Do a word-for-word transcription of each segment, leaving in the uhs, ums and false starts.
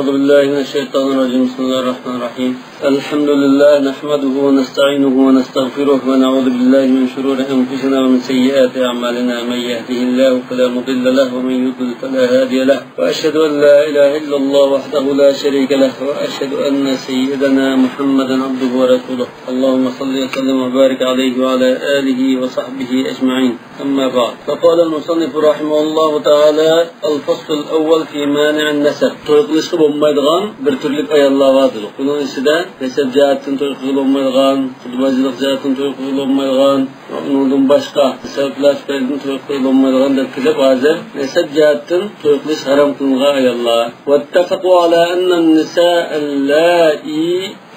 أعوذ بالله من الشيطان الرجيم. بسم الله الرحمن الرحيم. الحمد لله نحمده ونستعينه ونستغفره ونعوذ بالله من شرور أنفسنا ومن سيئات أعمالنا. من يهده الله فلا مضل له ومن يضلل فلا هادي له. وأشهد أن لا إله إلا الله وحده لا شريك له وأشهد أن سيدنا محمدا عبده ورسوله. اللهم صل وسلم وبارك عليه وعلى آله وصحبه أجمعين. أما بعد، فقال المصنف رحمه الله تعالى: الفصل الأول في مانع النسب. توي قىلىشقا بولمايدىغان بىر تۈرلۈك ئاياللار بار دېدۇق. بۇنىڭ ئىچىدە نەسەب جەھەتتىن توي قىلغىلى بولمايدىغان، خۇدبازچىلىق جەھەتتىن توي قىلغىلى بولمايدىغان، ئۇنىڭدىن باشقا سەۋەبلەر تۈپەيلىدىن توي قىلغىلى بولمايدىغان دەپ كېلىپ، ھازىر نەسەب جەھەتتىن توي قىلىش ھارام قىلىنغان ئاياللار. واتفقوا على أن النساء اللائي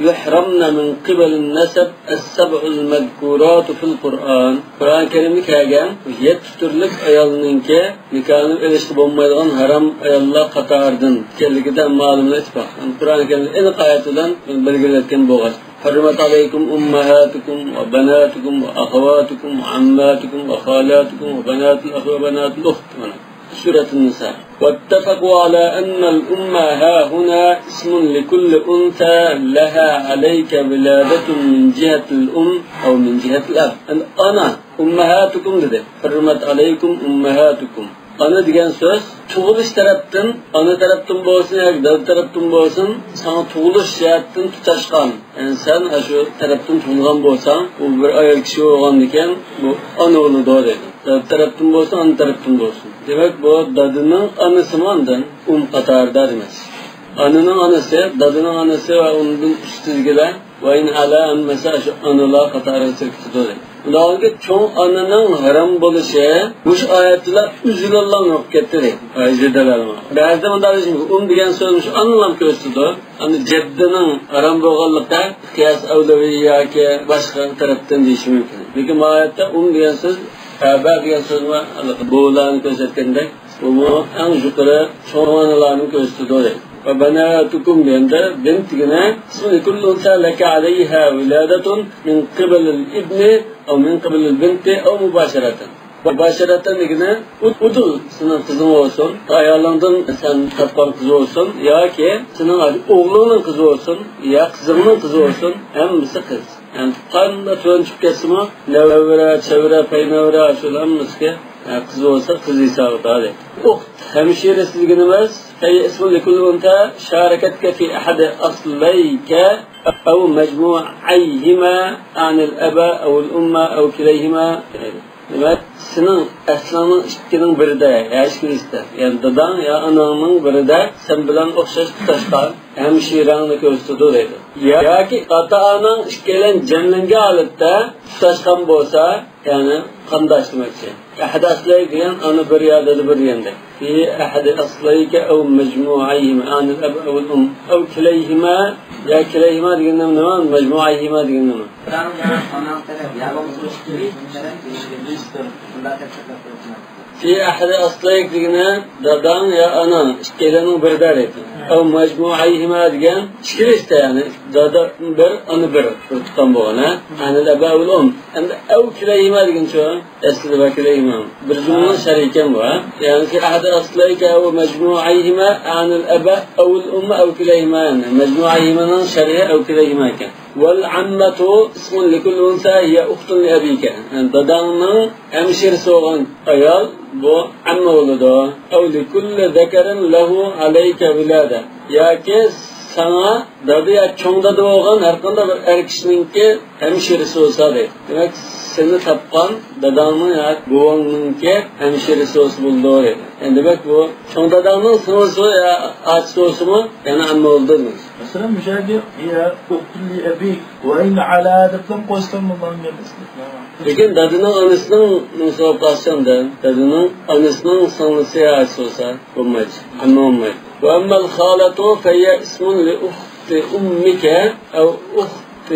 يحرمن من قبل النسب السبع المذكورات في القرآن. قۇرئان كەرىمدە كەلگەن يەتتە تۈرلۈك ئايالنىڭكى نىكاھنى ئېلىشقا بولمايدىغان ھارام ئاياللار قاتارىدىن ئىكەنلىكىدە ھەممە ئالىملار ئىتتىپاق. يەنى قۇرئان كەرىمدە ئېنىق ئايەت بىلەن بەلگىلەتكەن بولغاچ. حرمت عليكم أمهاتكم وبناتكم وأخواتكم وعماتكم وخالاتكم وبنات الأخ وبنات الأخت. مانا، سورەتۇن نىسا. واتفقوا على أن الأم هاهنا اسم لكل أنثى لها عليك ولادة من جهة الأم أو من جهة الأب. ئەمدى ئانا، ئۇممەھاتۇكۇم دېدى. حرمت عليكم أمهاتكم. ئانا دېگەن سۆز تۇغۇلۇش تەرەپتىن، ئانا تەرەپتىن بولسۇن ياكى دادا تەرەپتىن بولسۇن، ساڭا تۇغۇلۇش جەھەتتىن تۇتاشقان، يەنى سەن ئاشۇ تەرەپتىن تۇغۇلغان بولساڭ، ئۇ بىر ئايال كىشى بولغاندىكىن، بۇ ئانا بولىدۇ دەيدۇ. دادا تەرەپتىن بولسۇن، ئانا تەرەپتىن بولسۇن. دېمەك، بۇ دادىنىڭ ئانىسىمۇ ئاندىن ئۇم قاتارىدا دېمەك. ئانىنىڭ ئانىسى، دادىنىڭ ئانىسى ۋە ئۇنىڭدىن ئۈستىدىكىلەر ۋەئىن ئەلا ھەممىسى ئاشۇ ئانىلار قاتارىغا كىرىپ كېتىدۇ دەيدۇ. ئۇنداقكى چوڭ ئانىنىڭ ھارام بولۇشى مۇشۇ ئايەتتىلا ئۈزۈلەللا ئوقۇپ كەتتى دەيدۇ. ئەيزىدەلەر. بەزىدە مۇنداق دېيىشى مۇمكىن، ئۇم دېگەن سۆز مۇشۇ ئانىلارنى كۆرسىتىدۇ. ئەمدى جەددىنىڭ ھارام بولغانلىقى قىياس ئەۋلەۋى ياكى باشقا تەرەپتىن دېيىشى مۇمكىن. لېكىن بۇ ئايەتتە ئۇم دېگەن سۆز، ئابا دېگەن سۆزمۇ بۇلارنى كۆرسەتكەندەك، بۇمۇ ئەڭ يۇقىرى چوڭ ئانىلارنى كۆرسىتىدۇ دەيدۇ. ۋە بەناتۇكۇم دېگەندە، بىنت دېگىنى، اسم لكل أنثى لك عليها ولادة من قبل الابن أو من قبل البنت أو مباشرة. مۇباشىرەتەن دېگىنى، ئۇ-، ئۇدۇل سېنىڭ قىزىڭ بولسۇن، ئايالىڭدىن سەن تاپقان قىز بولسۇن ياكى سېنىڭ ئوغلۇڭنىڭ قىزى بولسۇن يا قىزىڭنىڭ قىزى بولسۇن، ھەممىسى قىز. يەنى قانداق تۆۋەن چۈشۈپ كەتسىمۇ، نەۋرە، چەۋرە، پەينەۋرە، شۇلار ھەممىسىگە، ئە، قىز بولسا قىز ھېسابىدا دەيدۇ. ئۇخت، ھەمشىرىسى دېگىنىمىز، هي اسم لكل أنثى شاركتك في أحد أصليك أو مجموعيهما عن الأب أو الأم أو كليهما. دېمەك، سېنىڭ ئەسلىڭنىڭ ئىككىنىڭ بىرىدە، يا ئىككىلىسىدە، يەنى داداڭ يا ئاناڭنىڭ بىرىدە سەن بىلەن ئوخشاش تۇتاشقان ھەمشىرەڭنى كۆرسىتىدۇ دەيدۇ. ياكى ئاتا-ئاناڭ ئىككىيلەن جەملەنگەن ھالەتتە تۇتاشقان بولسا، يەنى قانداش دېمەكچى. ئەھەدى ئەسلەي دېگەن ئانا بىر يا دادا بىر دېگەندەك. في أحد أصليك أو مجموعيهما عن الأب أو الأم أو كليهما. يا كليهما دېگەن نېمە؟ مەجمۇئەيھىما دېگەن نېمە؟ في أحد أصليك دېگىنى داداڭ يا ئاناڭ ئىككىيلەننىڭ بىرىدە دەيدۇ. أو مجموعيهما دېگەن ئىككىلىسىدە، يەنى دادا بىر، ئانا بىر، بىر تۇغقان بولغان، ھە؟ عن الأب أو الأم. ئەمدى أو كليهما دېگىنچۇ؟ ئەسلىدە ۋەكىلەيھىما. بىر جۈملىنىڭ شەرھى ئىكەن بۇ، ھە؟ يەنى في أحد أصليك أو مجموعيهما عن الأب أو الأم أو كليهما، يەنى مەجمۇئەيھىمانىڭ شەرھى أو كليهما ئىكەن. والعمة اسم لكل أنثى هي أخت لأبيك. يەنى داداڭنىڭ ھەمشىرىسى بولغان ئايال بۇ ئەممە بولىدۇ. أو لكل ذكر له عليك ولادة. ياكى ساڭا دادا يا چوڭ دادا بولغان ھەر قانداق بىر ئەر كىشىنىڭكى ھەمشىرىسى بولسا دەيدۇ. دېمەك، سېنى تاپقان داداڭنىڭ يا بوۋاڭنىڭكى ھەمشىرىسى بولسا بولىدۇ دەيدۇ. يەنى دېمەك، بۇ چوڭ داداڭنىڭ سىڭلىسى يا ئاچىسى بولسىمۇ، يەنە ئەممە بولىدۇ دېمەكچى. مەسىلەن، مۇشۇ يەردە يا ئۇختۇن لىئەبىك ۋە ئىن ئەلا دەپلا قويسام بولىدىغان گەپ. لېكىن دادىنىڭ ئانىسىنىڭ نېمىسى بولۇپ قالسا ئەمدى، دادىنىڭ ئانىسىنىڭ سىڭلىسى يا ئاچىسى بولسا بولمايدۇ. ئەممە بولمايدۇ. وأما الخالة فهي اسم لأخت أمك أو أخت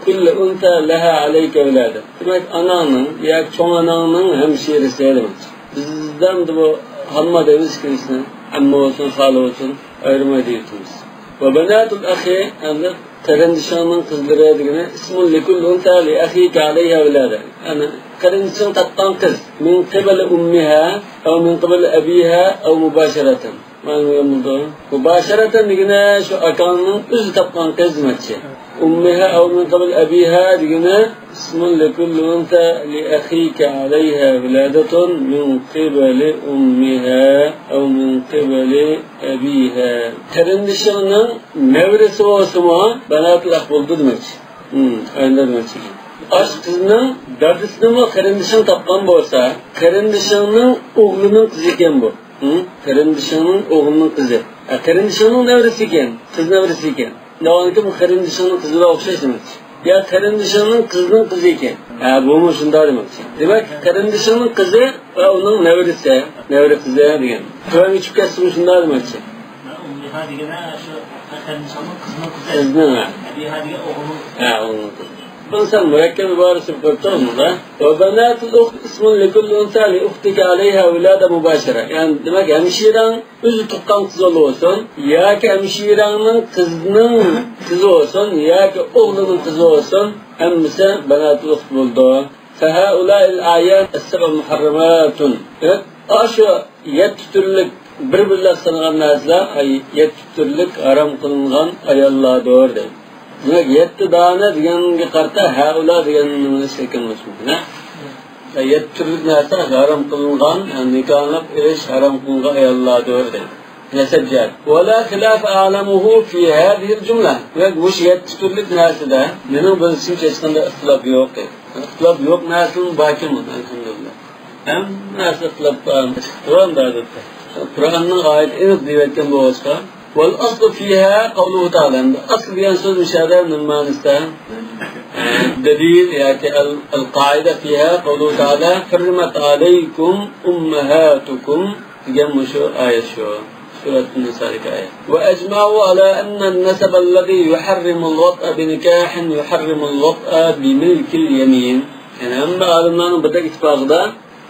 كل أنثى لها عليك ولادة. دېمەك، ئاناڭنىڭ ياكى چوڭ ئاناڭنىڭ ھەمشىرىسى دېمەكچى. بىزدە ئەمدى بۇ ھامما دەيمىز ئىككىلىسىنى، ئەممە بولسۇن، خالا بولسۇن، ئايرىماي دەيۋېتىمىز. وبنات الأخ، ئەمدى قېرىندىشىڭنىڭ قىزلىرى دېگىنى، اسم لكل أنثى لأخيك عليها ولادة. يەنى قېرىندىشىڭ تاپقان قىز، من قبل أمها أو من قبل أبيها أو مباشرة. مۇباشەرەتەن دېگىنى شۇ ئاكاڭنىڭ ئۆزى تاپقان قىز دېمەكچى. ئۇممىھا ئەۋ مىن قەبلى ئەبىھا دېگىنى اسمۇن لىكۇللى ئۇنسا لىئەخىكە ئەلەيھا ۋىلادەتۇن مىن قىبلى ئۇممىھا ئەۋ مىن قىبلى ئەبىھا. قېرىندىشىڭنىڭ نەۋرىسى بولسىمۇ بەناتۇل ئەخ بولىدۇ دېمەكچى. ھىم، ئاينىدا دېمەكچى. ئاشۇ قىزنىڭ دادىسىنىمۇ قېرىندىشىڭ تاپقان بولسا، قېرىندىشىڭنىڭ ئوغلىنىڭ قىزى ئىكەن بۇ. ھىم، قېرىندىشىڭنىڭ ئوغلىنىڭ قىزى. ھە، قېرىندىشىڭنىڭ نەۋرىسى ئىكەن، قىز نەۋرىسى ئىكەن. دەۋانكى بۇ قېرىندىشىڭنىڭ قىزى بىلەن ئوخشاش دېمەكچى. يا قېرىندىشىڭنىڭ قىزىنىڭ قىزى ئىكەن. ھە، بۇمۇ شۇنداق دېمەكچى. دېمەك، قېرىندىشىڭنىڭ قىزى ۋە ئۇنىڭ نەۋرىسى، نەۋرە قىزى دېگەن. تۆۋەن ئۆچۈپ كەتسىمۇ شۇنداق دېمەكچى. ئۇممىھا دېگىنى شۇ قېرىندىشىڭنىڭ قىزىنىڭ قىزى. قىزنىڭ، ھە. ئەبىھا دېگەن ئوغلىنىڭ قىزى. ھە، ئوغلىنىڭ قىزى. بۇنى سەل مۇرەككەپ ئىبارىسى بولۇپ قېلىپتۇ بۇندا. ۋە بەناتۇل ئۇخت ئىسمۇن لىكۇللى ئۇنسا لىئۇختىكە ئەلەيھا ۋىلادە مۇباشەرە. يەنى دېمەك، ھەمشىرەڭ ئۆزى تۇغقان قىزى بولسۇن، ياكى ھەمشىرەڭنىڭ قىزىنىڭ قىزى بولسۇن، ياكى ئوغلىنىڭ قىزى بولسۇن، ھەممىسى بەناتۇل ئۇخت بولىدۇ. فهؤلاء الأعيان السبع محرمات. دېمەك، ئاشۇ يەتتە تۈرلۈك بىر-بىرلەپ سانىغان نەرسىلەر، ئاي، يەتتە تۈرلۈك ھارام قىلىنغان ئاياللاردۇر، دەيدۇ. دېمەك، يەتتە دانە دېگەنگە قارىتا ھەئۇلا دېگەننى ئىشلەتكەن بولۇشى مۇمكىن، ھە؟ يەتتە تۈرلۈك نەرسە ھارام قىلىنغان، يەنى نىكاھلىنىپ ئېلىش ھارام قىلىنغان ئاياللاردۇر، دەيدۇ. نەسەب جەھەت. ولا خلاف أعلمه في هذه الجملة. دېمەك، مۇشۇ يەتتە تۈرلۈك نەرسىدە مېنىڭ بىلىشىمچە ھېچقانداق ئىختىلاپ يوق، دەيدۇ. ئىختىلاپ يوق نەرسىمۇ باركەن، ئەلھەمدۇلىللا. ھەممە نەرسە ئىختىلاپ بار. چىقىپ تۇرغان بەزىدە. قۇرئاننىڭ ئايىتى ئېنىق دېيىۋەتكەن بولغاچقا. والأصل فيها قوله تعالى. ئەمدى ئەسل دېگەن سۆز مۇشۇ يەردە نېمە مەنىسىدە؟ دەلىل ياكى ال-، القاعدة فيها قوله تعالى: حرمت عليكم أمهاتكم دېگەن مۇشۇ ئايەت شۇ. سۈرەتۇن نىسادىكى ئايەت. وأجمعوا على أن النسب الذي يحرم الوطأ بنكاح يحرم الوطأ بملك اليمين. يەنى ھەممە ئالىملارنىڭ بىردەك ئىتتىپاقىدا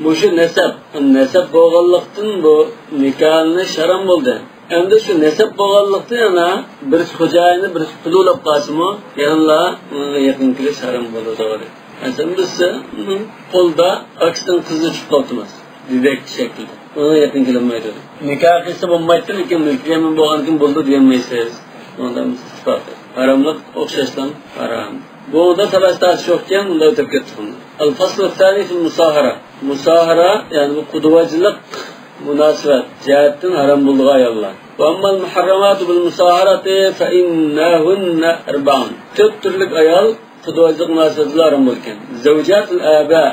مۇشۇ نەسەب، نەسەب بولغانلىقتىن بۇ نىكاھلىنىش ھارام بولدى. ئەمدى شۇ نەسەب بولغانلىقتىن يەنە بىرسى خوجايىنى، بىرسى قۇلى بولۇپ قالسىمۇ، يەنىلا ئۇنىڭغا يېقىن كېلىش ھارام بولىدۇ، دەيدۇ. مەسىلەن، بىرسىنىڭ قولىدا ئاكىسىنىڭ قىزى چۈشۈپ قاپتۇ، مەسىلەن، دېدەك شەكلىدە. ئۇنىڭغا يېقىن كېلىنمەيدۇ. نىكاھ قىلسا بولمايتتى، لېكىن مۈلكىي يەمىن بولغاندىن كېيىن بولىدۇ دېيەلمەيسىز. ئۇنىڭدا ئىتتىپاق. ھاراملىق ئوخشاشلا ھارام. بۇنىڭدا تالاش-تارتىش يوقكەن، ئۇنداق ئۆتۈپ كەتتۇق. الفصل الثاني في المصاهرة. مۇساھىرە، يەنى بۇ قۇدۋاچىلىق مۇناسىۋەت جەھەتتىن ھارام بولىدىغان ئاياللار. وأما المحرمات بالمصاهرة فإنهن أربع. تۆت تۈرلۈك ئايال قۇدۋاچىلىق مۇناسىۋەتتە ھارام بولىدىكەن. زوجات الآباء،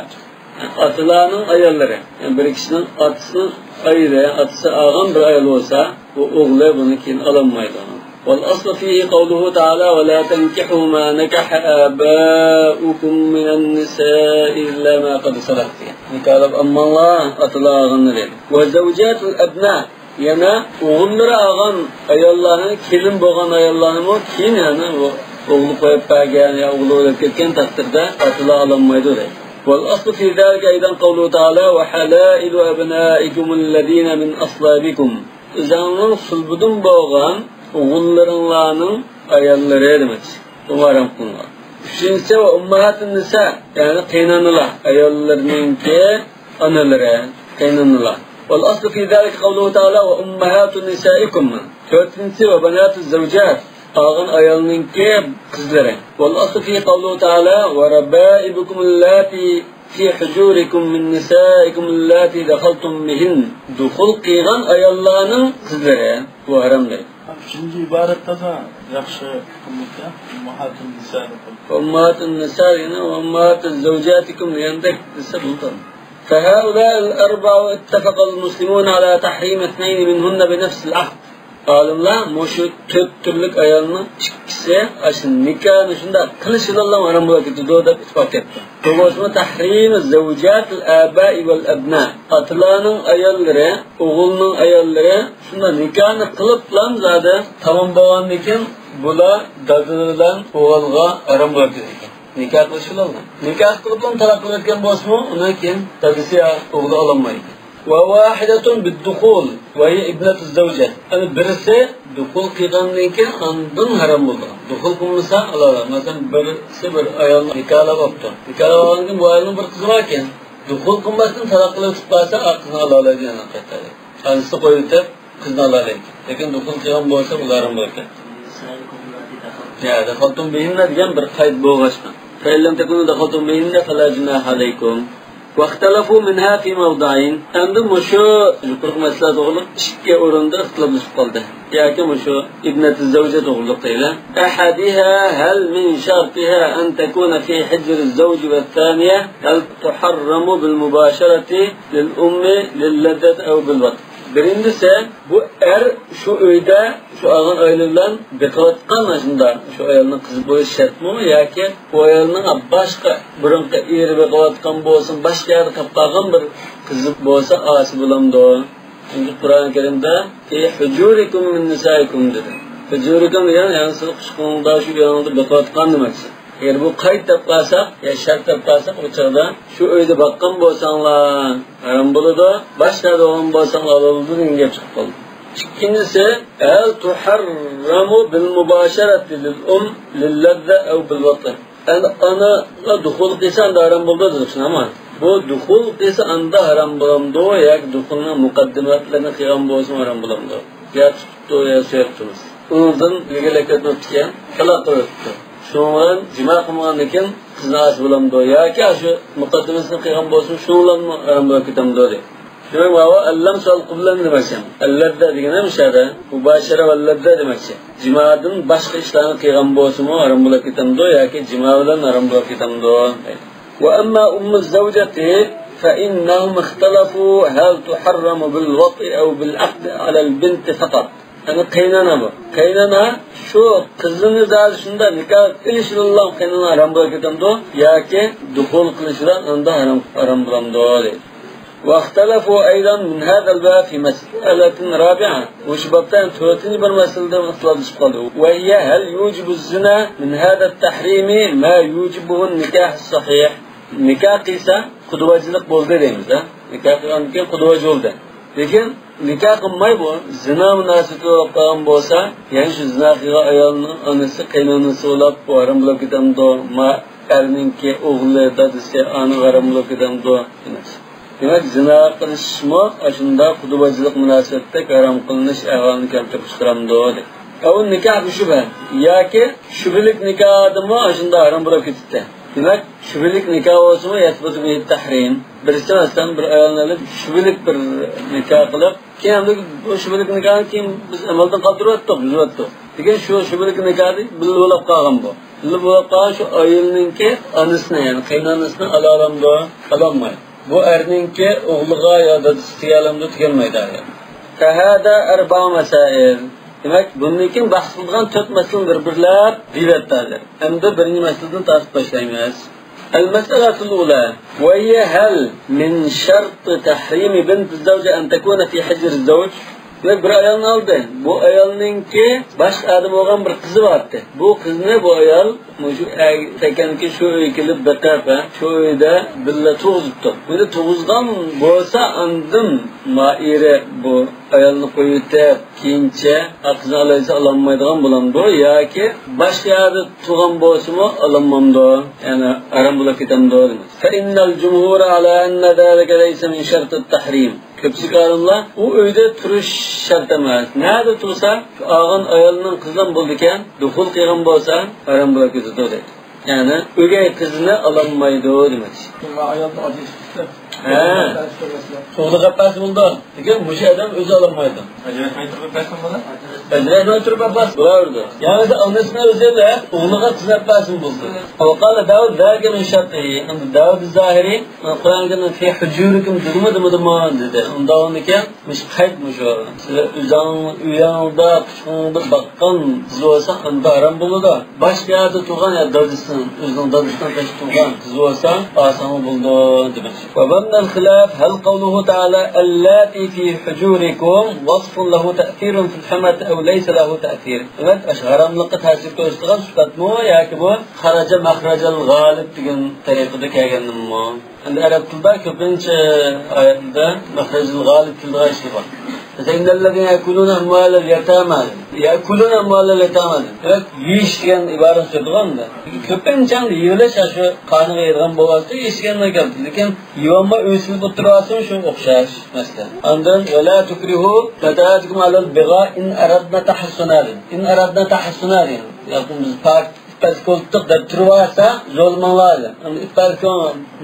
ئاتىلارنىڭ ئاياللىرى. يەنى بىر كىشىنىڭ ئاتىسىنىڭ ئايىلى، ئاتىسى ئالغان بىر ئايال بولسا، بۇ ئوغلى بۇنى كېيىن ئالالمايدۇ. والأصل فيه قوله تعالى: ولا تنكحوا ما نكح آباؤكم من النساء إلا ما قد سلف دېگەن. نىكاھلاپ ئالماڭلار، ئاتىلار ئالغانلىرى. وزوجات الأبناء، يەنە ئوغۇللىرى ئالغان ئاياللارنى، كېلىن بولغان ئاياللارنىمۇ كېيىن، يەنى ئۇ ئوغلى قويۇپ بەرگەن يا ئوغلى ئۆلۈپ كەتكەن تەقدىردە ئاتىلار ئالالمايدۇ، دەيدۇ. والأصل في ذلك أيضا قوله تعالى: وحلائل أبنائكم الذين من أصلابكم. ئۆزۈڭنىڭ سۇلبىدىن بولغان ئوغۇللىرىڭلارنىڭ ئاياللىرى دېمەكچى. بۇ ھارام قىلىنغان. ئۈچىنچىسى، وأمهات النساء، يەنى قېينانىلار، ئاياللىرىنىڭكى ئانىلىرى، قېينانىلار. والأصل في ذلك قوله تعالى: وأمهات نسائكم. تۆتىنچىسى، وبنات الزوجات، قالغان ئايالنىڭكى قىزلىرى. والأصل فيه قوله تعالى: وربائبكم اللاتي في حجوركم من نسائكم اللاتي دخلتم بهن. دۇخۇل قىلغان ئاياللارنىڭ قىزلىرى. بۇ ھارام دەيدۇ. ئۈچىنچى ئىبارەتتە ياخشى قىلمىدى. أمهات النساء دەپ. أمهات النساء، يەنى وأمهات زوجاتكم دېگەندەك دېسە بولىدۇ. فهؤلاء الأربع اتفق المسلمون على تحريم اثنين منهن بنفس العقد. ئالىملار مۇشۇ تۆت تۈرلۈك ئايالنىڭ ئىككىسى ئاشۇ نىكاھنى شۇنداق قىلىش بىلەنلا ھارام بولۇپ كېتىدۇ دەپ ئىتتىپاق قىلىپتۇ. بۇ بولسىمۇ تەھرىمى زەۋجاتىل ئابائى ۋەل ئەبنا. ئاتىلارنىڭ ئاياللىرى، ئوغۇلنىڭ ئاياللىرى شۇنداق نىكاھنى قىلىپلا زادى تامام بولغاندىن كېيىن بۇلار دادا بىلەن ئوغۇلغا ھارام بولۇپ كېتىدىكەن. نىكاھ قىلىش بىلەن. نىكاھ قىلىپلا تالاق قىلىۋەتكەن بولسىمۇ، ئۇنىڭ كېيىن دادىسى يا ئوغلى ئالالمايدۇ. وواحدة بالدخول وهي ابنة الزوجة. يەنى بىرسى دۇخۇل قىلغاندىن كېيىن ئاندىن ھارام بولىدۇ. دۇخۇل قىلمىسا ئالالايدۇ. مەسىلەن، بىرسى بىر ئايالنى نىكاھلاپ ئاپتۇ. نىكاھلاپ ئالغاندىن كېيىن بۇ ئايالنىڭ بىر قىزى باركەن. دۇخۇل قىلماستىن تالاق قىلىۋېتىپ قالسا، ئا قىزنى ئالالايدۇ يەنە قايتا. ئانىسى قويۇۋېتىپ، قىزنى ئالالايدۇ. لېكىن دۇخۇل قىلغان بولسا، ئۇلار ھارام بولىدىكەن. يا، دخلتم بهن دېگەن بىر قەيت بولغاچقا. فإن لم تكونوا دخلتم بهن فلا جناح عليكم. واختلفوا منها في موضعين. ئەمدى مۇشۇ يۇقىرىقى مەسىلە توغرىلىق ئىككى ئورۇندا ئىختىلاپلىشىپ قالدى. ياكى مۇشۇ ابنة الزوجة توغرىلىق دەيلى. أحدها هل من شرطها أن تكون في حجر الزوج، والثانية هل تحرم بالمباشرة للأم للذة أو بالوطء. بىرىنچىسى، بۇ ئەر شۇ ئۆيدە شۇ ئالغان ئايالى بىلەن بېقىۋاتقان، ئاشۇنداق شۇ ئايالنىڭ قىزى بولۇشى شەرتمۇ ياكى بۇ ئايالنىڭ باشقا بۇرۇنقى ئېرى بېقىۋاتقان بولسۇن، باشقا يەردە تاپقان بىر قىزى بولسا ئاسىي بولامدۇ؟ چۈنكى قۇرئان كەرىمدە في حجوركم من نسائكم دېدى. ھۇجۇرىكۇم دېگەن، يەنى سىز قۇچىقىڭدا، شۇ ئۆيۈڭدە بېقىۋاتقان دېمەكچى. ئەگەر بۇ قەيت دەپ قالساق، يا شەرت دەپ قالساق، ئۇ چاغدا شۇ ئۆيدە باققان بولساڭلار ھارام بولىدۇ، باشقا يەردە بولغان بولساڭلار ھالال بولىدۇ دېگەن گەپ چىقىپ قالدى. ئىككىنچىسى، هل تحرم بالمباشرة للأم للذة أو بالوطء. ئەمدى ئانىغا دۇخۇل قىلسا ئاندا ھارام بولىدۇ دېدۇق، شۇنداقمۇ؟ بۇ دۇخۇل قىلسا ئاندا ھارام بولامدۇ ياكى دۇخۇلنىڭ مۇقەددىماتلىرىنى قىلغان بولسىمۇ ھارام بولامدۇ؟ يا تۇتۇپتۇ يا سۆيۈپتۇ. ئۇنىڭدىن لېگەلەكلەپ ئۆتكەن، تالاق قىلىپ ئۆتۈپتۇ. شۇنىڭ بىلەن جىما قىلمىغاندىن كېيىن قىزنى ئاسىي بولامدۇ ياكى شۇ مۇقەددىمىسىنى قىلغان بولسىمۇ شۇنىڭ بىلەنمۇ ھارام بولۇپ كېتەمدۇ دەيدۇ. شۇنىڭ ماۋۇ اللمس والقبلة دېمەكچى. اللذة دېگىنى مۇشۇ يەردە مۇباشىرە ۋە لەززە دېمەكچى. جىمادىن باشقا ئىشلارنى قىلغان بولسىمۇ ھارام بولۇپ كېتەمدۇ ياكى جىما بىلەن ھارام بولۇپ كېتەمدۇ؟ وأما أم الزوجة فإنهم اختلفوا هل تحرم بالوطء أو بالعقد على البنت فقط. يەنى قېينانا بۇ. قېينانا شۇ قىزىنى زادى شۇنداق نىكاھ قىلىش بىلەنلا قېينانا ھارام بولۇپ كېتەمدۇ ياكى دۇخۇل قىلىش بىلەن ئاندا ھارام، ھارام بولامدۇ دەيدۇ. واختلفوا أيضا من هذا الباب في مسألة رابعة. مۇشۇ بابتا يەنە تۆتىنچى بىر مەسىلىدە ئىختىلاپلىشىپ قالدى. وهي هل يوجب الزنا من هذا التحريم ما يوجبه النكاح الصحيح. نىكاھ قىلسا قۇدىۋاجىلىق بولدى دەيمىز ھە. نىكاھ قىلغاندىن كېيىن قۇدىۋاجى بولدى. لېكىن نىكاھ قىلماي بۇ زىنا مۇناسىۋىتى بولۇپ قالغان بولسا، يەنى شۇ زىنا قىلغان ئايالنىڭ ئانىسى، قېينانىسى بولاپ بۇ ھارام بولۇپ كېتەمدۇ؟ ما ئەرنىڭكى ئوغلى، دادىسى، ئانىغا ھارام بولۇپ كېتەمدۇ؟ دېمەك، زىنا قىلىشمۇ ئاشۇنداق قۇدىۋاجىلىق مۇناسىۋەتتەك ھارام قىلىنىش ئەھۋالىنى كەلتۈرۈپ چىقىرامدۇ دەيدۇ. ئەۋ نىكاھ بۇ شۈبھە. ياكى شۈبھىلىك نىكاھدىمۇ ئاشۇنداق ھارام بولۇپ كېتىپتۇ. دېمەك، شۈبھىلىك نىكاھ بولسىمۇ يەسبۇتۇ بىھى تەھرىم. بىرسى، مەسىلەن، بىر ئايالنى ئېلىپ، شۈبھىلىك بىر نىكاھ قىلىپ، كېيىن ئەمدى بۇ شۈبھىلىك نىكاھنى كېيىن بىز ئەمەلدىن قالدۇرۇۋەتتۇق، بۇزۇۋەتتۇق. لېكىن شۇ شۈبھىلىك نىكاھى بىللە بولاپ قالغان بۇ. بىللە بولاپ قالغان شۇ ئايالنىڭكى ئانىسىنى، يەنى قېينانىسىنى ئالالامدۇ؟ ئالالمايدۇ. بۇ ئەرنىڭكى ئوغلىغا يا دادىسىغا تېگەلەمدۇ؟ تېگەلمەيدۇ ئايال. فهذا أربع مسائل. دېمەك، بۇندىن كېيىن بەھس قىلىدىغان تۆت مەسىلىنى بىر-بىرلەپ دېيىۋەتتى ھازىر. ئەمدى بىرىنچى مەسىلىدىن تارتىپ باشلايمىز. المسألة الأولى، وهي هل من شرط تحريم بنت الزوج أن تكون في حجر الزوج؟ دېمەك، بىر ئايالنى ئالدى. بۇ ئايالنىڭكى باشقا ئادەم بولغان بىر قىزى بارتى. بۇ قىزنى بۇ ئايال مۇشۇ ئەر-، تەكەنكى شۇ ئۆيگە كېلىپ بېقىپ، ھە، شۇ ئۆيدە بىللە تۇغۇزۇپتۇ. بۇنى تۇغۇزغان بولسا، ئاندىن ما ئېرى بۇ ئايالنى قويۇۋېتىپ، كېيىنچە ئا قىزنى ئالايسا ئالالمايدىغان بولامدۇ ياكى باشقا يەردە تۇغان بولسىمۇ ئالالمامدۇ؟ يەنى ھارام بولۇپ كېتەمدۇ دېمەكچى. فإن الجمهور على أن ذلك ليس من شرط التحريم. كۆپچىلىك ئالىملار ئۇ ئۆيدە تۇرۇش شەرت ئەمەس. نەدە تۇرسا، شۇ ئالغان ئايالنىڭ قىزىلا بولىدىكەن، دۇخۇل قىلغان بولسا، ھارام بولۇپ كېتىدۇ دەيدۇ. يەنى ئۆگەي قىزىنى ئالالمايدۇ دېمەكچى. ئايالنى ئاجرىتىشتا. ھە. ئوغلىغا ئەپ بەرسە بولىدۇ. لېكىن مۇشۇ ئادەم ئۆزى ئالالمايدۇ. ئاجراتماي تۇرۇپ ئەپ بەرسە بولىدۇ. ئاجراتماي تۇرۇپ ئەپ بەرسە بولىدۇ. يا بولمىسا ئانىسىنى ئۆزى ئەپ ئوغلىغا قىزىنى ئەپ بەرسە بولىدۇ. وقال داود ذلك من شرطه. ئەمدى داۋۇد زاھىرى قۇرئان كەرىمدە في حجوركم دېدىمۇ دېمىدىمۇ دېدى. ئۇنداق بولغاندىكىن مۇشۇ قەيت مۇشۇ. سىلەر ئۆزۈڭ ئۆيۈڭدە، قۇچىقىڭدا باققان قىز بولسا، ئاندا ھارام بولىدۇ. باشقا يەردە تۇرغان يا دادىسىنىڭ، ئۆزىنىڭ دادىسىنىڭ قېشىدا تۇرغان قىز بولسا، ئالساڭمۇ بولىدۇ دېمەكچى. ومبنى الخلاف هل قوله تعالى اللاتي في حجوركم وصف له تأثير في الحرمة أو ليس له تأثير؟ دېمەك، ئاشۇ ھاراملىققا تەسىر كۆرسىتىدىغان سۈپەتمۇ ياكى بۇ خرج مخرج الغالب دېگەن تەرىقىدە كەلگەنمۇ؟ ئەمدى ئەرەب تىلىدا كۆپىنچە ئايەتلەردە مخرج الغالب كېلىدىغان ئىشلار بار. مەسىلەن، إن الذين يأكلون أموال اليتامى، يأكلون أموال اليتامى. دېمەك، يېيىش دېگەن ئىبارىنى سۆزلىدىغان. كۆپىنچە يېيىلىش شۇ قانىغا يېيىدىغان بولغاچقا، يېيىش دېگەندىن كەلدى. لېكىن يېيىۋالماي ئۆي سېلىپ ئولتۇرۇۋالسىمۇ شۇ ئوخشاش مەسىلە. ئاندىن، ولا تكرهوا فتياتكم على البغاء إن أردن تحصنا دېدى. إن أردن تحصنا دېدى. ياقى بىز پاك ئىپپەتلىك بولدۇق دەپ تۇرۇۋالسا، زورلىماڭلار دېدى. ئەمدى ئىپپەتلىك،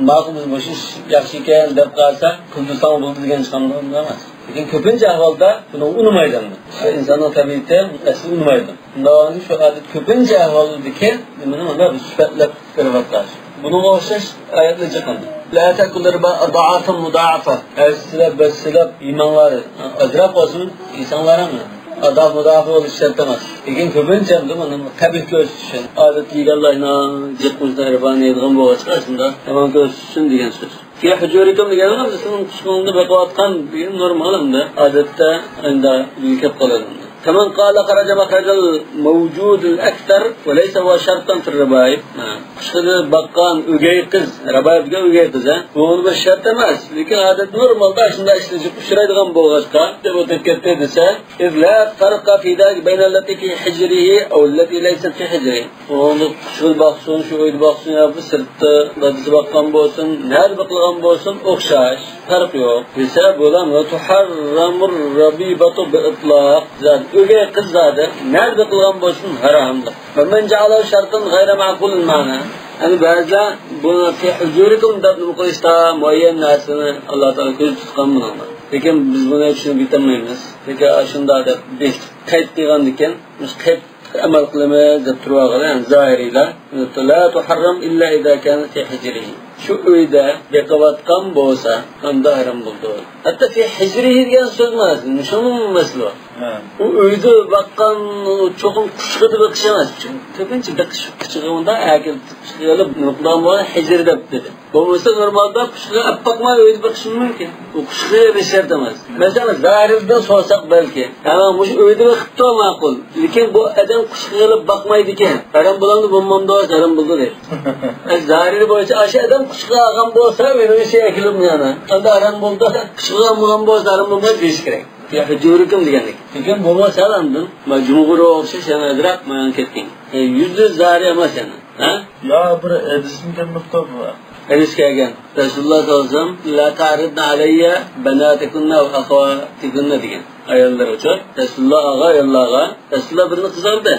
ماقۇل، بىز مۇشۇ ئىش ياخشى ئىكەن دەپ قالسا، قىلدۇرساڭ بولدى دېگەن چىقامدۇ؟ ئۇنداق ئەمەس. لېكىن كۆپىنچە ئەھۋالدا بۇنى ئۇنىمايدۇ ئەمدى. ئىنساننىڭ تەبىئىتى ئەسلى ئۇنىمايدۇ. شۇنداق شۇ ئادەت كۆپىنچە ئەھۋالدىكى نېمىنى مانا بىز سۈپەتلەپ بېرىۋاتقان. بۇنىڭغا ئوخشاش ئايەتلەر چىقىدۇ. لا تأكلوا الربا أضعافا مضاعفة. ھەسسىلەپ، بەسسىلەپ يېمەڭلار. ئازراق بولسۇن يېسەڭلار ھەم. ئادا مۇداپىئە بولۇش شەرت ئەمەس. لېكىن كۆپىنچە ئەمدى مانا قەبىھ كۆرسىتىش ئۈچۈن. ئادەتتە يېگەنلەر جىق مۇشۇنداق رىبانى يەيدىغان بولغاچقا، شۇنداق يامان كۆرسىتىش ئۈچۈن دېگەن سۆز. في حجوركم دېگەن سىزنىڭ قۇچىقىڭدا بېقىۋاتقان دېگەن نورمال ئەمدى. ئادەتتە ئەمدى بىلگە كەپ قالىدۇ. فمن قال خرج مخرج الموجود الأكثر وليس هو شرطا في الربائب. قۇچىقىدا باققان ئۆگەي قىز، رەبائىبكە ئۆگەي قىز، ھە؟ بۇ بىر شەرت ئەمەس. لېكىن ئادەتتە نورمالدا شۇنداق ئىشلىشىپ ئۇچرايدىغان بولغاچقا، دەپ ئۆتۈپ كەتتى دېسە، إذ لا فرق في ذلك بين التي في حجره أو التي ليست في حجره. ئۇنى قۇچىقىدا باقسۇن، شۇ ئۆيدە باقسۇن يا بۇ سىرتتا دادىسى باققان بولسۇن، نەدە بېقىلغان بولسۇن، ئوخشاش، پەرق يوق دېسە، بۇلار وتحرم الربيبة بإطلاق. زادى ئۆگەي قىز زادى نەدە بېقىلغان بولسۇن، ھاراملىق. ومن جعله شرطا غير معقول المعنى. يەنى بەزىلەر بۇنى في حجوركم دەپ نېمە قىلىشتا مۇئەييەن نەرسىنى ئاللا تائالا كۆزدە تۇتقان بۇنىڭغا. لېكىن بىز بۇنى چۈشىنىپ يېتەلمەيمىز. لېكىن ئاشۇنداق دەپ بېكىتىپ قەيت قىلغاندىكىن، مۇشۇ قەيت ئەمەل قىلىمىز دەپ تۇرۇۋالغان، يەنى زاھىرىيلار. لا تحرم إلا إذا كانت في حجره. شۇ ئۆيدە بېقىۋاتقان بولسا، ئاندا ھارام بولىدۇ. ھەتتا في حجره دېگەن سۆز مەنىسى، شۇنىڭ مەسىلە بار. ھە. ئۇ ئۆيدە باققان، ئۇ چوقۇم قۇچىقىدا بېقىش ئەمەس. كۆپىنچە بېقىش قۇچىقىدا ئەكېلىپ، قۇچىقىغا ئېلىپ، نۇقلام بولغان ھىجىر دەپ دېدى. بولمىسا نورمالدا قۇچىقىغا ئەپ باقماي ئۆيدە بېقىشى مۇمكىن. ئۇ قۇچىقىغا ئېلىش شەرت ئەمەس. مەسىلەن، زاھىرىدىن سورىساق بەلكى، ھە، مۇشۇ ئۆيدە بېقىپتۇ ماقۇل. لېكىن بۇ ئادەم قۇچىقىغا ئېلىپ باقمايدىكەن. ھارام بولامدۇ، بولمامدۇ؟ ھارام بولىدۇ دەيدۇ. زاھىرى بويىچە ئاشۇ ئادەم قۇچىقىغا ئالغان بولسا، ئۆينىڭ ئىچىگە ئەكېلىپ يەنە. ئاندا ھارام بولدى. قۇچىقىغا ئالمىغان بولسا، ھارام بولمايدۇ دېيىش كېرەك. يا ھۇجۇرىكۇم دېگەنلىك. لېكىن بولمىسا ئاندىن، ما جۇمھۇرغا ئوخشاش يەنە ئازراق ماڭا كەتكەن. يۈزدە زاھىرى ئەمەس يەنە. ھە؟ يا بىر ھەدىسمۇ كەلمەپتۇ بۇ. ھەدىس كەلگەن. رەسۇلۇللاھ سەللەللاھۇ ئەلەيھى ۋەسەللەم، لا تەئرىزنە ئەلەييە بەناتىكۇننە ۋە ئەخەۋاتىكۇننە دېگەن. ئاياللارغىچۇ. رەسۇلۇللاھ ئاغا ئاياللارغا، رەسۇلۇللاھ بىرنى قىز ئالدى.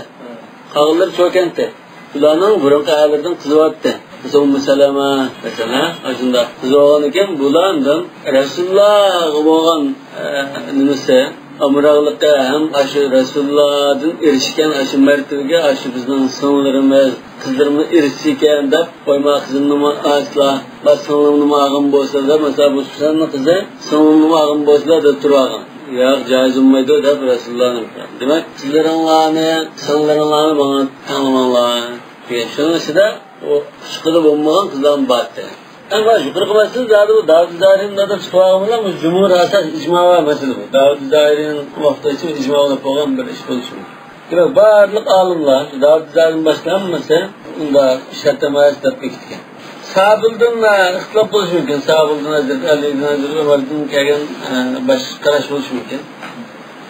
قالغانلىرى چوكانتى. بۇلارنىڭ بۇرۇنقى ئەرلىرىدىن قىزى بارتتى. مەسىلەن، ئۇممۇ سەلەمە، مەسىلەن، ئاشۇنداق قىزى بولغاندىكىن، بۇلار ئاندىن رەسۇلۇللاھقا بولغان، ئە، نېمىسى، ئامراقلىقى ھەم ئاشۇ رەسۇلۇللاھدىن ئېرىشكەن ئاشۇ مەرتىۋىگە ئاشۇ بىزنىڭ سىڭىللىرىمىز، قىزلىرىمىز ئېرىشسىكەن دەپ، قويما قىزىمنىمۇ ئاسلا، ۋە سىڭلىمنىمۇ ئالغان بولسىلا دەپ، مەسىلەن، بۇ سۇپىساننىڭ قىزى سىڭلىمنىمۇ ئالغان بولسىلا دەپ تۇرۇۋالغان. ياق، جايىز بولمايدۇ دەپ رەسۇلۇللاھنى. دېمەك، قىزلىرىڭلارنى، سىڭلىرىڭلارنى ماڭا تەڭلىمەڭلار دېگەن. شۇنىڭ ئىچىدە ئۇ قۇچىقىدا بولمىغان قىزلارمۇ بارتى. ئەمما يۇقىرىقى مەسىلە زادى بۇ داۋۇت زاھىرىنى دەپ چىقىۋالغان بىلەن بۇ جۇمھۇر ئاساس ئىجما بار مەسىلە بۇ. داۋۇت زاھىرىنىڭ ۋاقتى ئىچىدە ئىجما بولۇپ بولغان بىر ئىش بولۇشى مۇمكىن. دېمەك، بارلىق ئالىملار، داۋۇت زاھىرىدىن باشقا ھەممىسى ئۇنداق شەرت ئەمەس دەپ بېكىتكەن. سابىلدىن، ئە، ئىختىلاپ بولۇشى مۇمكىن. سابىلدىن ھەزرىتى ئەلىدىن، ھەزرىتى ئۆمەردىن كەلگەن، ئە، باشقا قاراش بولۇشى مۇمكىن.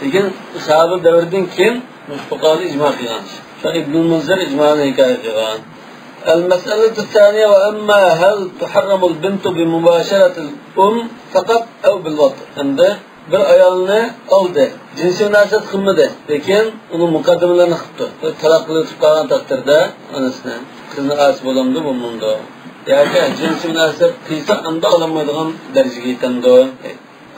لېكىن سابىل دەۋرىدىن كېيىن مۇشۇ پۇقاھانى ئىجما قىلغان ئىش. شۇڭا ئىبنۇل مۇنزىر ئىجمانى ھېكايە قىلغان. المسألة الثانية، وأما هل تحرم البنت بمباشرة الأم فقط أو بالوطء؟ ئەمدى بىر ئايالنى ئالدى، جىنسىي مۇناسىۋەت قىلمىدى، لېكىن ئۇنىڭ مۇقەددىمىلىرىنى قىپتۇ. بىر تالاق قىلىۋېتىپ قالغان تەقدىردە ئانىسىنى، قىزنى ئاسى بولامدۇ، بولمامدۇ؟ ياكى جىنسىي مۇناسىۋەت قىلسا ئەمدى ئالالمايدىغان دەرىجىگە يېتەمدۇ؟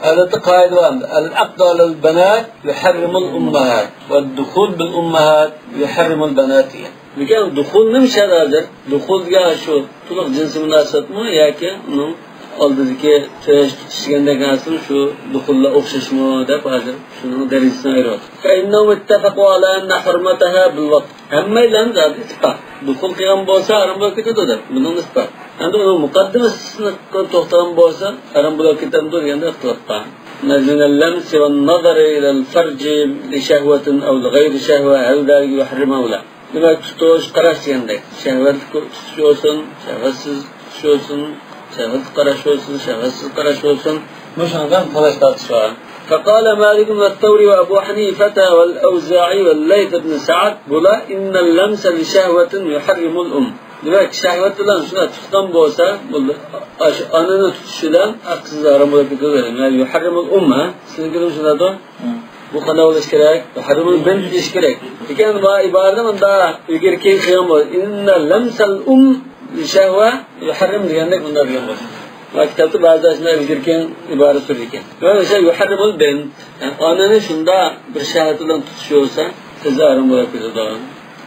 ئادەتتە قائىدە بار، العقد على البنات يحرم الأمهات والدخول بالأمهات يحرم البنات دېگەن. لېكىن دۇخۇل نېمە شەرت ھازىر؟ دۇخۇل دېگەن شۇ تولۇق جىنسىي مۇناسىۋەتمۇ ياكى ئۇنىڭ ئالدىدىكى تۆرەش تۇتۇش دېگەندەك نەرسىمۇ شۇ دۇخۇللا ئوخشاشمۇ دەپ ھازىر شۇنىڭ دەرىجىسىنى ئايرىۋاتىدۇ. فإنهم اتفقوا على أن حرمتها بالوطء. ھەممەيلەن زادى ئىتتىپاق. دۇخۇل قىلغان بولسا ھارام بولۇپ كېتىدۇ دەپ. بۇنىڭ ئىسپاتى. ئەمدى ئۇنىڭ مۇقەددىمىسىنى توختىغان بولسا ھارام بولۇپ كېتەمدۇ دېگەندە ئىختىلاپ بار. من اللمس والنظر إلى الفرج لشهوة أو لغير شهوة هل ذلك يحرم أو لا؟ دېمەك، تۇتۇش، قاراش دېگەندەك. شەھۋەتلىك تۇتۇش بولسۇن، شەھۋەتسىز تۇتۇش بولسۇن، شەھۋەتلىك قاراش بولسۇن، شەھۋەتسىز قاراش بولسۇن. مۇشۇنىڭدا تالاش تارتىش بار. فقال مالك والثوري وأبو حنيفة والأوزاعي والليث بن سعد، بۇلار: إن اللمس لشهوة يحرم الأم. دېمەك، شەھۋەت بىلەن شۇنداق تۇتقان بولسا، بۇ ئاشۇ ئانىنى تۇتۇش بىلەن قىزى ھارام بولۇپ كېتىدۇ. يەنى يۇھەررىمۇل ئۇم، ھە؟ سىزنىڭكىدىمۇ شۇنداقتۇ؟ بۇ قانداق بولۇش كېرەك؟ يۇھەررىمۇل بىنت دېيىش كېرەك. لېكىن بۇ ئىبارىدە مۇنداق ئىلگىرى كېيىن قىلغان بولسا، إن لمس الأم لشهوة يحرم دېگەندەك مۇنداق دېگەن بولسا. ۋە كىتابتا بەزىلەر شۇنداق ئىلگىرى كېيىن ئىبارە سۈرىدىكەن. يەنى يۇھەررىمۇل بىنت. يەنى ئانىنى شۇنداق بىر شەھۋەت بىلەن تۇتۇش بولسا، قىزى ھارام بولۇپ كېتىدۇ.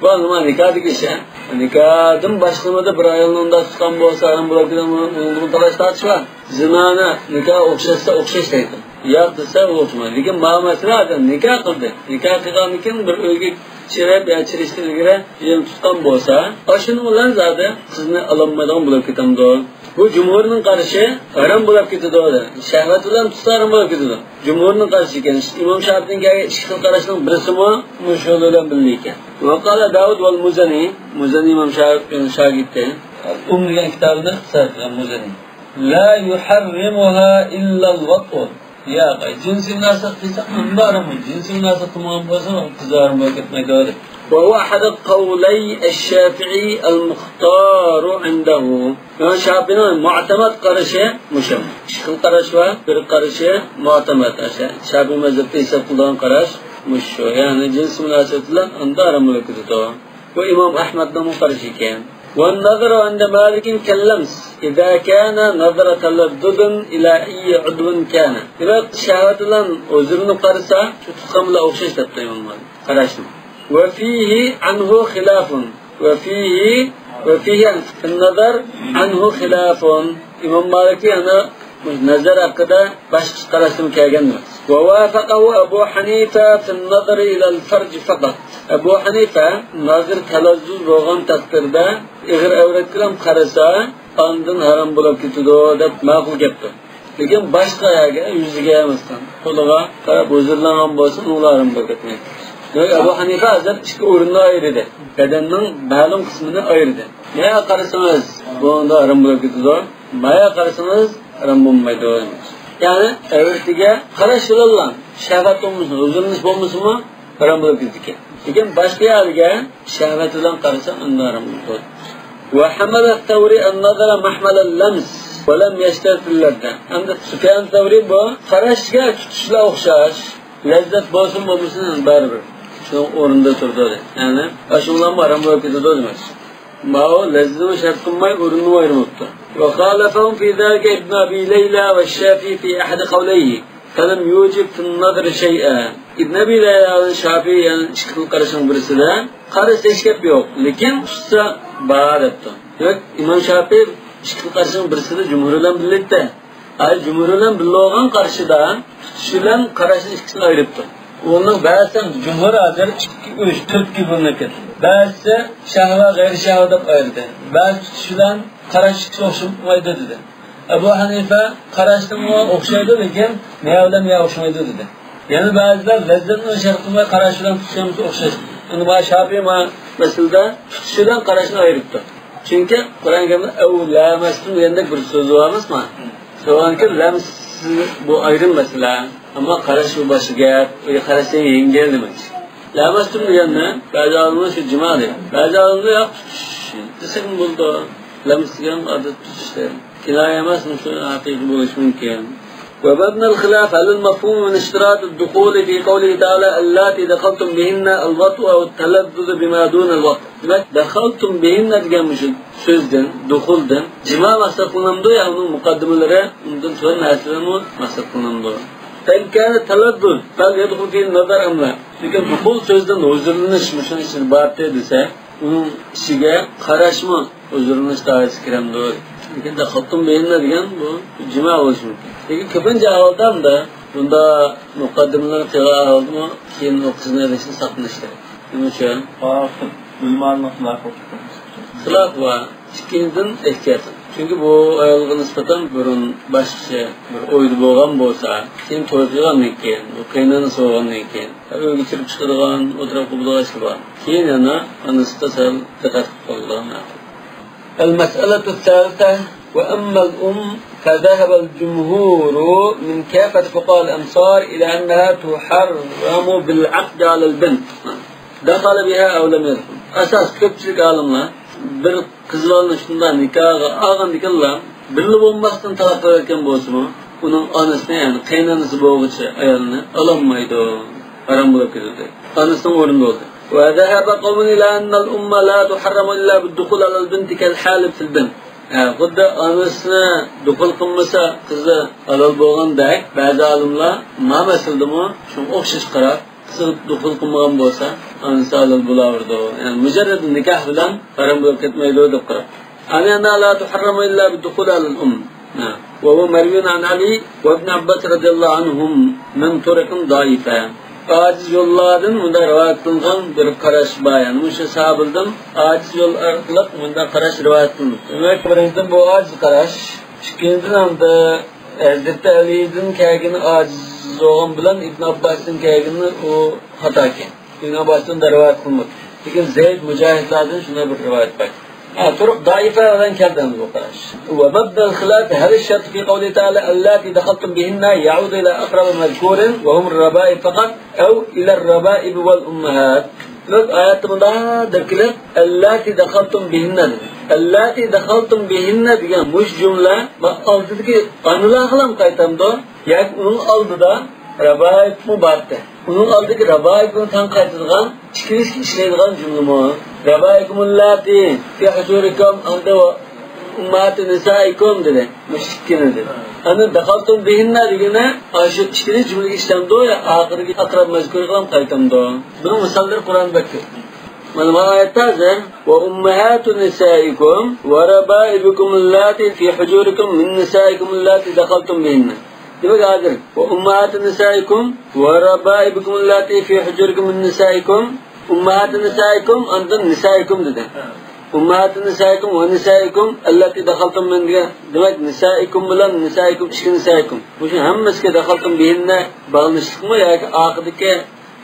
بۇ ئەمما نىكاھدىكى ئىش، ھە. نىكاھدىن باشقىلىردا بىر ئايالنى ئۇنداق تۇتقان بولسا، ھارام بولۇپ كېتىدۇ، ئۇنىڭدىمۇ تالاش تارتىش بار. زىنانى نىكاھ ئوخشاتسا ئوخشاش دەيدۇ. ياق دېسە، ئۇ ئوخشىمايدۇ. لېكىن ماۋۇ مەسىلە ئادەم نىكاھ قىلدى. نىكاھ قىلغاندىن كېيىن بىر ئۆيگە چىرىپ يا چىرىشتىن ئىلگىرى يەنە تۇتقان بولسا، ئاشۇنىڭ بىلەن زادى قىزنى ئالالمايدىغان بولۇپ كېتەمدۇ؟ بۇ جۇمھۇرنىڭ قارىشى ھارام بولۇپ كېتىدۇ. شەھۋەت بىلەن تۇتسا ھارام بولۇپ كېتىدۇ. جۇمھۇرنىڭ قارىشى ئىكەن. ئىمام شاپىئىنىڭ كەلگەن ئىككى خىل قاراشنىڭ بىرسىمۇ مۇشۇ بىلەن بىللە ئىكەن. وقال داود والمزني، مۇزەننى ئىمام شا-، شاگىرتى. ئۇم دېگەن كىتابىنى ئىختىسار قىلغان مۇزەننى. لا يحرمها إلا الوطء. ياق، جىنسىي مۇناسىۋەت قىلساق ئۇنداق ھارام، جىنسىي مۇناسىۋەت قىلمىغان بولسا قىزى ھارام بولۇپ كەتمەيدۇ دەپ. وهو أحد قولي الشافعي المختار عنده. ئىمام شاپىئىنىڭ مۇئتەمەد قارىشى مۇشۇ. ئىككى خىل قاراش بار. بىر قارىشى مۇئتەمەد، شاپىئىي مەزھەپتە ھېساب قىلىدىغان قاراش مۇشۇ. يەنى جىنسىي مۇناسىۋەت بىلەن ئاندا ھارام بولۇپ كېتىدۇ. بۇ ئىمام ئەھمەدنىڭمۇ قارىشى ئىكەن. والنظر عند مالك كاللمس إذا كان نظر تلذذ إلى أي عضو كان. دېمەك، شەھۋەت بىلەن ھۇزۇرنى قارىسا، شۇ تۇتقان بىلەن ئوخشاش دەپتۇ ئىمام مالىك قاراشنى. وفيه عنه خلاف. وفيه، وفيه في النظر عنه خلاف. ئىمام مالىكتىن يەنە نەزەر ھەققىدە باشقىچە قاراشلىرىمۇ كەلگەن. ووافقه أبو حنيفة في النظر إلى الفرج فقط. ئەبۇ ھەنىفە نازىر تەلەززۇز بولغان تەقدىردە ئېغىر ئەۋرەتكە قارىسا، ئاندىن ھارام بولۇپ كېتىدۇ دەپ ماقۇل گەپتۇر. لېكىن باشقا يەرگە، يۈزىگە، مەسىلەن، قولىغا قاراپ ھۇزۇرلانغان بولسا، ئۇلار ھارام بولۇپ كەتمەيدۇ. دېمەك، ئەبۇ ھەنىفە ھازىر ئىككى ئورۇندا ئايرىدى. بەدەننىڭ مەلۇم قىسمىنى ئايرىدى. مايا قارىسىڭىز، بۇنىڭدا ھارام بولۇپ كېتىدۇ. مايا قارىسىڭىز، ھارام بولمايدۇ. يەنى ئەۋرىتىگە قاراش بىلەنلا شەھۋەت بولمىسۇن، ھۇزۇرلىنىش بولمىسىمۇ، ھارام بولۇپ كېتىدىكەن. لېكىن باشقا يەرگە شەھۋەت بىلەن قارىسا، ئۇندا ھارام بولىدۇ. وحمل الثوري النظر محمل اللمس ولم يشترط اللذة. ھەمدە سۇفيان سەۋرى بۇ قاراشقا تۇتۇشلا ئوخشاش. لەززەت بولسۇن بولمىسۇن بەرىبىر شۇنىڭ ئورنىدا تۇرىدۇ دەيدۇ. يەنى ئاشۇنىڭ بىلەن ھارام بولۇپ كېتىدۇ دېمەكچى. ماۋۇ لەززىتىنى شەرت قىلماي ئورنىنى ئايرىماپتۇ. وخالفهم في ذلك ابن أبي ليلى والشافعي في أحد قوليه فلم يوجب في النظر شيئا. ئىبن ئەبى لەيلا، شاپىئى، يەنى ئىككى خىل قارىشىنىڭ بىرسىدە قارىسا ھېچ گەپ يوق، لېكىن تۇتسا بار دەپتۇ. دېمەك، ئىمام شاپىئى ئىككى خىل قارىشىنىڭ بىرسىدە جۇمھۇر بىلەن بىللىكتە. ئاي، جۇمھۇر بىلەن بىللە بولغان قارىشىدا تۇتۇش بىلەن قاراشنى ئىككىسىنى ئايرىپتۇ. ئۇنىڭ بەزىسى جۇمھۇر ھازىر ئىككى، ئۈچ، تۆتكە بۆلۈنۈپ كەتتى. بەزىسى شەھۋە، غەيرىي شەھۋە دەپ ئايرىدى. بەزى تۇتۇش بىلەن قاراش ئىككىسى ئوخشىمايدۇ دېدى. ئەبۇ ھەنىفە قاراشنىمۇ ئوخشايدۇ، لېكىن نەيە بىلەن نەيە ئوخشىمايدۇ دېدى. يەنە بەزىلەر لەززەتنى شەرت قىلماي قاراش بىلەن تۇتۇش ھەممىسى ئوخشاش. ئەمما شاپىئى ما مەسىلىدە تۇتۇش بىلەن قاراشنى ئايرىپتۇ. چۈنكى قۇرئان كەرىمدە ئەۋ لامەستۇم دېگەندەك بىر سۆز بار ئەمەسمۇ؟ شۇنىڭ ئۈچۈن لەمس بۇ ئايرىم مەسىلە. ئەمما قاراش بۇ باشقا گەپ. ئۇ قاراشنى يەڭگىل دېمەكچى. لامەستۇم دېگەننى بەزى ئالىملار شۇ جىما دەيدۇ. بەزى ئالىملار ياق، تۇتۇش دېسەكمۇ بولىدۇ. لەمس دېگەن ئادەتتە تۇتۇش دەيدۇ. كىنايە ئەمەس، مۇشۇ ھەقىقىي بولۇشى مۇمكىن. ومبنى الخلاف على المفهوم من اشتراط الدخول في قوله تعالى: اللاتي دخلتم بهن الوطء أو التلذذ بما دون الوطء. دېمەك، دەخەلتۇم بىھىننە دېگەن مۇشۇ سۆزدىن، دۇخۇلدىن، جىما مەقسەت قىلىنامدۇ يا ئۇنىڭ مۇقەددىمىلىرى، ئۇندىن سۆز نەرسىلەرمۇ مەقسەت قىلىنامدۇ؟ فإن كان التلذذ فليدخل فيه النظر أم لا؟ لېكىن دۇخۇل سۆزىدىن ھۇزۇرلىنىش مۇشۇنىڭ ئىچىدە بارتى دېسە، ئۇنىڭ ئىچىگە قاراشمۇ ھۇزۇرلىنىش دائىرىسىگە كىرەمدۇ؟ لېكىن دەخەلتۇم بىھىننە دېگەن بۇ جىما بولۇشى مۇمكىن. لېكىن كۆپىنچە ئەھۋالدا ئەمدى بۇنداق مۇقەددىمىلەر قىلغان ئەھۋالدىمۇ كېيىن ئۇ قىزنى ئېلىشنى ساقلىنىش كېرەك. نېمە ئۈچۈن؟ ئۇلىمانىڭ خىلاپى. خىلاپى بار. ئىككىنچىدىن، ئېھتىيات. چۈنكى بۇ ئايالغا نىسبەتەن بۇرۇن باشقىچە بىر ئويدا بولغان بولسا، كېيىن توي قىلغاندىن كېيىن، بۇ قېيىنئانىسى بولغاندىن كېيىن، ئۆيگە چىرىپ چىقىدىغان، ئوتتۇرىغا قويىدىغان ئىشلار بار. كېيىن يەنە ئانىسىغا سەل دىققەت قىلىپ قويىدىغان مەقۇل. المسألة الثالثة، وأما الأم فذهب الجمهور من كافة فقهاء الأمصار إلى أنها تحرم بالعقد على البنت دخل بها أو لم يدخل. ئاساس كۆپچىلىك ئالىملار بىر قىز بالىنى شۇنداق نىكاھقا ئالغاندىكىنلا، بىللە بولماستىن تالاق بېرىۋەتكەن بولسىمۇ، ئۇنىڭ ئانىسىنى، يەنى قېيىنئانىسى بولغۇچى ئايالنى ئالالمايدۇ. ھارام بولۇپ كېتىدۇ. ئانىسىنىڭ ئورنىدا بولدى. وذهب قوم إلى أن الأم لا تحرم إلا بالدخول على البنت كالحالف في البنت. ھە، خۇددى ئانىسىنى دۇخۇل قىلمىسا قىزى ھالال بولغاندەك، بەزى ئالىملار ما مەسىلىدىمۇ شۇنىڭغا ئوخشاش قاراپ، قىزى دۇخۇل قىلمىغان بولسا، ئانىسى ھالال بولاۋېرىدۇ. يەنى مۇجەررەد نىكاھ بىلەن ھارام بولۇپ كەتمەيدۇ دەپ قاراپ. أي أنها لا تحرم إلا بالدخول على الأم. نعم. وهو مروي عن علي وابن عباس رضي الله عنهم من طرق ضعيفة. ئاجىز يوللاردىن مۇنداق رىۋايەت قىلىنغان بىر قاراش بار. يەنى مۇشۇ ساھابىدىن ئاجىز يول ئارقىلىق مۇنداق قاراش رىۋايەت قىلىنىدۇ. دېمەك، بىرىنچىدىن، بۇ ئاجىز قاراش. ئىككىنچىدىن، ئەمدى ھەزرىتى ئەلىدىن كەلگىنى ئاجىز بولغان بىلەن ئىبن ئابباستىن كەلگىنى ئۇ خاتاكەن. ئىبن ئابباستىن رىۋايەت قىلمىدى. لېكىن زەيد، مۇجاھىدلاردىن شۇنداق بىر رىۋايەت بار. ھە، تۇرۇق زەئىپە بىلەن كەلدى بۇ قاراش. ومبنى الخلاف، هل الشرط في قوله تعالى اللاتي دخلتم بهن يعود إلى أقرب مذكور وهم الربائب فقط أو إلى الربائب والأمهات؟ بىز ئايەتتە مۇنداق دەپ كېلىپ، اللاتي دخلتم بهن دېدى. اللاتي دخلتم بهن دېگەن مۇشۇ جۈملە ما ئالدىدىكى ئانىلارغىلا قايتامدۇ؟ ياكى ئۇنىڭ ئالدىدا رابائىبمۇ بارتى؟ ئۇنىڭ ئالدىدىكى رابائىبنى تەڭ قايتىدىغان، ئىككىلىسىگە ئىشلەيدىغان جۈملىمۇ؟ رابائبكم اللاتي في حجوركم، ئاندىن ئۇمماھاتۇ نىسائىكۇم دېدى. مۇشۇ ئىككىنى دېدى. ئاندىن دخلتم بهن دېگىنى ئاشۇ ئىككىنچى جۈملىگە ئىشلەمدۇ يا ئاخىرىدىكى ئەقرەب مەزكۇرغا قايتامدۇ؟ بۇنىڭ مىساللىرى قۇرئاندا بەك كۆپ. مانا بۇ ئايەتتە ھازىر، وأمهات نسائكم وربائبكم اللاتي في حجوركم من نسائكم اللاتي دخلتم بهن. دېمەك، ھازىر، وأمهات نسائكم وربائبكم اللاتي في حجوركم من نسائكم، أمهات نسائكم، ئاندىن نىسائىكۇم دېدى. ئۇمماھاتۇ نىسائىكۇم ۋە نىسائىكۇم ئەللەتى دەخەلتۇم بىھىننە دېگەن، دېمەك، نىسائىكۇم بىلەن نىسائىكۇم، ئىككى نىسائىكۇم. مۇشۇ ھەممىسىگە دەخەلتۇم بىھىننە باغلىنىشلىقمۇ ياكى ئاخىرىدىكى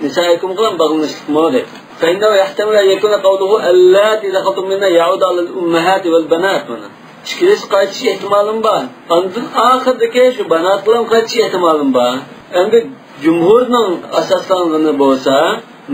نىسائىكۇمغا باغلىنىشلىقمۇ دەيدۇ. فإنه يحتمل أن يكون قوله اللاتي دخلتم بهن يعود على الأمهات والبنات مانا. ئىككىلىسى قايتىش ئېھتىمالىمۇ بار. ئاندىن ئاخىرىدىكى شۇ باناتقىلا قايتىش ئېھتىمالىمۇ بار. ئەمدى جۇمھۇرنىڭ ئاساسلانغىنى بولسا،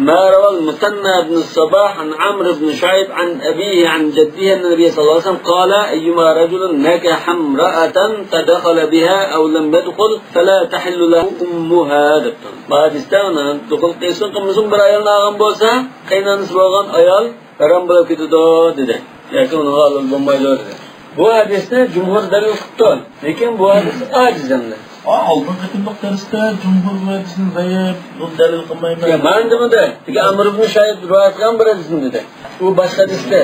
ما روى المثنى بن الصباح عن عمرو بن شعيب عن أبيه عن جده أن النبي صلى الله عليه وسلم قال: أيما رجل نكح امرأة فدخل بها أو لم يدخل فلا تحل له أمها دەپتۇ. بۇ ھەدىستە ئۇنى دۇخۇل قىلسۇن قىلمىسۇن بىر ئايالنى ئالغان بولسا، قېيىنئانىسى بولغان ئايال ھارام بولۇپ كېتىدۇ دېدى. ياكى ئۇنىڭغا ھالال بولمايدۇ دېدى. بۇ ھەدىسنى جۇمھۇر دەلىل قىپتۇ. لېكىن بۇ ھەدىس ئاجىز ئەمدى. ئا، ئالدىنقى قېتىملىق دەرستە جۇمھۇر بۇ ھەدىسنى زەئىپ، بۇ دەلىل قىلمايمەن. يا، مانا دېمىدى. لېكىن ئەمر ئىبن شۇئەيب رىۋايەت قىلغان بىر ھەدىسنى دېدى. ئۇ باشقا ھەدىستە.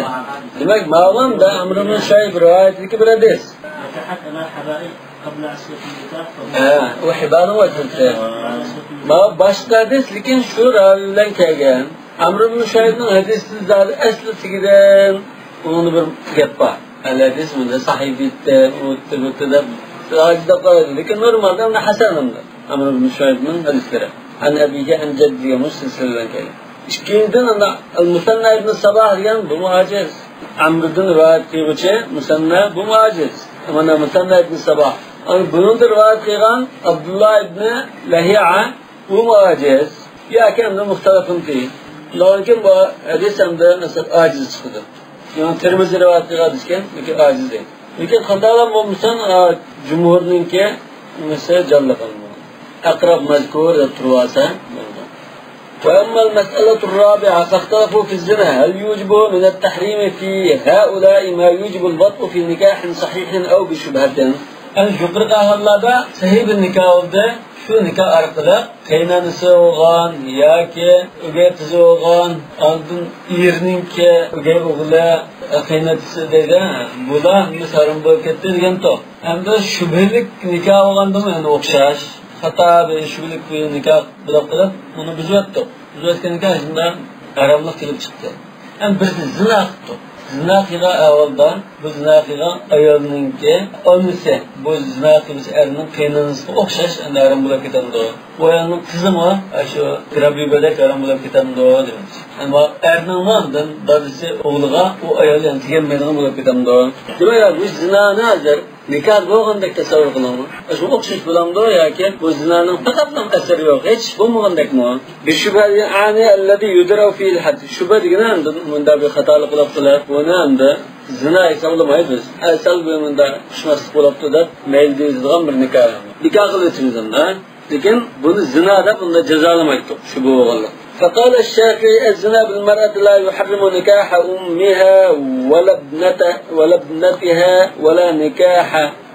دېمەك، ماۋۇ ئەمدى ئەمر ئىبن شۇئەيب رىۋايەتىدىكى بىر ھەدىس. نكحت أنا حبائب قبل عصية النكاح، فهو ھە، ئۇ ھىبانىڭ ۋەزنىسى. ماۋۇ باشقا ھەدىس، لېكىن شۇ راۋى بىلەن كەلگەن. ئەمر ئىبن شۇئەيبنىڭ ھەدىسىدە زادى ئەسلى تېگىدىن ئۇنىڭدا بىر گەپ بار. ئەل ھەدىس مۇنداق سەھىھ دېيىپتۇ، ئۇ دېيىپتۇ، بۇ دېيىپتۇ دەپ راجىھ دەپ قارايدۇ. لېكىن نورمالدا ئەمدى ھەسەن ئەمدى ئەمر ئىبن شۇئەيبنىڭ ھەدىسلىرى. عن أبيه عن جده دېگەن مۇشۇ سىلسىلە بىلەن كەلگەن. ئىككىنچىدىن، ئەمدى المثنى بن الصباح دېگەن بۇمۇ ئاجىز. ئەمردىن رىۋايەت قىلغۇچى مۇسەننا بۇمۇ ئاجىز. مانا مۇسەننا ئىبن ساباھ. ئەنە بۇنىڭدىن رىۋايەت قىلغان ئابدۇللا ئىبن لەھىئە، بۇمۇ ئاجىز. ياكى ئەمدى مۇختەلەفۇن فىھ. لېكىن بۇ ھەدىس ئەمدى مەسىلەن ئاجىز چىقىدۇ. يەنى تىرمىزى رىۋايەت قىلغان ئىكەن، لېكىن ئاجىز دەيدۇ. لېكىن قانداقلا بولمىسۇن، ئا، جۇمھۇرنىڭكى نېمىسى جانلىق. ئەقرەب مەزكۇر دەپ تۇرۇۋالسا بولىدۇ. وأما المسألة الرابعة فاختلفوا في الزنا، هل يوجب من التحريم في هؤلاء ما يوجب الوطء في نكاح صحيح أو بشبهة؟ ئەنە يۇقىرىقى ئەھۋاللاردا سەھىھ بىر نىكاھ بولدى، شۇ نىكاھ ئارقىلىق قېيىنئانىسى بولغان ياكى ئۆگەي قىزى بولغان، ئاندىن ئېرىنىڭكى ئۆگەي ئوغلى، قېيىنئاتىسى دەيدۇ، بۇلار ھەممىسى ھارام بولۇپ كەتتى دېگەنتۇ. ئەمدى شۈبھىلىك نىكاھ بولغاندىمۇ يەنە ئوخشاش. خاتا بىر شۈبھىلىك بىر نىكاھ بۇلاپ قىلىپ، ئۇنى بۇزۇۋەتتۇق. بۇزۇۋەتكەن نىكاھ شۇنداق ھاراملىق كېلىپ چىقتى. ئەمدى بىرسى زىنا قىپتۇ. زىنا قىلغان ئەھۋالدا بۇ زىنا قىلغان ئايالنىڭكى ئانىسى، بۇ زىنا قىلغۇچى ئەرنىڭ قېيىنئانىسىغا ئوخشاش ئەمدى ھارام بولۇپ كېتەمدۇ؟ بۇ ئايالنىڭ قىزىمۇ شۇ رەبىبەدەك ھارام بولۇپ كېتەمدۇ دېمەكچى. ئەمما ئەرنىڭمۇ ئاندىن دادىسى ئوغلىغا ئۇ ئايال يەنە تېگەلمەيدىغان بولۇپ كېتەمدۇ؟ دېمەك، بۇ زىنانى ھازىر نىكاھ بولغاندەك تەسەۋۋۇر قىلىڭلار. شۇ ئوخشاش بولامدۇ ياكى بۇ زىنانىڭ پەقەتلا ئەسىرى يوق، ھېچ بولمىغاندەكمۇ؟ بىششۇبھە، يەنى ئەللەزى يۇدرەئۇ فىھىل ھەد. شۇبھە دېگىنى ئاندىن مۇنداق بىر خاتالىق قىلىپ قىلىپ، بۇنى ئەمدى زىنا ھېسابلىمايمىز. ئە، سەل بىر مۇنداق ئۇقۇشماسلىق بولۇپتۇ دەپ مەيلى دېيىلىدىغان بىر نىكاھ. نىكاھ قىلىۋېتىمىز ئەمدى. لېكىن بۇنى زىنا دەپ ئۇنداق جازالىمايتتۇق، شۇ بولغانلىق. فقال الشافعي: الزنا بالمرأة لا يحرم نكاح أمها ولا ابنته-، ولا ابنتها ولا نكاح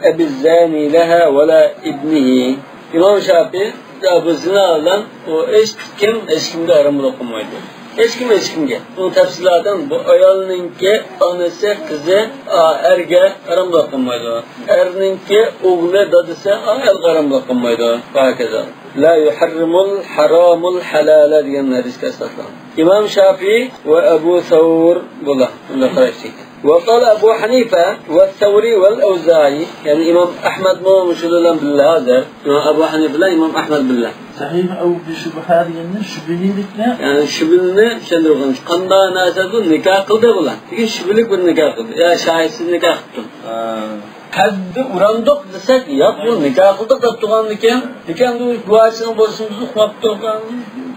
أبي الزاني لها ولا ابنه. ئىمام شافىئى، يا، بۇ زىنا بىلەن ئۇ ھېچكىم ھېچكىمگە ھارام بولۇپ قالمايدۇ. ھېچكىم ھېچكىمگە. ئۇنىڭ تەپسىلاتى بۇ ئايالنىڭكى ئانىسى، قىزى، ئا، ئەرگە ھارام بولۇپ قالمايدۇ. ئەرنىڭكى ئوغلى، دادىسى ئايالغا ھارام بولۇپ قالمايدۇ. ۋە ھاكازا. لا يحرم الحرام الحلال دېگەن ھەدىسكە ئاساسلانغان. ئىمام شافىئى ۋە ئەبۇ سەۋر بۇلار. بۇنداق قاراشتى. وقال أبو حنيفة والثوري والأوزاعي، يەنى ئىمام ئەھمەدمۇ مۇشۇلار بىلەن بىللە ھازىر. ئىمام ئەبۇ ھەنىفە بىلەن ئىمام ئەھمەد بىللە. سەھىھ ئەۋ بىشۇبھە دېگەندە شۈبھىلىكنى. يەنى شۈبھىلىكنى چۈشەندۈرگەن. قانداق نەرسە بۇ؟ نىكاھ قىلدى بۇلار. لېكىن شۈبھىلىك بىر نىكاھ قىلدى. يا شاھىتسىز نىكاھ قىپتۇ. ھە. ھەددە ئۇراندۇق دېسەك، ياق، بۇ نىكاھ قىلدۇق دەپ تۇرغاندىكىن، لېكىن بۇ گۇۋاھچىنىڭ بولسىمىز ئۇقماپتۇق،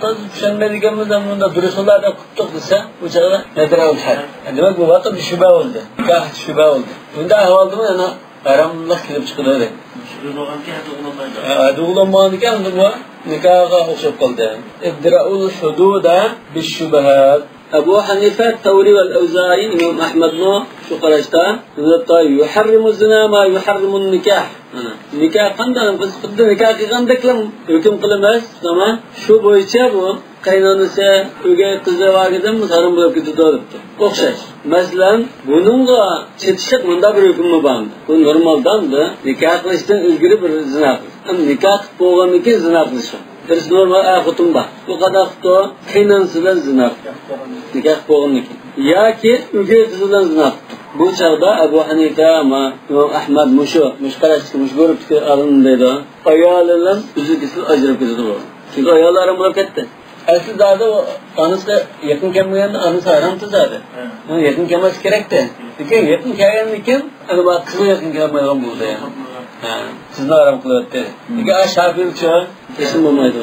تازا چۈشەنمەيدىكەنمىز، ئەمدى بۇنداق دۇرۇسلا دەپ قىپتۇق دېسە، بۇ چاغدا نەدىر ئەۋ ھەد. دېمەك، بۇ ۋاقىت شۈبھە بولدى. نىكاھ شۈبھە بولدى. بۇنداق ئەھۋالدىمۇ يەنە ھاراملىق كېلىپ چىقىدۇ دەيدۇ. شۈبھە بولغاندىكىن ھەددە ئۇقۇلمايدۇ. ھە، ھەددە ئۇقۇلمىغاندىكىن ئەمدى بۇ نىكاھقا ئوخشاپ قالدى. ادرأوا الحدود بالشبهات. ئەبۇ ھەنىفە، سەۋرى ۋە ئەۋزائى، ئىمام ئەھمەدمۇ شۇ قاراشتا. ھەتتا يۇھەررىمۇ زىنا ما يۇھەررىمۇن نىكاھ. مانا، نىكاھ قانداق، بىز خۇددى نىكاھ قىلغاندەكلا ھۆكۈم قىلىمىز، ئەمما شۇ بويىچە بۇ قېيىنئانىسى، ئۆگەي قىزى بار ئىدىمۇ ھارام بولۇپ كېتىدۇ دەپتۇ. ئوخشاش. مەسىلەن، بۇنىڭغا چېتىشلىق مۇنداق بىر ھۆكۈممۇ بارمۇ؟ بۇ نورمالدا ئەمدى نىكاھ قىلىشتىن ئىلگىرى بىر زىنا قىلىش. ئەمدى نىكاھ قىلىپ بولغاندىن كېيىن زىنا قىلىش. بىرسى نورمال ئەر خوتۇن بار. بۇ قانداق قىپتۇ؟ قېيىنئانىسى بىلەن زىنا قىپتۇ. نىكاھ قىلىپ بولغاندىن كېيىن. ياكى ئۆگەي قىزى بىلەن زىنا قىپتۇ. بۇ چاغدا ئەبۇ ھەنىفە، ما-، ئىمام ئەھمەد مۇشۇ، مۇشۇ قاراشتىكى، مۇشۇ گۇرۇپتىكى ئالىم دەيدۇ. ئايالى بىلەن ئۈزۈل-كېسىل ئاجرىلىپ كېتىدۇ بۇ. چۈنكى ئايالى ھارام بولۇپ كەتتى. ئەسلى زادى ئۇ ئانىسىغا يېقىن كەلمىگەندە ئانىسى ھارامتى زادى. ھە. ئۇنىڭ يېقىن كەلمەسلىكى كېرەكتى. لېكىن يېقىن كەلگەندىن كېيىن ئەنە بۇ قىزغا يېقىن كېلەلمەيدىغان بولدى. ھە. قىزنى ھارام قىلىۋەتتى. لېكىن ئا شاپىئىچۇ؟ ھېچنېمە بولمايدۇ.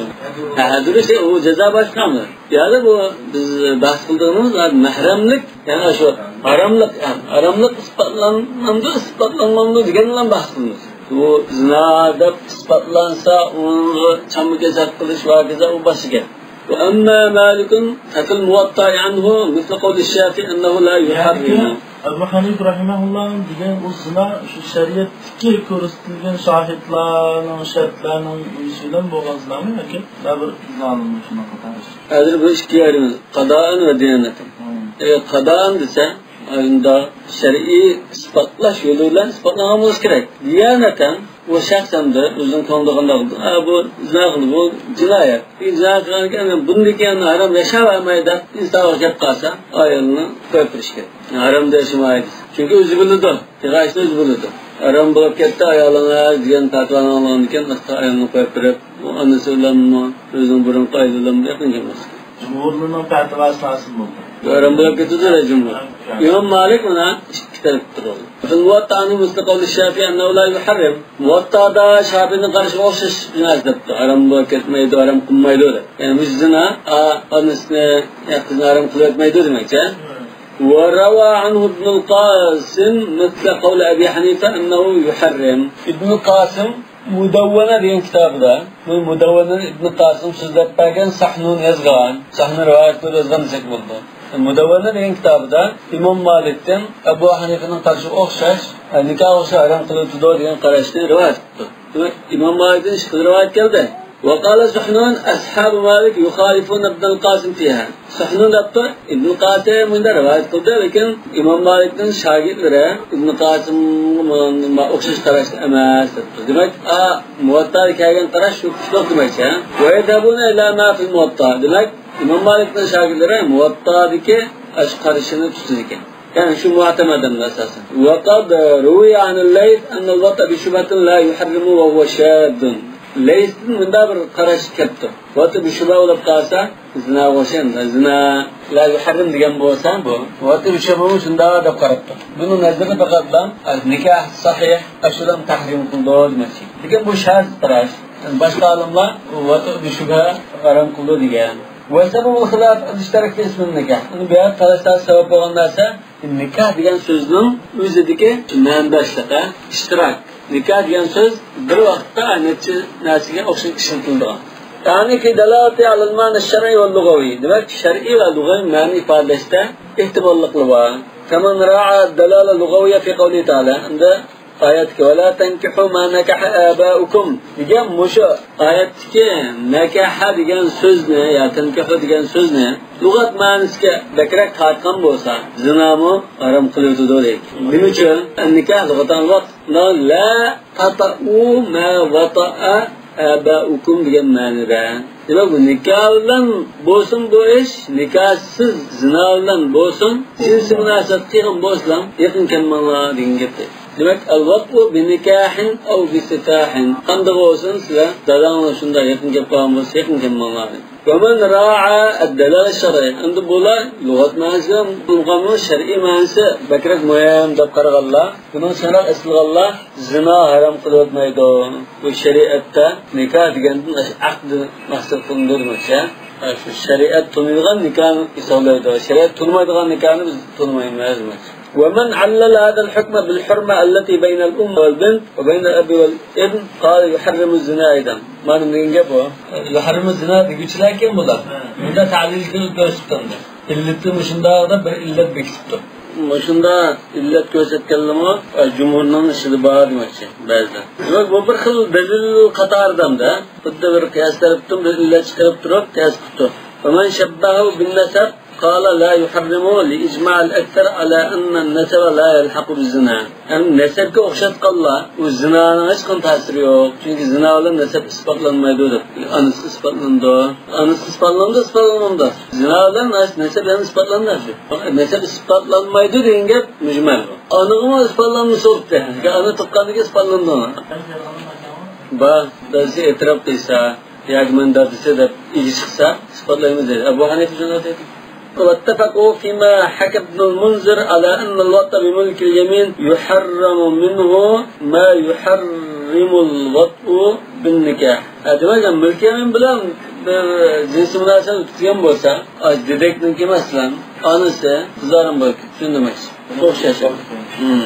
ھە، دۇرۇس، ئۇ جازا باشقامۇ؟ يەنى بۇ بىز بەھس قىلىدىغىنىمىز مۇھەررەملىك، يەنى شۇ ھاراملىق، يەنى ھاراملىق ئىسپاتلانامدۇ، ئىسپاتلانمامدۇ دېگەن بىلەن بەھس قىلىمىز. بۇ زىنا دەپ ئىسپاتلانسا، ئۇنىڭغا چامما كېسەك قىلىش ۋە ھاكازا، ئۇ باشقا گەپ. وأما مالك ففي الموطأ عنه مثل قول الشافعي أنه لا يحرم. ئەبۇ ھەنىفە رەھىمەھۇللاھنىڭ دېگەن ئۇ زىنا شۇ شەرىئەتتىكى كۆرسىتىلگەن شاھىتلارنىڭ، شەرتلەرنىڭ ئىشى بىلەن بولغان زىنامۇ ياكى بىر زىنانىمۇ شۇنداق قاتارلىشىپ؟ ھازىر بۇ ئىككىگە ئايرىمىز. قازائەن ۋە دىيانەتەن. ھە. ئە، قازائەن دېسە، ئۇنداق شەرئىي ئىسپاتلاش يولى بىلەن ئىسپاتلانغان بولۇشى كېرەك. دىيانەتەن ئۇ شەخس ئەمدى ئۆزىنىڭ كۆڭلىدە قانداق قىلدى؟ ھە، بۇ زىنا قىلدى، بۇ جىنايەت. بۇ زىنا قىلغاندىكىن ئەمدى بۇندىن كېيىن ھارام ياشاۋەرمەي دەپ ئىنسانغا گەپ قالسا، ئايالىنى قويۇپ بېرىش كېرەك. ھارام دېيىشى مايدىسى. چۈنكى ئۆزى بىلىدۇ. قىلغان ئىشنى ئۆزى بىلىدۇ. ھارام بولۇپ كەتتى ئايالىڭىز دېگەن پەتىۋانى ئاڭلىغاندىكىن، ئاستا ئايالىنى قويۇپ بېرىپ، ئۇ ئانىسى بىلەنمۇ، ئۆزىنىڭ بۇرۇنقى ئايالى بىلەنمۇ يېقىن كەلمەسلىك. جۇمھۇرلارنىڭ پەتىۋاسى ھاسىل بولدى. ھارام بولۇپ كېتىدۇ دە جۇمھۇر. ئىمام مالىك مانا ئىككى تەرەپتە تۇرىدۇ. في الموطأ عنه مثل قول الشافعي أنه لا يحرم. مۇۋەتتادا شافىئىنىڭ قارىشىغا ئوخشاش نەرسە دەپتۇ. ھارام بولۇپ كەتمەيدۇ، ھارام قىلمايدۇ دەپ. يەنى بۇ زىنا، ئا، ئانىسىنى، يا قىزنى ھارام قىلىۋەتمەيدۇ دېمەكچى. وروى عنه ابن القاسم مثل قول أبي حنيفة أنه يحرم. ئىبن قاسىم مۇدەۋۋەنە دېگەن كىتابىدا، بۇ مۇدەۋۋەنىنى ئىبن قاسىم سۆزلەپ بەرگەن، سەھنۇن يازغان، سەھنۇن رىۋايەت قىلىپ يازغان دېسەك بولىدۇ. مۇدەۋۋەنە دېگەن كىتابىدا ئىمام مالىكتىن ئەبۇ ھەنىفىنىڭ قارىشىغا ئوخشاش، نىكاھقا ئوخشاش ھارام قىلىۋېتىدۇ دېگەن قاراشنى رىۋايەت قىپتۇ. دېمەك، ئىمام مالىكتىن ئىككى خىل رىۋايەت كەلدى. وقال سحنون: أصحاب مالك يخالفون ابن القاسم فيها. سحنون دەپتۇ، ئىبن قاسىم مۇنداق رىۋايەت قىلدى، لېكىن ئىمام مالىكنىڭ شاگىرتلىرى ئىبن قاسىمغا مۇ-، مۇ-، ئوخشاش قاراشتا ئەمەس دەپتۇ. دېمەك، ئا، مۇۋەتتادا كەلگەن قاراش شۇ كۈچلۈك دېمەكچى. ويذهبون إلى ما في الموطأ. دېمەك، ئىمام مالىكنىڭ شاگىرتلىرى مۇۋەتتادىكى ئاشۇ قارىشىنى تۇتىدىكەن. يەنى شۇ مۇئتەمەد ئەمدى ئاساسەن. وقد روي عن الليث أن الوطء بشبهة لا يحرم وهو شاذ. لەيستىن مۇنداق بىر قاراش كەپتۇ. ۋەتئ بىشۇبھە بولۇپ قالسا، زىناغا ئوخشايدۇ. زىنا لا يحرم دېگەن بولسا بۇ. ۋەتئ بىشۇبھەمۇ شۇنداق دەپ قاراپتۇ. بۇنىڭ نەزىرىدە پەقەتلا نىكاھ سەھىھ، ئاشۇلام تەھرىم قىلىدۇ دېمەكچى. لېكىن بۇ شاز قاراش. باشقا ئالىملار ۋەتئ بىشۇبھە ھارام قىلىدۇ دېگەن. وسبب الخلاف الاشتراك في اسم النكاح. ئۇنى بۇ يەردە تالاشتىرىش سەۋەب بولغان نەرسە، نىكاھ دېگەن سۆزنىڭ ئۆزىدىكى مەنىداشلىقى، ئىشتىراك. نىكاھ دېگەن سۆز بىر ۋاقىتتا نەچچە نەرسىگە ئوخشاش ئىشلىتىلىدىغان. يعني في الدلالة على المعنى الشرعي واللغوي. دېمەك، شەرئىي ۋە لۇغەۋىي مەنىنى ئىپادىلەشتە ئېھتىماللىقلىرى بار. كمن راعى الدلالة اللغوية في قوله تعالى. ئەمدى ئايەتتىكى، ولا تنكحوا ما نكح آباؤكم دېگەن مۇشۇ ئايەتتىكى نەكەھە دېگەن سۆزنى يا تەنكىھۇ دېگەن سۆزنى لۇغەت مەنىسىگە بەكرەك تارتقان بولسا، زىنامۇ ھارام قىلىۋېتىدۇ دەيدۇ. نېمە ئۈچۈن؟ النكاح لغة الوطء. لا تطئوا ما وطأ آباؤكم دېگەن مەنىدە. دېمەك، بۇ نىكاھ بىلەن بولسۇن بۇ ئىش، نىكاھسىز زىنا بىلەن بولسۇن، جىنسىي مۇناسىۋەت قىلغان بولسىلا، يېقىن كەلمەڭلار دېگەن گەپ. دېمەك، الوطء بنكاح أو بسفاح. قانداق بولسۇن، سىلەر داداڭلار شۇنداق يېقىن كەپ قالغان بولسا، يېقىن كەلمەڭلار دېدى. ومن راعى الدلالة الشرعية. ئەمدى بۇلار لۇغەت مەنىسى بىلەن ئۇقۇلغانمۇ، شەرئىي مەنىسى بەكرەك مۇھىم دەپ قارىغانلار، بۇنىڭ شەرئىي ئېسىلغانلار زىنا ھارام قىلىۋەتمەيدۇ. بۇ شەرىئەتتە نىكاھ دېگەندىن ئەقىد مەقسەت قىلىنىدۇ دېمەكچى. شۇ شەرىئەت تونۇيدىغان نىكاھنى ھېسابلايدۇ. شەرىئەت تونۇمايدىغان نىكاھنى بىز تونۇمايمىز دېمەكچى. ومن علل هذا الحكم بالحرمة التي بين الأم والبنت وبين الأب والابن قال يحرم الزنا أيضا. مانا دېگەن گەپ ئۇ. يحرم الزنا دېگۈچىلەركەن بۇلار. بۇندا تەلىل قىلىپ كۆرسىتىپتۇ. ئىللىتى مۇشۇنداق دەپ بىر ئىللەت بېكىتىپتۇ. مۇشۇنداق ئىللەت كۆرسەتكەنلىرىمۇ، ئە، جۇمھۇرنىڭ ئىچىدە بار دېمەكچى، بەزىلەر. دېمەك، بۇ بىر خىل دەلىل قاتارىدامدا، خۇددى بىر قىياس تەرەپتىن بىر ئىللەت چىقىرىپ تۇرۇپ قىياس قىپتۇ. فمن شبهه بالنسب قال لا يحرم لإجماع الأكثر على أن النسب لا يلحق بالزنا. يەنى نەسەبكە ئوخشاتقانلار ئۇ زىنانىڭ ھېچقانداق تەسىرى يوق. چۈنكى زىنا بىلەن نەسەب ئىسپاتلانمايدۇ دەپ. ئانىسى ئىسپاتلىنىدۇ. ئانىسى ئىسپاتلىنىدۇ، ئىسپاتلانمامدۇ؟ زىنا بىلەن نەس-، نەسەب يەنە ئىسپاتلانمايدۇ. نەسەب ئىسپاتلانمايدۇ دېگەن گەپ مۇجمەل. ئانىغىمۇ ئىسپاتلانمىسا بوپتۇ. ئانا تۇغقاندىكى ئىسپاتلىنىدۇ. بار، دادىسى ئېتىراپ قىلسا، ياكى مەن دادىسى دەپ ئىگە چىقسا، ئىسپاتلايمىز دەيدۇ. ئەبۇ ھەنىفە شۇنداق دەيدۇ. واتفقوا فيما حكى ابن المنذر على أن الوطء بملك اليمين يحرم منه ما يحرم الوطء بالنكاح. ھە، دېمەك، مۈلكىي يەمىن بىلەن بىر جىنسىي مۇناسىۋەت پۈتكەن بولسا، ئاز دېدەكنىڭكى، مەسىلەن، ئانىسى، قىزارىم بولۇپ كېتىپ، شۇندىماس. ئوخشاش. ھىم.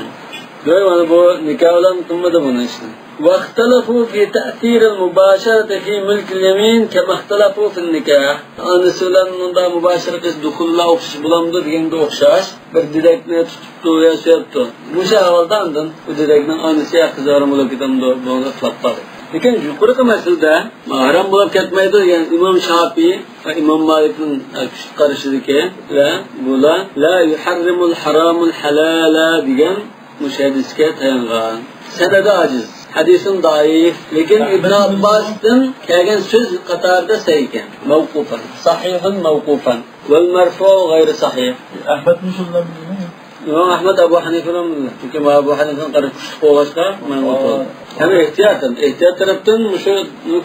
دېمەك، مانا بۇ نىكاھ بىلەن قىلمىدى بۇنى ئىشنى. واختلفوا في تأثير المباشرة في ملك اليمين كما اختلفوا في النكاح. ئانىسى بىلەن مۇنداق مۇباشىرە قىلىش، دۇخۇللا ئوخشاش بولامدۇ دېگەنگە ئوخشاش. بىر دېدەكنى تۇتۇپتۇ يا سۆيۈپتۇ. مۇشۇ ئەھۋالدا ئاندىن بۇ دېدەكنىڭ ئانىسى يا قىزى ھارام بولۇپ كېتەمدۇ، بۇنىڭدا ئىختىلاپ بار. لېكىن يۇقىرىقى مەسىلىدە ھارام بولۇپ كەتمەيدۇ، يەنى ئىمام شاپىي ۋە ئىمام مالىكنىڭ كۈچلۈك قارىشىدىكى ۋە بۇلار لا يحرم الحرام الحلال دېگەن مۇشۇ ھەدىسكە تايانغان. سەنەدى ئاجىز. ھەدىسىم زەئىپ. لېكىن ئىبن ئابباستىن كەلگەن سۆز قاتارىدا سەھىھ ئىكەن. مەۋقۇفەن. سەھىھۇن مەۋقۇفەن. ۋەل مەرفۇئۇ غەيرى سەھىھ. ئەھمەدمۇ شۇ بىلەن بىلدىمۇ؟ ئىمام ئەھمەد ئەبۇ ھەنىفە بىلەن بىلدى. چۈنكى مانا ئەبۇ ھەنىفىنىڭ قارىشى كۈچلۈك بولغاچقا، مەن ئوتۇردۇم. ھەم ئېھتىيات، ئېھتىيات تەرەپتىن مۇشۇ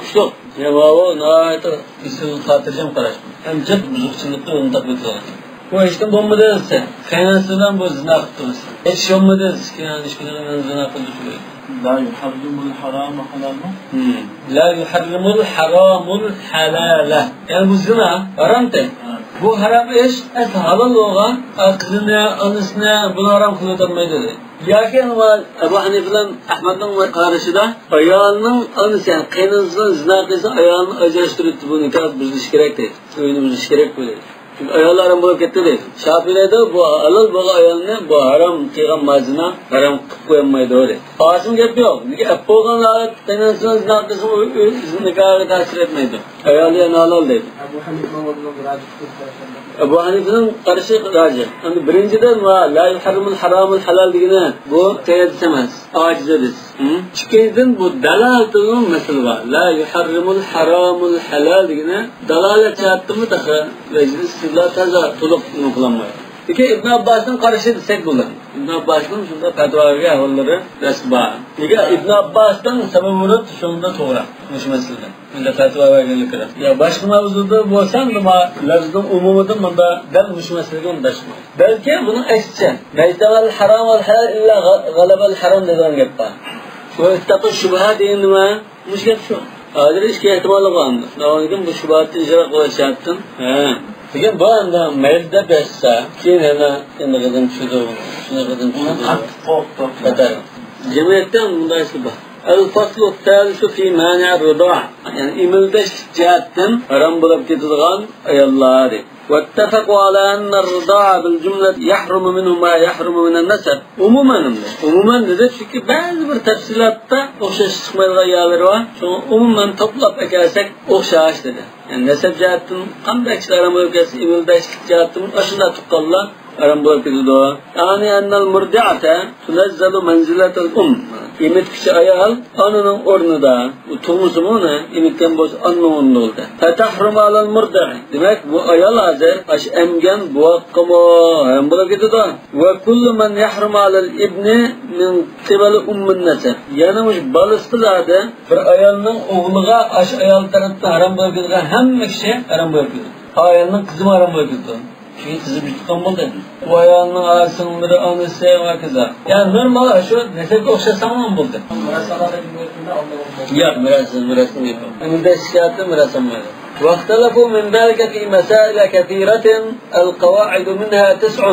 كۈچلۈك. يا ماۋۇ ناھايىتى ئېسىل خاتىرجەم قاراش. ھەم جىق بۇزۇقچىلىقنى ئۇنداق بىلىدىغان. بۇ ھېچنېمە بولمىدى دېسە، قېيىنئانىسى بىلەن بۇ زىنا قىپتۇ دېسە. ھېچ ئىش بولمىدى دېسە، قېيىنئانىسى بىلەن زىنا قىلدى شۇ. لا يحرم الحرام حلال. لا يحرم الحرام الحلال. يەنى بۇ زىنا ھارامتى. ھە. بۇ ھارام ئىش، ئەسلى ھالال بولغان، قىزىنى، ئانىسىنى بۇنى ھارام قىلىۋېتەلمەيدۇ دېدى. ياكى ئەبۇ ھەنىفە بىلەن ئەھمەدنىڭ قارىشىدا ئايالنىڭ ئانىسى، يەنى قېيىنئانىسى بىلەن زىنا قىلسا، ئايالىنى ئاجراشتۇرۇۋېتىپ، بۇ نىكاھ بۇزۇلۇشى كېرەك دەيدۇ. ئۆينى بۇزۇش كېرەك بۇ دەيدۇ. چۈنكى ئايال ھارام بولۇپ كەتتى دەيدۇ. شاپىي دەيدۇ، بۇ ھالال بولغان ئايالنى بۇ ھارام قىلغان مازىنا ھارام قىلىپ قويالمايدۇ دەيدۇ. ئاسىم گەپ يوق. نېمىنكى ئەپ بولغان ھالەتتە قېيىنئانىسى بىلەن زىنا قىلسا، ئۇ، ئۇ نىكاھىغا تەسىر ئەتمەيدۇ. ئايالى يەنە ھالال دەيدۇ. ئەبۇ ھەنىفە ماۋۇنىڭ راجىھ قىلىپ قارىغاندا. ئەبۇ ھەنىفىنىڭ قارىشى راجىھ. ئەمدى بىرىنچىدىن، لا يحرم الحرام الحلال دېگىنى بۇ سەنەد ئەمەس. ئاجىز ھەدىس. ھە؟ ئىككىنچىدىن، بۇ دالالەتتىمۇ مەسىلە بار. لا يحرم الحرام الحلال دېگىنى دالالەت جەھەتتىمۇ تېخى ۋەجىدىن ئىستىدلال تازا تولۇق نېمە قىلالمايدۇ. لېكىن ئىبن ئابباسنىڭ قارىشى دېسەك بولىدۇ. ئىبن ئابباسنىڭ شۇنداق پەتىۋا بەرگەن ئەھۋاللىرى بەس بار. لېكىن ئىبن ئابباسنىڭ سەۋەبىنى شۇندا توغرا، مۇشۇ مەسىلىدە. شۇنداق پەتىۋا بەرگەنلىكى راست. يا باشقا مەۋزۇدا بولسا، ئەمدى ما لەفزنىڭ ئومۇمىدا مۇندا دەل مۇشۇ مەسىلىگە ئۇنداشمايدۇ. بەلكى بۇنىڭ ئەكسىچە، ما اجتمع الحرام والحلال إلا غلب الحرام دەيدىغان گەپ بار. شۇ اتقى شۇبھە دېگەن نېمە؟ مۇشۇ گەپ شۇ. ھازىر ئىككى ئېھتىماللىق بار ئەمدى. داۋامىدىن بۇ شۇبھاتنى ئىجرا قىلىش شەرتتىن. ھە. لېكىن بۇ ئەمدى مەيلىدە بەشسە، كېيىن يەنە يەنە قېتىم چۈشىدۇ، شۇنى قېتىم چۈشىدۇ. قاتتىق قورقتۇم. خەتەر. جەمئىيەتتە مۇنداق ئىش بار. الفصل الثالث في مانع الرضاع. يەنى ئىمىلدەشلىك جەھەتتىن ھارام بولۇپ كېتىدىغان ئاياللار. واتفقوا على أن الرضاع بالجملة يحرم منه ما يحرم من النسب. ئومۇمەن ئەمدى. ئومۇمەن دېدى، چۈنكى بەزى بىر تەپسىلاتتا ئوخشاش چىقمايدىغان يەرلىرى بار. شۇڭا ئومۇمەن توپلاپ ئەكەلسەك ئوخشاش دېدى. يەنى نەسەب جەھەتتىن قانداق كىشىلەر ھارام بولۇپ كەتسە، ئىمىلدەشلىك جەھەتتىن ئاشۇنداق تۇغقانلار ھارام بولۇپ كېتىدۇ. يعني أن المرضعة تنزل منزلة الأم. ئېمىتكۈچى ئايال ئانىنىڭ ئورنىدا. ئۇ تۇغمىسىمۇ ئۇنى، ئېمىتكەن بولسا ئانىنىڭ ئورنىدا بولدى. فتحرم على المرضع. دېمەك، بۇ ئايال ھازىر ئاشۇ ئەمگەن بوۋاققىمۇ ھارام بولۇپ كېتىدۇ. وكل من يحرم على الابن من قبل أم النسب. يەنى مۇشۇ بالىسى زادى بىر ئايالنىڭ ئوغلىغا ئاشۇ ئايال تەرەپتىن ھارام بولۇپ كېتىدىغان ھەممە كىشى ھارام بولۇپ كېتىدۇ. ئايالنىڭ قىزىمۇ ھارام بولۇپ كېتىدۇ. چۈنكى قىزى بىر تۇغقان بولدى. بۇ ئايالنىڭ ئاغا سىڭلىلىرى، ئانىسى ۋە ھاكازا. يا نورمال شۇ نەسەبكە ئوخشاتساڭمۇ بولدى. ياق، مىراس، مىراس يوق. ئەمدى شىكايەتتە مىراس ئالمايدۇ. واختلفوا من ذلك في مسائل كثيرة القواعد منها تسع.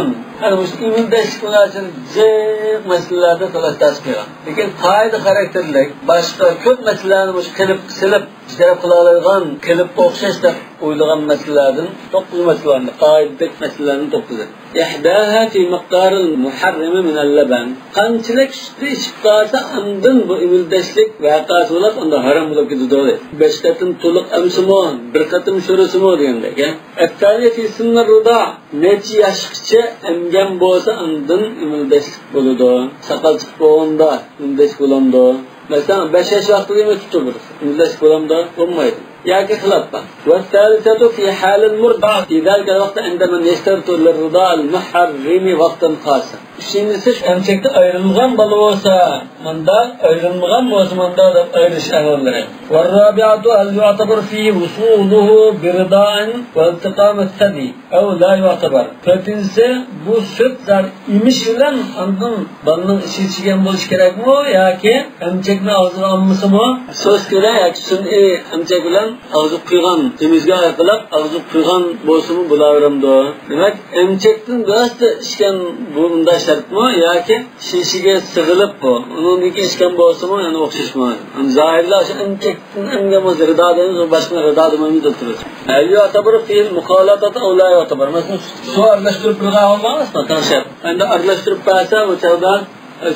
ئەنە مۇشۇ ئىمىلدەشلىك مۇناسىۋەتلىك جىق مەسىلىلەردە تالاش-تارتىش قىلغان. لېكىن قائىدە خاراكتېرلىك باشقا كۆپ مەسىلىلەرنى مۇشۇ قېلىپقا سېلىپ، بىر تەرەپ قىلالايدىغان، قېلىپقا ئوخشاش دەپ ئويلىغان مەسىلىلەردىن توققۇز مەسىلە بار. قائىدىدەك مەسىلىلەردىن توققۇزى. إحداها في مقدار المحرم من اللبن. قانچىلىك سۈتنى ئىچىپ قالسا، ئاندىن بۇ ئىمىلدەشلىك ۋەقەسى بولۇپ، ئاندا ھارام بولۇپ كېتىدۇ. بەش قېتىم تولۇق ئەمسىمۇ، بىر قېتىم شورىسىمۇ دېگەندەك، ھە؟ الثانية في سن الرضاع. نەچچە ياشقىچە ئەمگەن بولسا، ئاندىن ئىمىلدەشلىك بولىدۇ. ساقال چىقىپ بولغاندا ئىمىلدەشلىك بولامدۇ؟ مەسىلەن، بەش ياش ۋاقتىدا ئېمىتىپتۇ بىرسى. ئىمىدەش بولامدۇ؟ بولمايدۇ. ياكى خىلاپتا. والثالثة في حال المرضع، في ذلك الوقت عندما يشترط للرضاع المحرم وقتا خاصا. ئۈچىنچىسى، شۇ ئەمچەكتە ئايرىلغان بالا بولسا مۇنداق، ئايرىلمىغان بولسا مۇنداق دەپ ئايرىش ئەھۋاللىرى. والرابعة هل يعتبر فيه وصوله برضاع والتقام الثدي أو لا يعتبر. تۆتىنچىسى، بۇ سۈت زادى ئېمىش بىلەن ئاندىن بالىنىڭ ئىچىگە چىگەن بولۇشى كېرەكمۇ ياكى ئەمچەكنى ئاغزىغا ئالمىسىمۇ؟ سۆز كېرەك، ياكى سۈنئىي ئەمچەك بىلەن ئاغزىغا قۇيغان، ئېمىزگە ئارقىلىق ئاغزىغا قۇيغان بولسىمۇ بولاۋېرەمدۇ؟ دېمەك، ئەمچەكتىن بىۋاسىتە ئىچكەن بۇ مۇنداق شەرتمۇ ياكى شىشىگە سىغىلىپ بۇ، ئۇنىڭدىن كېيىن ئىچكەن بولسىمۇ يەنە ئوخشاشمۇ؟ زاھىردا شۇ ئەمچەكتىن ئەمگەن بولسا رىدا دەيمىز، باشقا رىدا دېمەيمىز ئوتتۇرىسى. هل يعتبر فيه المخالطة أو لا يعتبر؟ مەسىلەن، سۇ ئارىلاشتۇرۇپ بېرىدىغان ئەھۋال بارمۇ؟ تەڭشەپ. ئەمدى ئارىلاشتۇرۇپ بەرسە، ئۇ چاغدا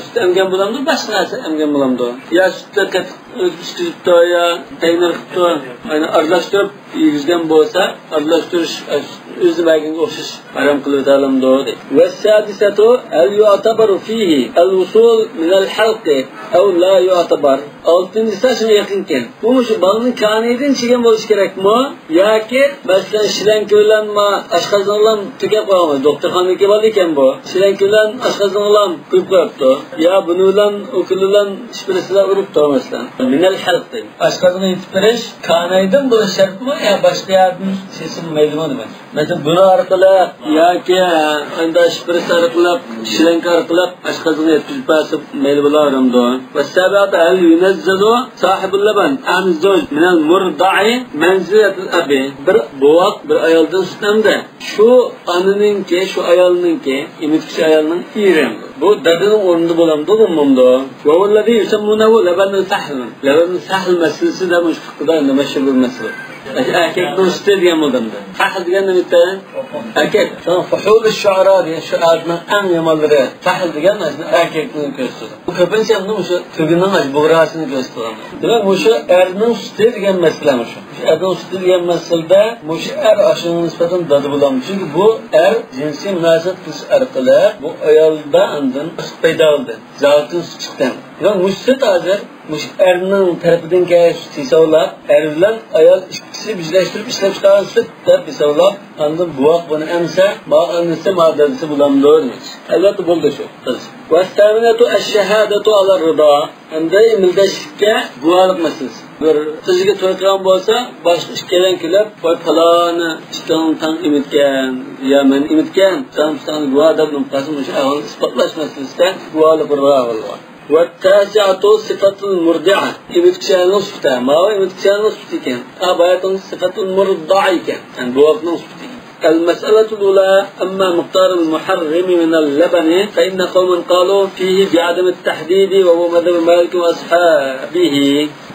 سۈت ئەمگەن بولامدۇ، باشقا نەرسە ئەمگەن بولامدۇ؟ يا سۈتتە قېتىق ئۆتكۈزۈپتۇ، يا تەينىر قىپتۇ. يەنى ئارىلاشتۇرۇپ يېگۈزگەن بولسا، ئارىلاشتۇرۇش ئۆزى بەرگەنگە ئوخشاش ھارام قىلىۋېتەلەمدۇ دەيدۇ. والسادسة هل يعتبر فيه الوصول من الحلق أو لا يعتبر؟ ئالتىنچىسى شۇڭا يېقىنكى. بۇ مۇشۇ بالىنىڭ كانىيىدىن چىگەن بولۇشى كېرەكمۇ؟ ياكى، مەسىلەن، شلەنكا بىلەن ما ئاشقازىنىغا تۈگەپ قويغان، دوختۇرخانىدىكى بالا ئىكەن بۇ. شلەنكا بىلەن ئاشقازىنىغا قۇيۇپ قويۇپتۇ. يا بۇنى بىلەن، ئۇكىلى بىلەن شپرىس بىلەن ئۇرۇپتۇ، مەسىلەن. من الحلق دەيدۇ. ئاشقازىنىغا يېتىپ بېرىش كانايدىن بولۇش شەرتمۇ يا باشقا يەردىن سېلىنمايدىغۇ نېمە؟ مەسىلەن، بۇنى ئارقىلىق ياكى ئەنداش بىرسى ئارقىلىق، شلەنكا ئارقىلىق ئاشقازىنىغا يەتكۈزۈپ بەرسە مەيلى بولۇۋېرەمدۇ؟ والسابعة هل ينزل صاحب اللبن عن الزوج من المرضع منزلة الأب؟ بىر بوۋاق بىر ئايالدىن سۈت ئەمدى. شۇ ئانىنىڭكى، شۇ ئايالنىڭكى، ئېمىتكۈچى ئايالنىڭ ئېرى. بۇ دادىنىڭ ئورنىدا بولامدۇ، بولمامدۇ؟ وهو الذي يسمونه لبن الفحل. لبن الفحل مەسىلىسى دە مۇشۇ پىقىدا ئەمدى مەشھۇر بىر مەسىلە. ئەركەكنىڭ سۈتى دېگەن بولدى ئەمدى. فەھل دېگەن نېمە؟ ئەركەك. شۇڭا فۇھۇلۇ شۇئەرا دېگەن شۇ ئادەمنىڭ ئەڭ يامانلىرى. فەھل دېگەن ئەركەكنى كۆرسىتىدۇ. بۇ كۆپىنچە ئەمدى مۇشۇ تۆگىنىڭ بۇغراسىنى كۆرسىتىدۇ. دېمەك، مۇشۇ ئەرنىڭ سۈتى دېگەن مەسىلە مۇشۇ. مۇشۇ ئەرنىڭ سۈتى دېگەن مەسىلىدە مۇشۇ ئەر ئاشۇنىڭغا نىسبەتەن دادا بولامدۇ؟ چۈنكى بۇ ئەر جىنسىي مۇناسىۋەت قىلىش ئارقىلىق بۇ ئايالدا ئاندىن سۈت پەيدا قىلدى. زاۋۇتتىن سۈت چىقتى. يا مۇشۇ سۈت ھازىر مۇشۇ ئەرنىڭ تەرىپىدىن كەلگەن سۈت ھېسابلاپ، ئەر بىلەن ئايال ئىككىسى بىرلەشتۈرۈپ ئىشلەپ چىقارغان سۈت دەپ ھېسابلاپ، ئاندىن بوۋاق بۇنى ئەمسە، ماۋۇ ئانىسى، ماۋۇ دادىسى بولامدۇ دېمەكچى. ئەلۋەتتە بولىدۇ شۇ قىز. والثامنة الشهادة على الرضاع. ھەمدە ئىمىلدەشلىككە گۇۋاھلىق مەسىلىسى. بىر قىزىگە توي قىلغان بولسا، باشقا ئىككىيلەن كېلىپ، ۋاي پالانى ئىككىڭ تەڭ ئېمىتكەن، يا مەن ئېمىتكەن، سەن سەن گۇۋاھ دەپ نېمە قىلسا، مۇشۇ ئەھۋالنى ئىسپاتلاش مەسىلىسىدە گۇۋاھلىق بېرىدىغان ئەھۋال بار. والتاسعة صفة المرضعة. ئېمىتكۈچىنىڭ سۈپىتى. ماۋۇ ئېمىتكۈچىنىڭ سۈپىتى ئىكەن. ئا، باياتىنىڭ صفة المرضع ئىكەن. يەنى بوۋاقنىڭ سۈپىتى. المسألة الأولى، أما مقدار المحرم من اللبن، فإن قوما قالوا فيه بعدم التحديد، وهو مذهب مالك وأصحابه.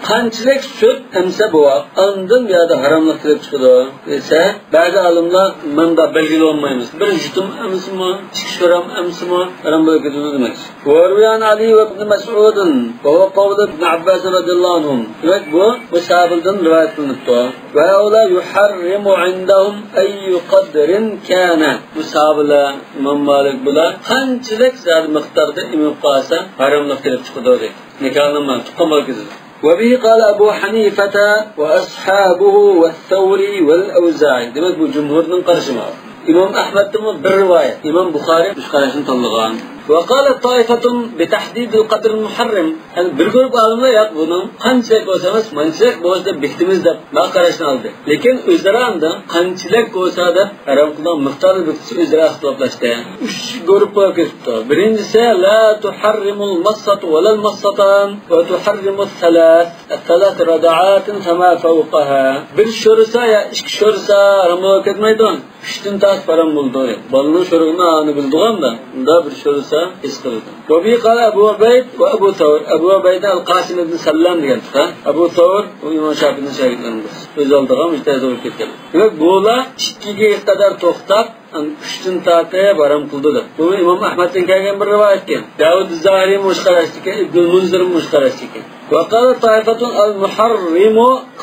قانچىلىك سۈت ئەمسە بوۋاق، ئاندىن بۇ يەردە ھاراملىق كېلىپ چىقىدۇ دېسە، بەزى ئالىملار مۇنداق بەلگىلىۋالمايمىز. بىر يۇتۇم ئەمسىمۇ، ئىككى شورام ئەمسىمۇ ھارام بولۇپ كېتىدۇ دېمەكچى. وروي عن علي وابن مسعود وهو قول ابن عباس رضي الله عنهم. دېمەك، بۇ، بۇ ساھابىلەردىن رىۋايەت قىلىنىپتۇ. وهؤلاء يحرم عندهم أي قدر كان. بۇ ساھابىلەر، ئىمام مالىك بۇلار قانچىلىك زادى مىقداردا ئېمىپ قالسا، ھاراملىق كېلىپ چىقىدۇ دەيدۇ. نىكاھلانماي تۇغقان بالا كېتىدۇ. وبه قال أبو حنيفة وأصحابه والثوري والأوزاعي. دېمەك، بۇ جۇمھۇرنىڭ قارىشى ماۋۇ. ئىمام ئەھمەدتىنمۇ بىر رىۋايەت. ئىمام بۇخارى مۇشۇ قاراشنى تاللىغان. وقالت طائفة بتحديد القدر المحرم. يەنى بىر گۇرۇپ ئالىملار ياق، بۇنىڭ قانچىلىك بولسا ئەمەس، مانچىلىك بولسا دەپ بېكىتىمىز دەپ ماۋۇ قاراشنى ئالدى. لېكىن ئۆزئارا ئاندىن قانچىلىك بولسا دەپ ھارام قىلىدىغان مىقدارنى بېكىتىش ئۆزئارا ئىختىلاپلاشتى. ئۈچ گۇرۇپپا بولۇپ كېتىپتۇ. بىرىنچىسى، لا تحرم المصة ولا المصتان وتحرم الثلاث، الثلاث رضعات فما فوقها. بىر شورىسا يا ئىككى شورىسا ھارام بولۇپ كەتمەيدۇ. ئۈچتىن تارتىپ ھارام بولىدۇ. بالىنىڭ شورىغىنى ئانى بىلىدىغاندا، ئۇندا بىر شورىسا ھېس قىلىدۇ. وبه قال أبو عبيد وأبو ثور. ئەبۇ ئۇبەيدە ئەل قاسىم ئىبن سەللام دېگەن چىققان. ئەبۇ سەۋر، ئۇ ئىمام شافىئنىڭ شاگىرتلىرىدىن بىرسى. ئۆزى ئالدىغان مۇجتەھىد بولۇپ كەتكەن. دېمەك، بۇلار ئىككىگە قەدەر توختاپ، ئەمدى ئۈچتىن تارتىپ ھارام قىلدى دەپ. بۇ ئىمام ئەھمەدتىن كەلگەن بىر رىۋايەتكەن. داۋۇد زاھىرىمۇ مۇشۇ قاراشتىكەن، ئىبنۇل مۇنزىرمۇ مۇشۇ قاراشتىكەن. وقال طائفة المحرم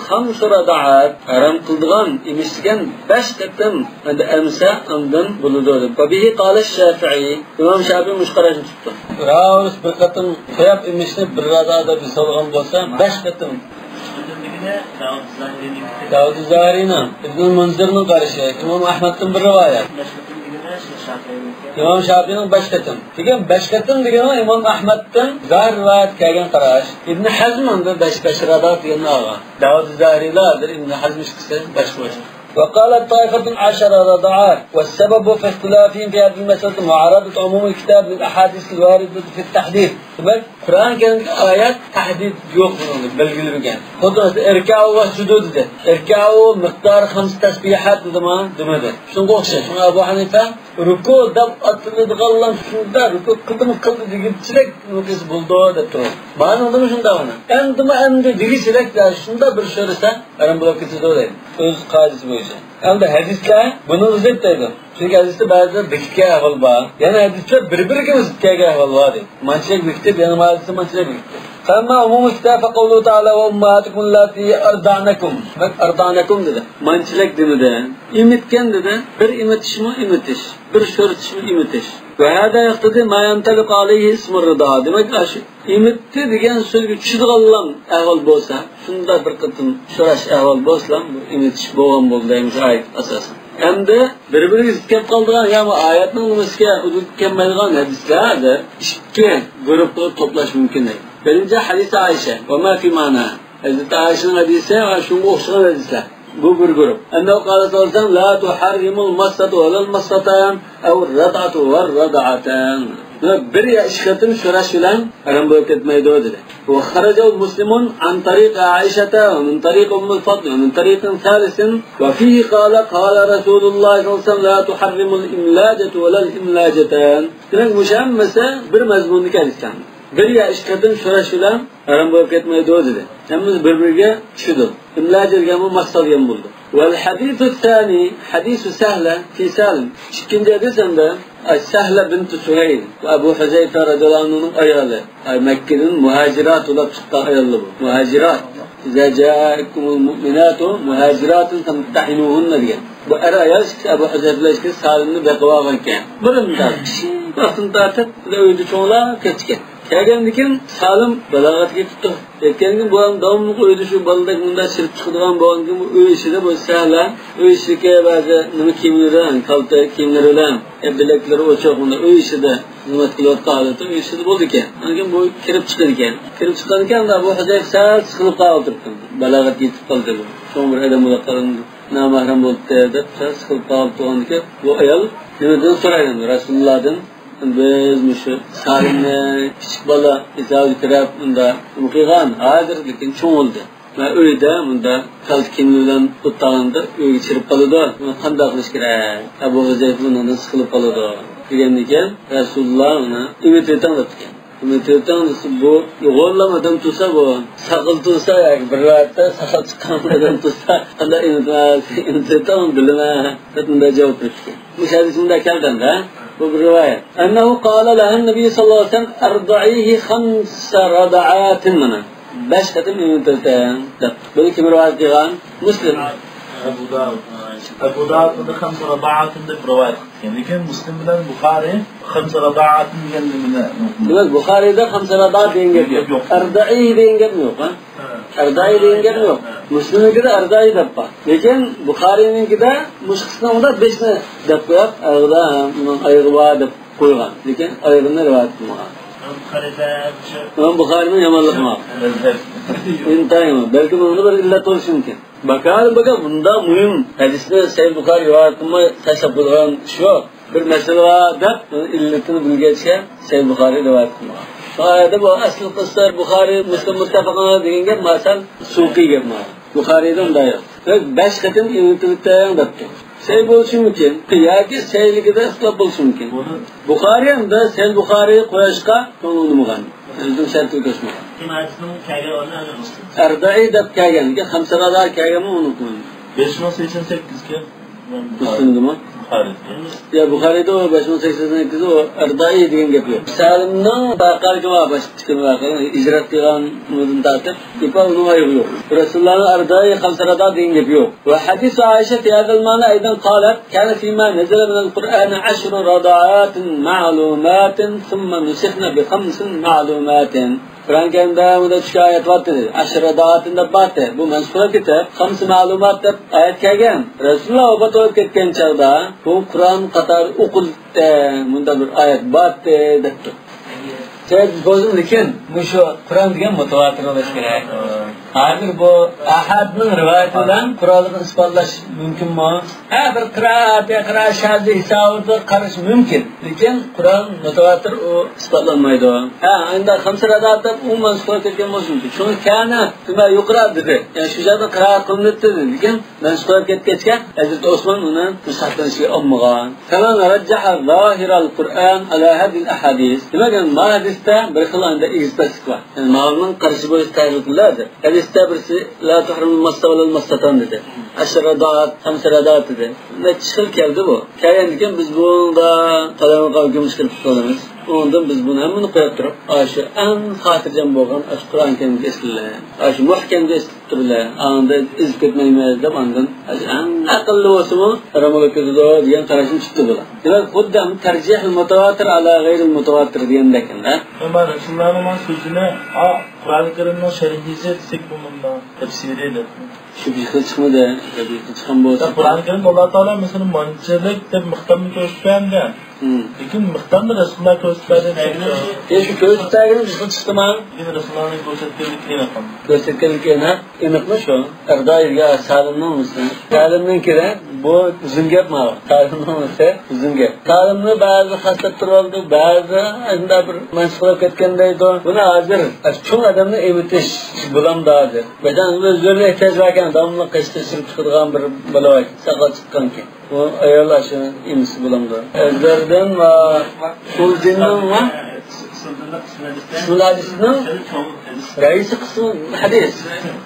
خمس رضعات. ھارام قىلىدىغان، ئېمىش دېگەن بەش قېتىم ئەمدى ئەمسە ئاندىن بولىدۇ دەپ. وبه قال الشافعي. ئىمام شافىئى مۇشۇ قاراشنى تۇتتى. راۋۇس بىر قېتىم سوياپ ئېمىشنى بىر رەزا دەپ ھېسابلىغان بولسا، بەش قېتىم. داۋۇد زاھىرىنىڭ، ئىبنۇل مۇنزىرنىڭ قارىشى، ئىمام ئەھمەدتىن بىر رىۋايەت. ئىمام شافىئىنىڭ بەش قېتىم. دېگەن بەش قېتىم دېگەن ئىمام ئەھمەدتىن زاھىر رىۋايەت كەلگەن قاراش. ئىبن ھەزم ئاندا بەش، بەش رەزا دېگەننى ئالغان. داۋۇد زاھىرىلەر ھازىر ئىبن ھەزم ئىككىسى باشقا باشقا. وقالت طائفة عشر رضعات والسبب في اختلافهم في هذه المسألة معارضة عموم الكتاب للأحاديث الواردة في التحديد. دېمەك، قۇرئان كەرىمدىكى ئايەت تەھدىد يوق بۇنىڭدا بەلگىلىمىگەن. خۇددى مەسىلەن، اركعوا واسجدوا دېدى. اركعوا مقدار خمس تسبيحات دېدىما؟ دېمىدى. شۇنىڭغا ئوخشاش. شۇڭا ئەبۇ ھەنىفە رۇكۇ دەپ ئاتىلىدىغانلار شۇنداق رۇكۇ قىلدىمۇ قىلدى دېگۈچىلىك بولىدۇ دەپ تۇرىدۇ. مانىڭدىمۇ شۇنداق ئۇنى. ئەمدىمۇ ئەمدى دېگۈچىلىك شۇنداق بىر سۆرىسە ھەرەم بولۇپ كېتىدۇ دەيدۇ. ئۆز قائىدىسى بويىچە. ئەمدى ھەدىسلەر بۇنىڭغا زىت دەيدۇ. چۈنكى ھەدىستە بەزىدە بېكىتكەن ئەھۋال بار. يەنە ھەدىستە بىر-بىرىگە زىت كەلگەن ئەھۋال بار دەيدۇ. مانچىلىك بېكىتىپ، يەنە مانچىلىك بېكىتىپ. فأما عموم الكتاب فقوله تعالى وأمهاتكم اللاتي أرضعنكم. بەك، أرضعنكم دېدى. مانچىلىك دېمىدى. ئېمىتكەن دېدى. بىر ئېمىتىشمۇ ئېمىتىش. بىر شۆرىتىشمۇ ئېمىتىش. وهذا يقتضي ما ينطلق عليه اسم الرضاعة. دېمەك، ئاشۇ ئېمىتتى دېگەن سۆزگە چۈشىدىغانلا ئەھۋال بولسا، شۇنداق بىر قېتىم شوراش ئەھۋال بولسىلا، بۇ ئېمىتىش بولغان بولدى دەيمىز ئايەت ئاساسەن. ئەمدى بىر-بىرىگە زىت كەپ قالىدىغان يا بۇ ئايەتنىڭ نېمىسىگە ئۇدۇل كەلمەيدىغان ھەدىسلەردە ئىككى گۇرۇپپىغا توپلاش مۇمكىن دەيدۇ. بىرىنچى ھەدىسى ئائىشە، وما في معناها. ھەزرىتى ئائىشىنىڭ ھەدىسى ۋە شۇنىڭغا ئوخشىغان ھەدىسلەر. بۇ بىر گۇرۇپ. أنه قال صلى الله عليه وسلم: لا تحرم المصة ولا المصتان أو الرضعة والرضعتان. بۇ بىر يا ئىككى قېتىم شوراش بىلەن ھارام بولۇپ كەتمەيدۇ دېدى. وخرجه مسلم عن طريق عائشة ومن طريق أم الفضل ومن طريق ثالث وفيه قال: قال رسول الله صلى الله عليه وسلم: لا تحرم الإملاجة ولا الإملاجتان. دېمەك، مۇشۇ ھەممىسى بىر مەزمۇندىكى ھەدىسلەر. بىر يا ئىككى قېتىم شوراش بىلەن ھارام بولۇپ كەتمەيدۇ دېدى. ھەممىسى بىر-بىرىگە چۈشىدۇ. ئىملاجە دېگەنمۇ ماس سالغان بولىدۇ. والحديث الثاني حديث سهلة في سالم. ئىككىنچى ھەدىس ئەمدى سەھلە بىنت سۇھەيل، ئەبۇ ھۇزەيفە رەزىياللاھۇ ئەنھۇنىڭ ئايالى. ئەي، مەككىدىن مۇھاجىرات بولاپ چىققان ئاياللار بۇ. مۇھاجىرات. إذا جاءكم المؤمنات مهاجرات فامتحنوهن دېگەن. بۇ ئەر ئايال ئىككىسى ئەبۇ ھۇزەيفە بىلەن ئىككىسى سالىمنى بېقىۋالغان ئىكەن. بىرىنى تارتىپ، كىچىك ۋاقتىنى تارتىپ، ئۆيدە چوڭلاپ كەتكەن. كەلگەندىن كېيىن سالىم بالاغەتكە يېتىپتۇ. يەتكەندىن كېيىن بۇ ئادەم داۋاملىق ئۆيدە شۇ بالىدەك مۇنداق چىرىپ چىقىدىغان بولغاندىن كېيىن، بۇ ئۆي ئىچىدە بۇ سەھەرلەر ئۆي ئىچىدىكى بەزى نېمە كىيىملىرى، يەنى كالتە كىيىملىرى بىلەن، يا بىلەكلىرى ئوچۇق، مۇنداق ئۆي ئىچىدە خىزمەت قىلىۋاتقان ھالەتتە ئۆي ئىچىدە بولىدىكەن. ئاندىن كېيىن بۇ كىرىپ چىقىدىكەن. كىرىپ چىققاندىكىن ئەبۇ ھۇزەيفە سەل سىقىلىپ قالغىلى تۇرۇپتۇ. بالاغەتكە يېتىپ قالدى بۇ. چوڭ بىر ئادەم بولۇپ قالدى. نامەھرەم بولۇپتۇ دەپ سەل سىقىلىپ قالغىلى تۇرغاندىكىن، بۇ ئايال نېمىدىن سورايدۇ رەسۇلۇللادىن. بىز مۇشۇ سالىمنى كىچىك بالا ئىزاۋىگە تىرەپ ئۇندا نېمە قىلغان، ھازىر لېكىن چوڭ بولدى. ۋە ئۆيدە مۇندا كالتە كىيىم بىلەن ئولتۇرغاندا ئۆيگە چىرىپ قالىدۇ. بۇنى قانداق قىلىش كېرەك؟ ئەبۇ ھۇزەيفە ئۇنىڭدىن سىقىلىپ قالىدۇ دېگەندىن كېيىن رەسۇلۇللا ئۇنى ئېمىتىۋېتىڭ دەپتىكەن. ئېمىتىۋېتىڭ دېسە، بۇ يۇغۇرۇلغان ئادەم تۇرسا، بۇ ساقال تۇرسا ياكى بىر رىۋايەتتە ساقال چىققان ئادەم تۇرسا، قانداق ئېمىتىمەن، ئېمىتىۋېتىڭ بىلىمەن دەپ مۇنداق جاۋاب بېرىپتىكەن. مۇشۇ ھەدىسىمدە كەلگەندە، بۇ بىر رىۋايەت. أنه قال لها النبي صلى الله عليه وسلم: ارضعيه خمس رضعات، مانا، بەش قېتىم ئېمىتىۋېتىڭ دەپ. بۇنى كىم رىۋايەت قىلغان؟ مۇسلىم. ئەبۇ داۋۇد. ئەبۇ داۋۇد بۇنى خەمسە رادائاتىن دەپ رىۋايەت قىلغان. لېكىن مۇسلىم بىلەن بۇخارىي خەمسە رادائاتىن دېگەن نېمىنى؟ دېمەك، بۇخارىيدا خەمسە رادائات دېگەن گەپ يوق. يوق. ئەردائى دېگەن گەپ يوق، ھە؟ ھە. ئەردائى دېگەن گەپ يوق. ھە. مۇسلىمنىڭكىدە ئەردائى دەپ بار. لېكىن بۇخارىينىڭكىدە مۇشۇ قىسمىدا بەشنى دەپ قويۇپ، ئەردا ئۇنىڭ ئايىغى بار دەپ قويغان. لېكىن ئايىغىنى رىۋايەت قىلمىغان. بۇخارىيدا شۇ ئىمام بۇخارىينىڭ يامانلىقى بار. ئىنتايىن يامان. بەلكىم ئۇنىڭدا بىر ئىللەت بولۇشى مۇمكىن. باكارىم باكا، بۇنداق مۇھىم ھەدىسنى سەھىھ بۇخارى رىۋايەت قىلماي تاشلاپ قويىدىغان ئىش يوق. بىر مەسىلە بار دەپ، ئۇنىڭ ئىللىتىنى بىلگەچكە سەھىھ بۇخارى رىۋايەت قىلمىغان. شۇ يەردە بۇ ئەسلى قىسسا بۇخارى، مۇسلىم مۇتتەپەق ئەلەيھ دېگەن گەپ مانا سەل سۇقى گەپ مانا. بۇخارىدا ئۇنداق يوق. بەش قېتىم ئېمىتىۋېتىڭ دەپتۇ. سەھىھ بولۇشى مۇمكىن. ياكى سەھىھلىكىدە ئىختىلاپ بولۇشى مۇمكىن. بۇنى بۇخارى ھەمدە سەھىھ بۇخارى قويۇشقا كۆڭۈل ئۇنىمىغان. ئۆزىنىڭ شەرتىگە توشمىغان. كىم ھەدىسنىڭ كەلگەن ئورنى ئەمەس. ئەردائى دەپ كەلگەن، خەمسە رادائات كەلگەنمۇ ئۇنى قويۇڭ. بەش مىڭ سەكسەن سەككىز كەن. مۇسلىمدىمۇ؟ بۇخارى. يا، بۇخارىدا ئۇ بەش مىڭ سەكسەن سەككىز ئۇ ئەردائى دېگەن گەپ يوق. سالىمنىڭ ۋەقەلىكى بار، باشقا بىر ۋەقە، ھىجرەت قىلغان ئۇنىڭدىن تارتىپ، ئېپا ئۇنىڭ ئايىغى يوق. رەسۇلۇللانىڭ ئەردائى خەمسە رادائات دېگەن گەپ يوق. وحديث عائشة في هذا المعنى أيضا قالت: كان فيما نزل من القرآن عشر رضعات معلومات ثم نسخن بخمس معلومات. قۇرئان كەرىمدە مۇنداق چۈشكەن ئايەت بارتتى، دېدى. ئەشرە رادائاتىن دەپ بارتتى. بۇ مەنسۇخ بولۇپ كېتىپ، خەمسە مەلۇمات دەپ ئايەت كەلگەن. رەسۇلۇللا ۋاپات بولۇپ كەتكەن چاغدا بۇ قۇرئان قاتارى ئوقۇلدى، مۇنداق بىر ئايەت بارتتى دەپتۇ. سەۋەب بولسۇن، لېكىن مۇشۇ قۇرئان دېگەن مۇتەۋاتىر بولۇش كېرەك. ھازىر بۇ ئەھەدنىڭ رىۋايىتى بىلەن قۇرئانلىقنى ئىسپاتلاش مۇمكىنمۇ؟ ھە، بىر قىرائەت، يا قىرائەت شاز ھېسابىدا قارىشى مۇمكىن. لېكىن قۇرئان مۇتەۋاتىر، ئۇ ئىسپاتلانمايدۇ. ھە، ئەمدى خەمسە رادائات دەپ ئومۇمەن سوراپ كەتكەن بولۇشى مۇمكىن. چۈنكى كان فيما يقرأ دېدى. يەنى شۇ جايدا قىرائەت قىلىنىدۇ دېدى. لېكىن مەنسۇخ بولۇپ كەتكەچكە، ھەزرىتى ئوسمان ئۇنى نۇسخا قىلىشقا ئالمىغان. فمن رجح ظاهر القرآن على هذه الأحاديث. دېمەك، يەنى ما ھەدىستە بىر خىل ئانداق ئېگىز-پەسلىك بار. يەنى ماۋۇنىڭ قارشى بولۇش تەرىپى بىلەن ھەدىستە بىرسى لا تحرم المسة ولا المستان دېدى. ئەشرە رادائات، خەمسە رادائات دېدى. نەچچە خىل كەلدى بۇ. كەلگەندىكىن بىز بۇنىڭدا قەلەمغا گۈمۈش قىلىپ قالىمىز. ئۇنىڭدىن بىز بۇنى ھەممىنى قويۇپ تۇرۇپ، ئاشۇ ئەڭ خاتىرجەم بولغان ئاشۇ قۇرئان كەرىمگە ئېسىلىلە. ئاشۇ مۇھكەمگە ئېسىلىپ تۇرۇلە. ئاندىن ئېزىپ كەتمەيمىز دەپ ئاندىن ئاشۇ ئەڭ ئەقىللىق بولسىمۇ ھارامغا كېتىدۇ دېگەن قاراشنى تۇتتى بۇلار. دېمەك، خۇددى تەرجىھىل مۇتەۋاتىر ئەلا غەيرىل مۇتەۋاتىر دېگەندەك ئەمدى. ئەمما رەسۇلۇللانىڭ سۆزىنى، ئا، قۇرئان كەرىمنىڭ شەرھى دېسەك بۇ مۇنداق تەپسىرى دەپ. شۇ بىر خىل چىقمىدى. بىر خىل چىققان بولسا. قۇرئان كەرىمدە ئاللا تائالا مەسىلەن مانچىلىك دەپ مىقدارنى كۆرسىتىپ بەرمىگەن. مم. لېكىن مىقدارنى رەسۇلۇللا كۆرسىتىپ بەردى. يا، شۇ كۆرسىتىپ بەرگىنى بىر خىل چىقتىمۇ؟ لېكىن رەسۇلۇللانىڭ كۆرسەتكەنلىكى ئېنىق. كۆرسەتكەنلىكى ئېنىق. ئېنىقمۇ شۇ؟ ئەردائىگە سالىمنىڭ مۇسى. سالىمنىڭكىدە بۇ ئۇزۇن گەپ ماۋۇ. سالىمنىڭ مۇسى ئۇزۇن گەپ. سالىمنى بەزى خاسلاپ تۇرۇۋالىدۇ، بەزى ئەندە بىر مەنسۇخ بولۇپ كەتكەن دەيدۇ. بۇنى ھازىر چوڭ ئادەمنى ئېمىتىش بولامدۇ ھازىر؟ مەسىلەن، ئۆزلىرىنىڭ ئېھتىياجى باركەن، داۋاملىق قېشىدا سۈرۈپ چىقىدىغان بىر بالا بار، ساقال چىققانكەن. بۇ ئايال ئاشۇ ئېمىسى بولامدۇ؟ ئەزھەردىن ۋە ئۇسۇلدىننىڭ ۋە ئۇسۇل ھەدىسنىڭ رەئىسى قىسمى ھەدىس.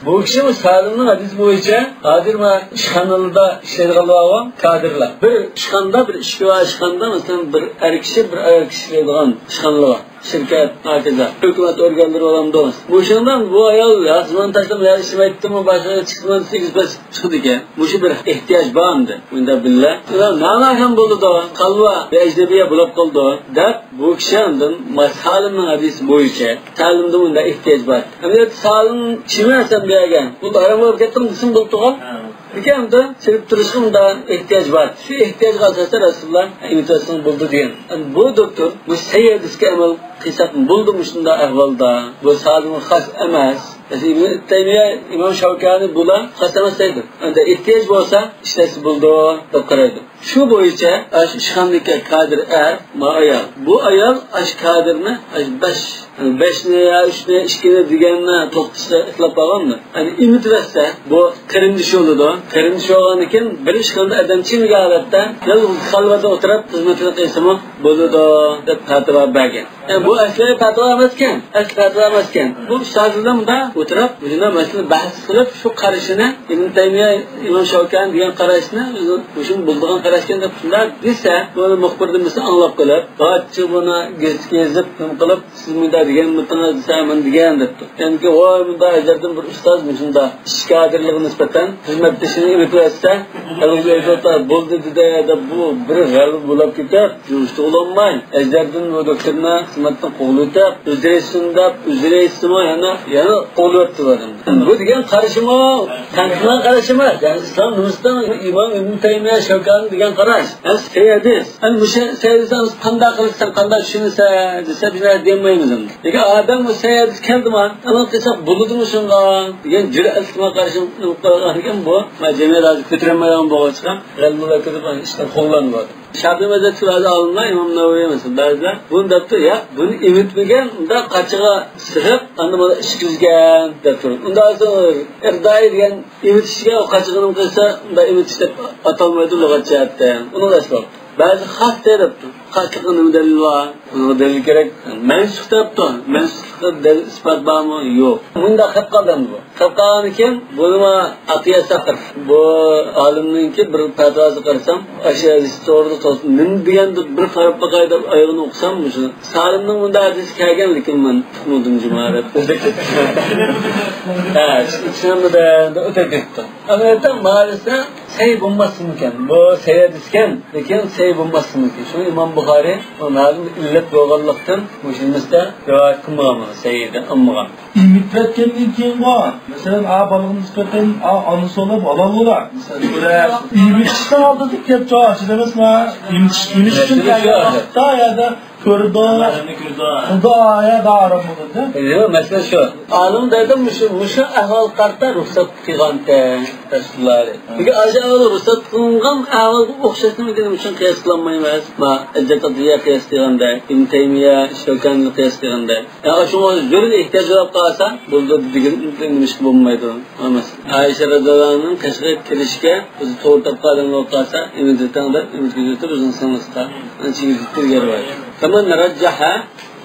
بۇ كىشى بۇ سالىمنىڭ ھەدىسى بويىچە ھازىر مانا ئىشخانىلاردا ئىشلەيدىغانلار بار، كادىرلار. بىر ئىشخانىدا، بىر ئىشىكى بار ئىشخانىدا، مەسىلەن، بىر ئەر كىشى، بىر ئايال كىشى ئىشلەيدىغان ئىشخانىلار بار. شىركەت، ھاكازا ھۆكۈمەت ئورگانلىرى بولامدۇ؟ مۇشۇنىڭ بىلەن بۇ ئايال يا خىزمەتداشلىرىم يا ئىشلىمەيتتىمۇ، باشقا چىقىمەن دېسە، ئېگىز پەس چىقىدىكەن. مۇشۇ بىر ئېھتىياج بار ئەمدى. مۇنداق بىللە. نالايىق بولىدۇ. قالۋا بىر ئەجنەبىيە بولۇپ قالىدۇ، دەپ بۇ كىشى ئاندىن سالىمنىڭ ھەدىسى بويىچە سالىمدا مۇنداق ئېھتىياج بار. ئەمدى سالىم چىمەسەن بۇ يەرگە. بۇ ھارام بولۇپ كەتتىڭ دېسىم بولىدىغۇ. لېكىن ئەمدى چىرىپ تۇرۇشقا مۇنداق ئېھتىياج بار. شۇ ئېھتىياجغا ئاساسەن رەسۇلۇللا ئېمىتىۋەتسىڭىز بولىدۇ دېگەن. بۇ دوكتور مۇشۇ سەھىھ ھەدىسكە ئەمەل قىلساق بولىدۇ مۇشۇنداق ئەھۋالدا. بۇ سالىمغا خاس ئەمەس. مەسىلەن، ئىبن تەيمىيە، ئىمام شاۋكانىي بۇلار خاس ئەمەس دەيدۇ. ئەمدى ئېھتىياج بولسا ئىشلەتسە بولىدۇ دەپ قارايدۇ. شۇ بويىچە ئاشۇ ئىشخانىدىكى كادىر ئەر، ما ئايال. بۇ ئايال ئاشۇ كادىرنى ئاشۇ بەش، بەشنى يا ئۈچنى، ئىككىنى دېگەننى توختىتىشتا ئېيتىپ قالغانمۇ؟ يەنى ئېمىتىۋەتسە، بۇ قېرىندىشى بولىدۇ. قېرىندىشى بولغاندىكىن بىر ئىشخانىدا ئادەم چىمىگەن ھالەتتە يالغۇز خەلۋەتتە ئولتۇرۇپ خىزمىتىنى قىلسىمۇ بولىدۇ دەپ پەتىۋا بەرگەن. يەنى بۇ ئەسلى پەتىۋا ئەمەسكەن، ئەسلى پەتىۋا ئەمەسكەن. بۇ ئۇستازلىرىمدا ئولتۇرۇپ، مۇشۇنداق مەسىلىنى بەھس قىلىپ، شۇ قارىشىنى، ئىبن تەيمىيە، ئىمام شاۋكانىي دېگەن قاراشنى، مۇشۇ بولىدىغان قاراشكەن دەپ شۇنداق دېسە، بۇنى مۇخبىردىن بىرسى ئاڭلاپ قېلىپ، باچچى بۇنى گېزىتكە يېزىپ، نېمە قىلىپ، سىز مۇنداق دېگەن، مۇنداق دېسە، مەن دېگەن دەپتۇ. يەنىكى، ۋاي، مۇنداق ئەزەلدىن بىر ئۇستاز مۇشۇنداق ئىش كادىرلىقىغا نىسبەتەن خىزمەتدىشىنى ئېمىتىۋەتسە، ھەلىگى ئۆيدە ئولتۇرۇپ، بولدى دېدى دەپ، بۇ بىر غەلىبە بولاپ كېتىپ، جۇشتۇغۇلانماي، ئەزەلدىن بۇ دوكتورنى خىزمەتتىن قوغلىۋېتىپ، ئۆزرەيسىن دەپ، ئۆزرەيسىمۇ يەنە، يەنە قوغلىۋەتتى بۇ ئادەمنى. بۇ دېگەن قارىشىمۇ تەنقىدلىگەن قاراش ئەمەس. يەنى ئىسلام دىنىدا ئىمام ئىبن تەيمىيە، شەۋكانىي دېگەن قاراش. ھەم سەھىھ ھەدىس. ئەمدى مۇشۇ سەھىھ ھەدىسنى قانداق قىلىسەن، قانداق چۈشىنىسەن دېسە، بىز نېمە دېيەلمەيمىز ئەمدى. لېكىن ئادەم بۇ سەھىھ ھەدىس كەلدىما، ئانا قىلساق بولىدىمۇ شۇنىڭغا دېگەن جۈرئەتلىك قارىشىم قىلغان ئىكەن بۇ. مانا جەمئىيەت ھازىر كۆتۈرەلمەيدىغان بولغاچقا، غەلىبىلەر كۆتۈرۈپ ئىشتىن قوغلانمىدى. شافىئىي مەزھەپتىكى بەزى ئالىملار، ئىمام نەۋەۋى مەسىلەن، بەزىلەر بۇنى دەپتۇ، ياق، بۇنى ئېمىتمىگەن، ئۇنداق قاچىغا سىغىپ، ئاندىن بۇنى ئىچكۈزگەن دەپ تۇرۇپ. ئۇنداق بولسا ئىردائى دېگەن ئېمىتىشكە ئۇ قاچىغىنىڭ قىلسا، ئۇنداق ئېمىتىش دەپ ئاتالمايدۇ لۇغەت جەھەتتە. ئۇنىڭ ئەسۋاب. بەزى خاس دەپتۇ. خاسلىققا نېمە دەلىل بار؟ ئۇنىڭغا دەلىل كېرەك. مەنسۇخ دەپتۇ. مەنسۇخلۇققا دەلىل ئىسپات بارمۇ؟ يوق. مۇنداق خەت قالدى ئەمدى بۇ. خەت قالغاندىن كېيىن بۇنىمۇ ئاتىيە سەقىر. بۇ ئالىمنىڭكى بىر پەتىۋاسىغا قارىسام، ئاشۇ ھەدىس توغرىلىق نېمە دېگەندۇ بىر قاراپ باقاي دەپ ئايىغىنى ئوقۇسام، مۇشۇ سالىمنىڭ مۇنداق ھەدىسى كەلگەن، لېكىن مەن ئۇقمىدىم جۇما دەپ. ھە، چۈشەنمىدىم دەپ ئۆتۈپ كېتىپتۇ. ئەمەلىيەتتە ماۋۇسى سەھىھ بولماسمىكەن؟ بۇ سەھىھ ھەدىسكەن، لېكىن سەھىھ بولماسمىكەن؟ شۇڭا ئىمام بۇخارىي ئۇ مەلۇم ئىللەت بولغانلىقتىن مۇشۇ نېمىسىدە رىۋايەت قىلمىغان، سەھىھ دەپ ئالمىغان. ئېمىتىۋەتكەندىن كېيىنغۇ، مەسىلەن، ئا بالىغا نىسبەتەن ئا ئانىسى بولۇپ ھالال بولا. مەسىلەن، ئېمىتىشنىڭ ئالدىدا گەپ جاۋاب ئىچىدە ئەمەسمۇ؟ ئېمىتىش، ئېمىتىشتىن كەلگەن ۋاقىتتا يا كۆرىدۇ. مەھرەمنى كۆرىدۇ. خۇدا يا ھارام بولىدۇ. يوق، مەسىلە شۇ. ئالىم دەيدۇ، مۇشۇ، مۇشۇ ئەھۋالغا قارىتا رۇخسەت قىلغانتى رەسۇلۇللا. چۈنكى ئاشۇ ئەھۋال رۇخسەت قىلىنغان ئەھۋالغا ئوخشاشتىن كېيىن مۇشۇنى قىياس قىلالمايمىز. ما، ئىبن تەيمىيە قىياس قىلغاندەك، ئىبن تەيمىيە، شەۋكانىنى قىياس قىلغاندەك. يا، شۇڭا زۆرۈر ئېھتىياج بولۇپ قالسا، بولىدۇ دېگەن نېمە ئىش بولمايدۇ. ئەمەس. ئائىشە رەزىياللاھۇ ئەنھانىڭ كەشفىگە كىرىشكە ئۆزى توغرا تاپقان ئادەم بولۇپ قالسا، ئېمىزدىتىڭ دەپ، ئېمىزگە ئۆزىتىپ، ئۆزىنىڭ سىڭلىسىغا ئانچە ئېمىزدىتىپ بەرگەن رىۋايەت. فمن رجح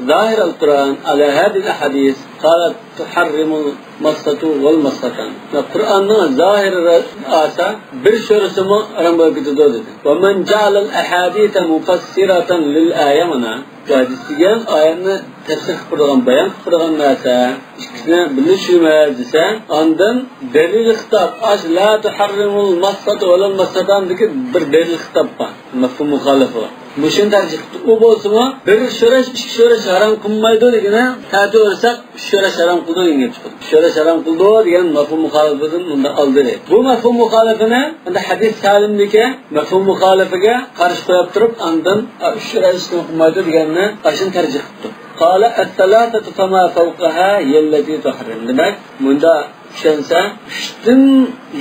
ظاهر القرآن على هذه الأحاديث قال تحرم المصة والمصتان. قۇرئاننىڭ زاھىرى ئالسا، بىر شورىسىمۇ ھارام بولۇپ كېتىدۇ دېدى. ومن جعل الأحاديث مفسرة للآية، مانا، ھەدىس دېگەن ئايەتنى تەپسىر قىلىپ بېرىدىغان، بايان قىلىپ بېرىدىغان نەرسە، ئىككىسىنى بىللە چۈشىنىمىز دېسە، ئاندىن دەلىل خىتاب، ئاش لا تحرم المصة ولا المصتان دىكى بىر دەلىل خىتاب بار، مەفھۇم مۇخالىپى بار. مۇشۇنى تەرجىھ قىپتۇ. ئۇ بولسىمۇ بىر شورەش، ئىككى شورەش ھارام قىلمايدۇ دېگىنى، تەتۈر ئۇرساق ئۈچ شورەش ھارام قىلىدۇ دېگەن گەپ چىقىدۇ. ئۈچ شورەش ھارام قىلىدۇ دېگەن مەفھۇم مۇخالىپىدىن مۇنداق ئالدى. بۇ مەفھۇم مۇخالىپىنى ئەمدى ھەدىس سالىمدىكى مەفھۇم مۇخالىپىگە قارشى قويۇپ تۇرۇپ، ئاندىن، ئا، ئۈچ شورەش ھارام قىلمايدۇ دېگەننى ئاشۇنى تەرجىھ قىپتۇ. قال الثلاثة فما فوقها هي التي تحرم. دېمەك، مۇنداق چۈشەنسە، ئۈچتىن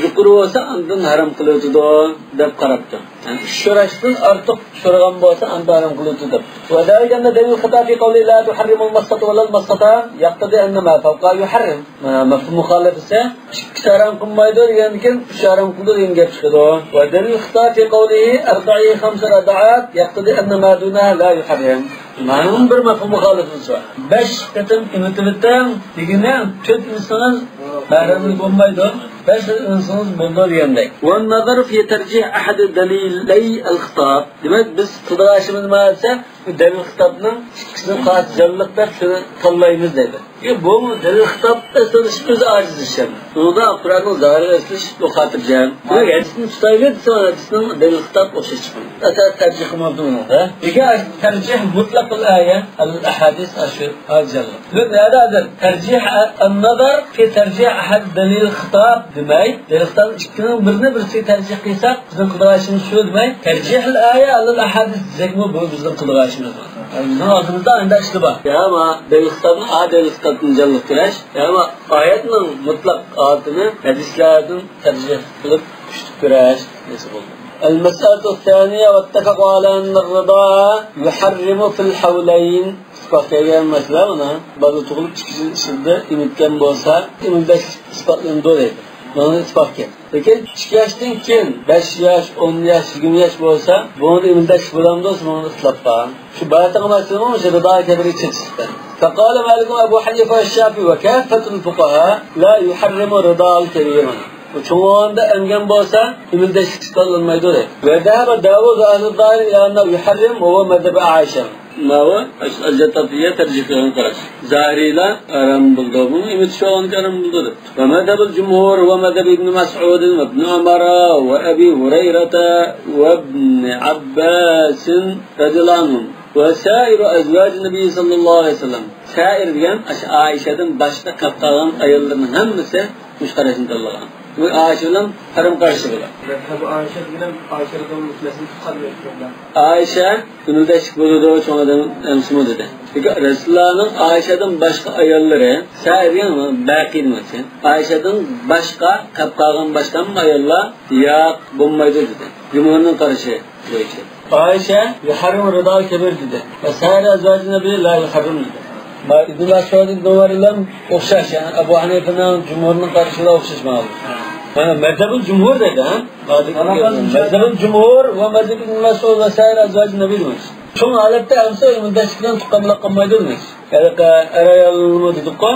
يۇقىرى بولسا، ئاندىن ھارام قىلىۋېتىدۇ دەپ قاراپتۇ. يەنى ئۈچ شوراشتىن ئارتۇق شورىغان بولسا، ئاندىن ھارام قىلىۋېتىدۇ دەپتۇ. وذلك أن دليل الخطاب في قوله لا تحرم المصة ولا المصتان يقتضي أن ما فوقها يحرم. مانا مەفھۇم مۇخالىپىسى ئىككىسى ھارام قىلمايدۇ دېگەندىن كېيىن ئۈچ ھارام قىلىدۇ دېگەن گەپ چىقىدۇ. ودليل الخطاب في قوله ارضعيه خمس رضعات يقتضي أن ما دونها لا يحرم. مانا بىر مەفھۇم مۇخالىپىمىز بار. بەش قېتىم ئېمىتىۋېتىڭ دېگىنى، تۆت ئېمىتسىڭىز مەھرەملىك بولمايدۇ، بەش قېتىم ئېمىتسىڭىز بولىدۇ دېگەندەك. والنظر في ترجيح أحد دليلي الخطاب. دېمەك، بىز قىلىدىغان ئىشىمىز نېمە دېسە، دەلىل خىتابنىڭ ئىككىسىنى قايسى جانلىق دەپ شۇنى تاللايمىز دەيدۇ. يا، بۇمۇ دەلىل خىتاب ئەسلىدە ئۆزى ئاجىزلىشىدۇ. ئۇنىڭدا قۇرئاننىڭ زاھىرى ئەسلى شۇ خاتىرجەم. بۇ ھەدىسنى تۇتايلى دېسە، ھەدىسنىڭ دەلىل خىتاب ئوخشاش چىقىدۇ. ئەسەر تەرجىھ قىلماپتۇ ئۇنىڭدا. لېكىن تەرجىھ مۇتلەق ئايە ئەل ئەھادىس ئاشۇ ئاجىزلىق. بۇ نەدە ھازىر تەرجىھ ئەن-نەزەر في تەرجىھ ئەھەد دەلىل خىتاب دېمەي، دەلىل خىتاب ئىككىنىڭ بىرىنى بىرسىگە تەرجىھ قىلساق، بىزنىڭ قىلىدىغان ئىشىمىز شۇ دېمەي، تەرجىھىل ئايە ئەلەل ئەھادىس دېسەكمۇ، بۇ بىزنىڭ قىلىدىغان ئىشىمىز. بىزنىڭ ئالدىمىزدا ئەمدى ئىشلار بار. يا ما دەلىل خىتابنى، ئا دەلىل خىتابنى جانلىق كۆرەش، يا ما ئايەتنىڭ مۇتلەق ھالىتىنى ھەدىسلەردىن تەرجىھ قىلىپ كۈچلۈك كۆرۈش دېسە بولىدۇ. المسألة الثانية، واتفقوا على أن الرضاع يحرم في الحولين. ئىتتىپاق كەلگەن مەسىلە مانا، بالا تۇغۇلۇپ ئىككى يىل ئىچىدە ئېمىتكەن بولسا، ئېمىلدەشلىك ئىسپاتلىنىدۇ دەيدۇ. مانا ئىتتىپاق كەلدى. لېكىن ئىككى ياشتىن كېيىن، بەش ياش، ئون ياش، يىگىرمە ياش بولسا، بۇنىڭدا ئېمىلدەشلىك بولامدۇ دېسە، مانا ئىختىلاپ بار. شۇ باياتىنقى مەسىلىمۇ شۇ رىدائىل كەبىرگە چېتىشلىق. فقال مالك وأبو حنيفة والشافعي وكافة الفقهاء لا يحرم الرضاع الكبير. بۇ چوڭ بولغاندا ئەمگەن بولسا، ئېمىلدەشلىك ئىسپاتلانمايدۇ دەيدۇ. وذهب داوود وأهل الظاهر إلى أنه يحرم وهو مذهب عائشة. ماۋۇ ئەجداد تەرجىھ قىلغان قاراش. زاھىرىيلار ھارام بولىدۇ، بۇنى ئېمىتىش بولغانكى ھارام بولىدۇ دەپتۇ. ومذهب الجمهور ومذهب ابن مسعود وابن عمر وأبي هريرة وابن عباس رضي الله عنهم وسائر أزواج النبي صلى الله عليه وسلم. سائىر دېگەن ئاشۇ ئائىشەدىن باشقا قاپ قالغان ئاياللىرىنىڭ ھەممىسى مۇشۇ قاراشنى تاللىغان. بۇ ئائىشە بىلەن قارىمۇ قارشى بۇلار. ئەبۇ ئائىشە دېگەن ئائىشە رەزىياللاھۇ ئەنھانى تۇغقان دەپ ئېيتقاندا. ئائىشە ئېمىلدەشلىك بولىدۇ، چوڭ ئادەم ئەمسىمۇ دېدى. لېكىن رەسۇلۇللانىڭ ئائىشەدىن باشقا ئاياللىرى، سائىر دېگەن بەقىي دېمەكچى. ئائىشەدىن باشقا، قاپ قالغان باشقا ھەممە ئاياللار ياق، بولمايدۇ دېدى. جۇمھۇرنىڭ قارىشى بويىچە. ئائىشە يۇھەررىمۇ رىدائىل كەبىر دېدى. ۋە سائىر ئەزۋاجىن نەبىي لا يۇھەررىم دېدى. ما ئىبن مەسئۇد، ئىبن ئۆمەر بىلەن ئوخشاش، يەنى ئەبۇ ھەنىفەنىڭ جۇمھۇرنىڭ قارىشىغا ئوخشاش مانا. مانا مەزھەبۇل جۇمھۇر دەيدۇ، ھە؟ مەزھەبۇل جۇمھۇر ۋە مەزھەب ئىبن مەسئۇد ۋە سائىر ئەزۋاجىن نەبىي دېمەكچى. چوڭ ھالەتتە ھەمسە ئېمىلدەشلىك بىلەن تۇغقانلىق قىلمايدۇ دېمەكچى. ھېلىقى ئەر ئايالنىمۇ دېدۇققۇ.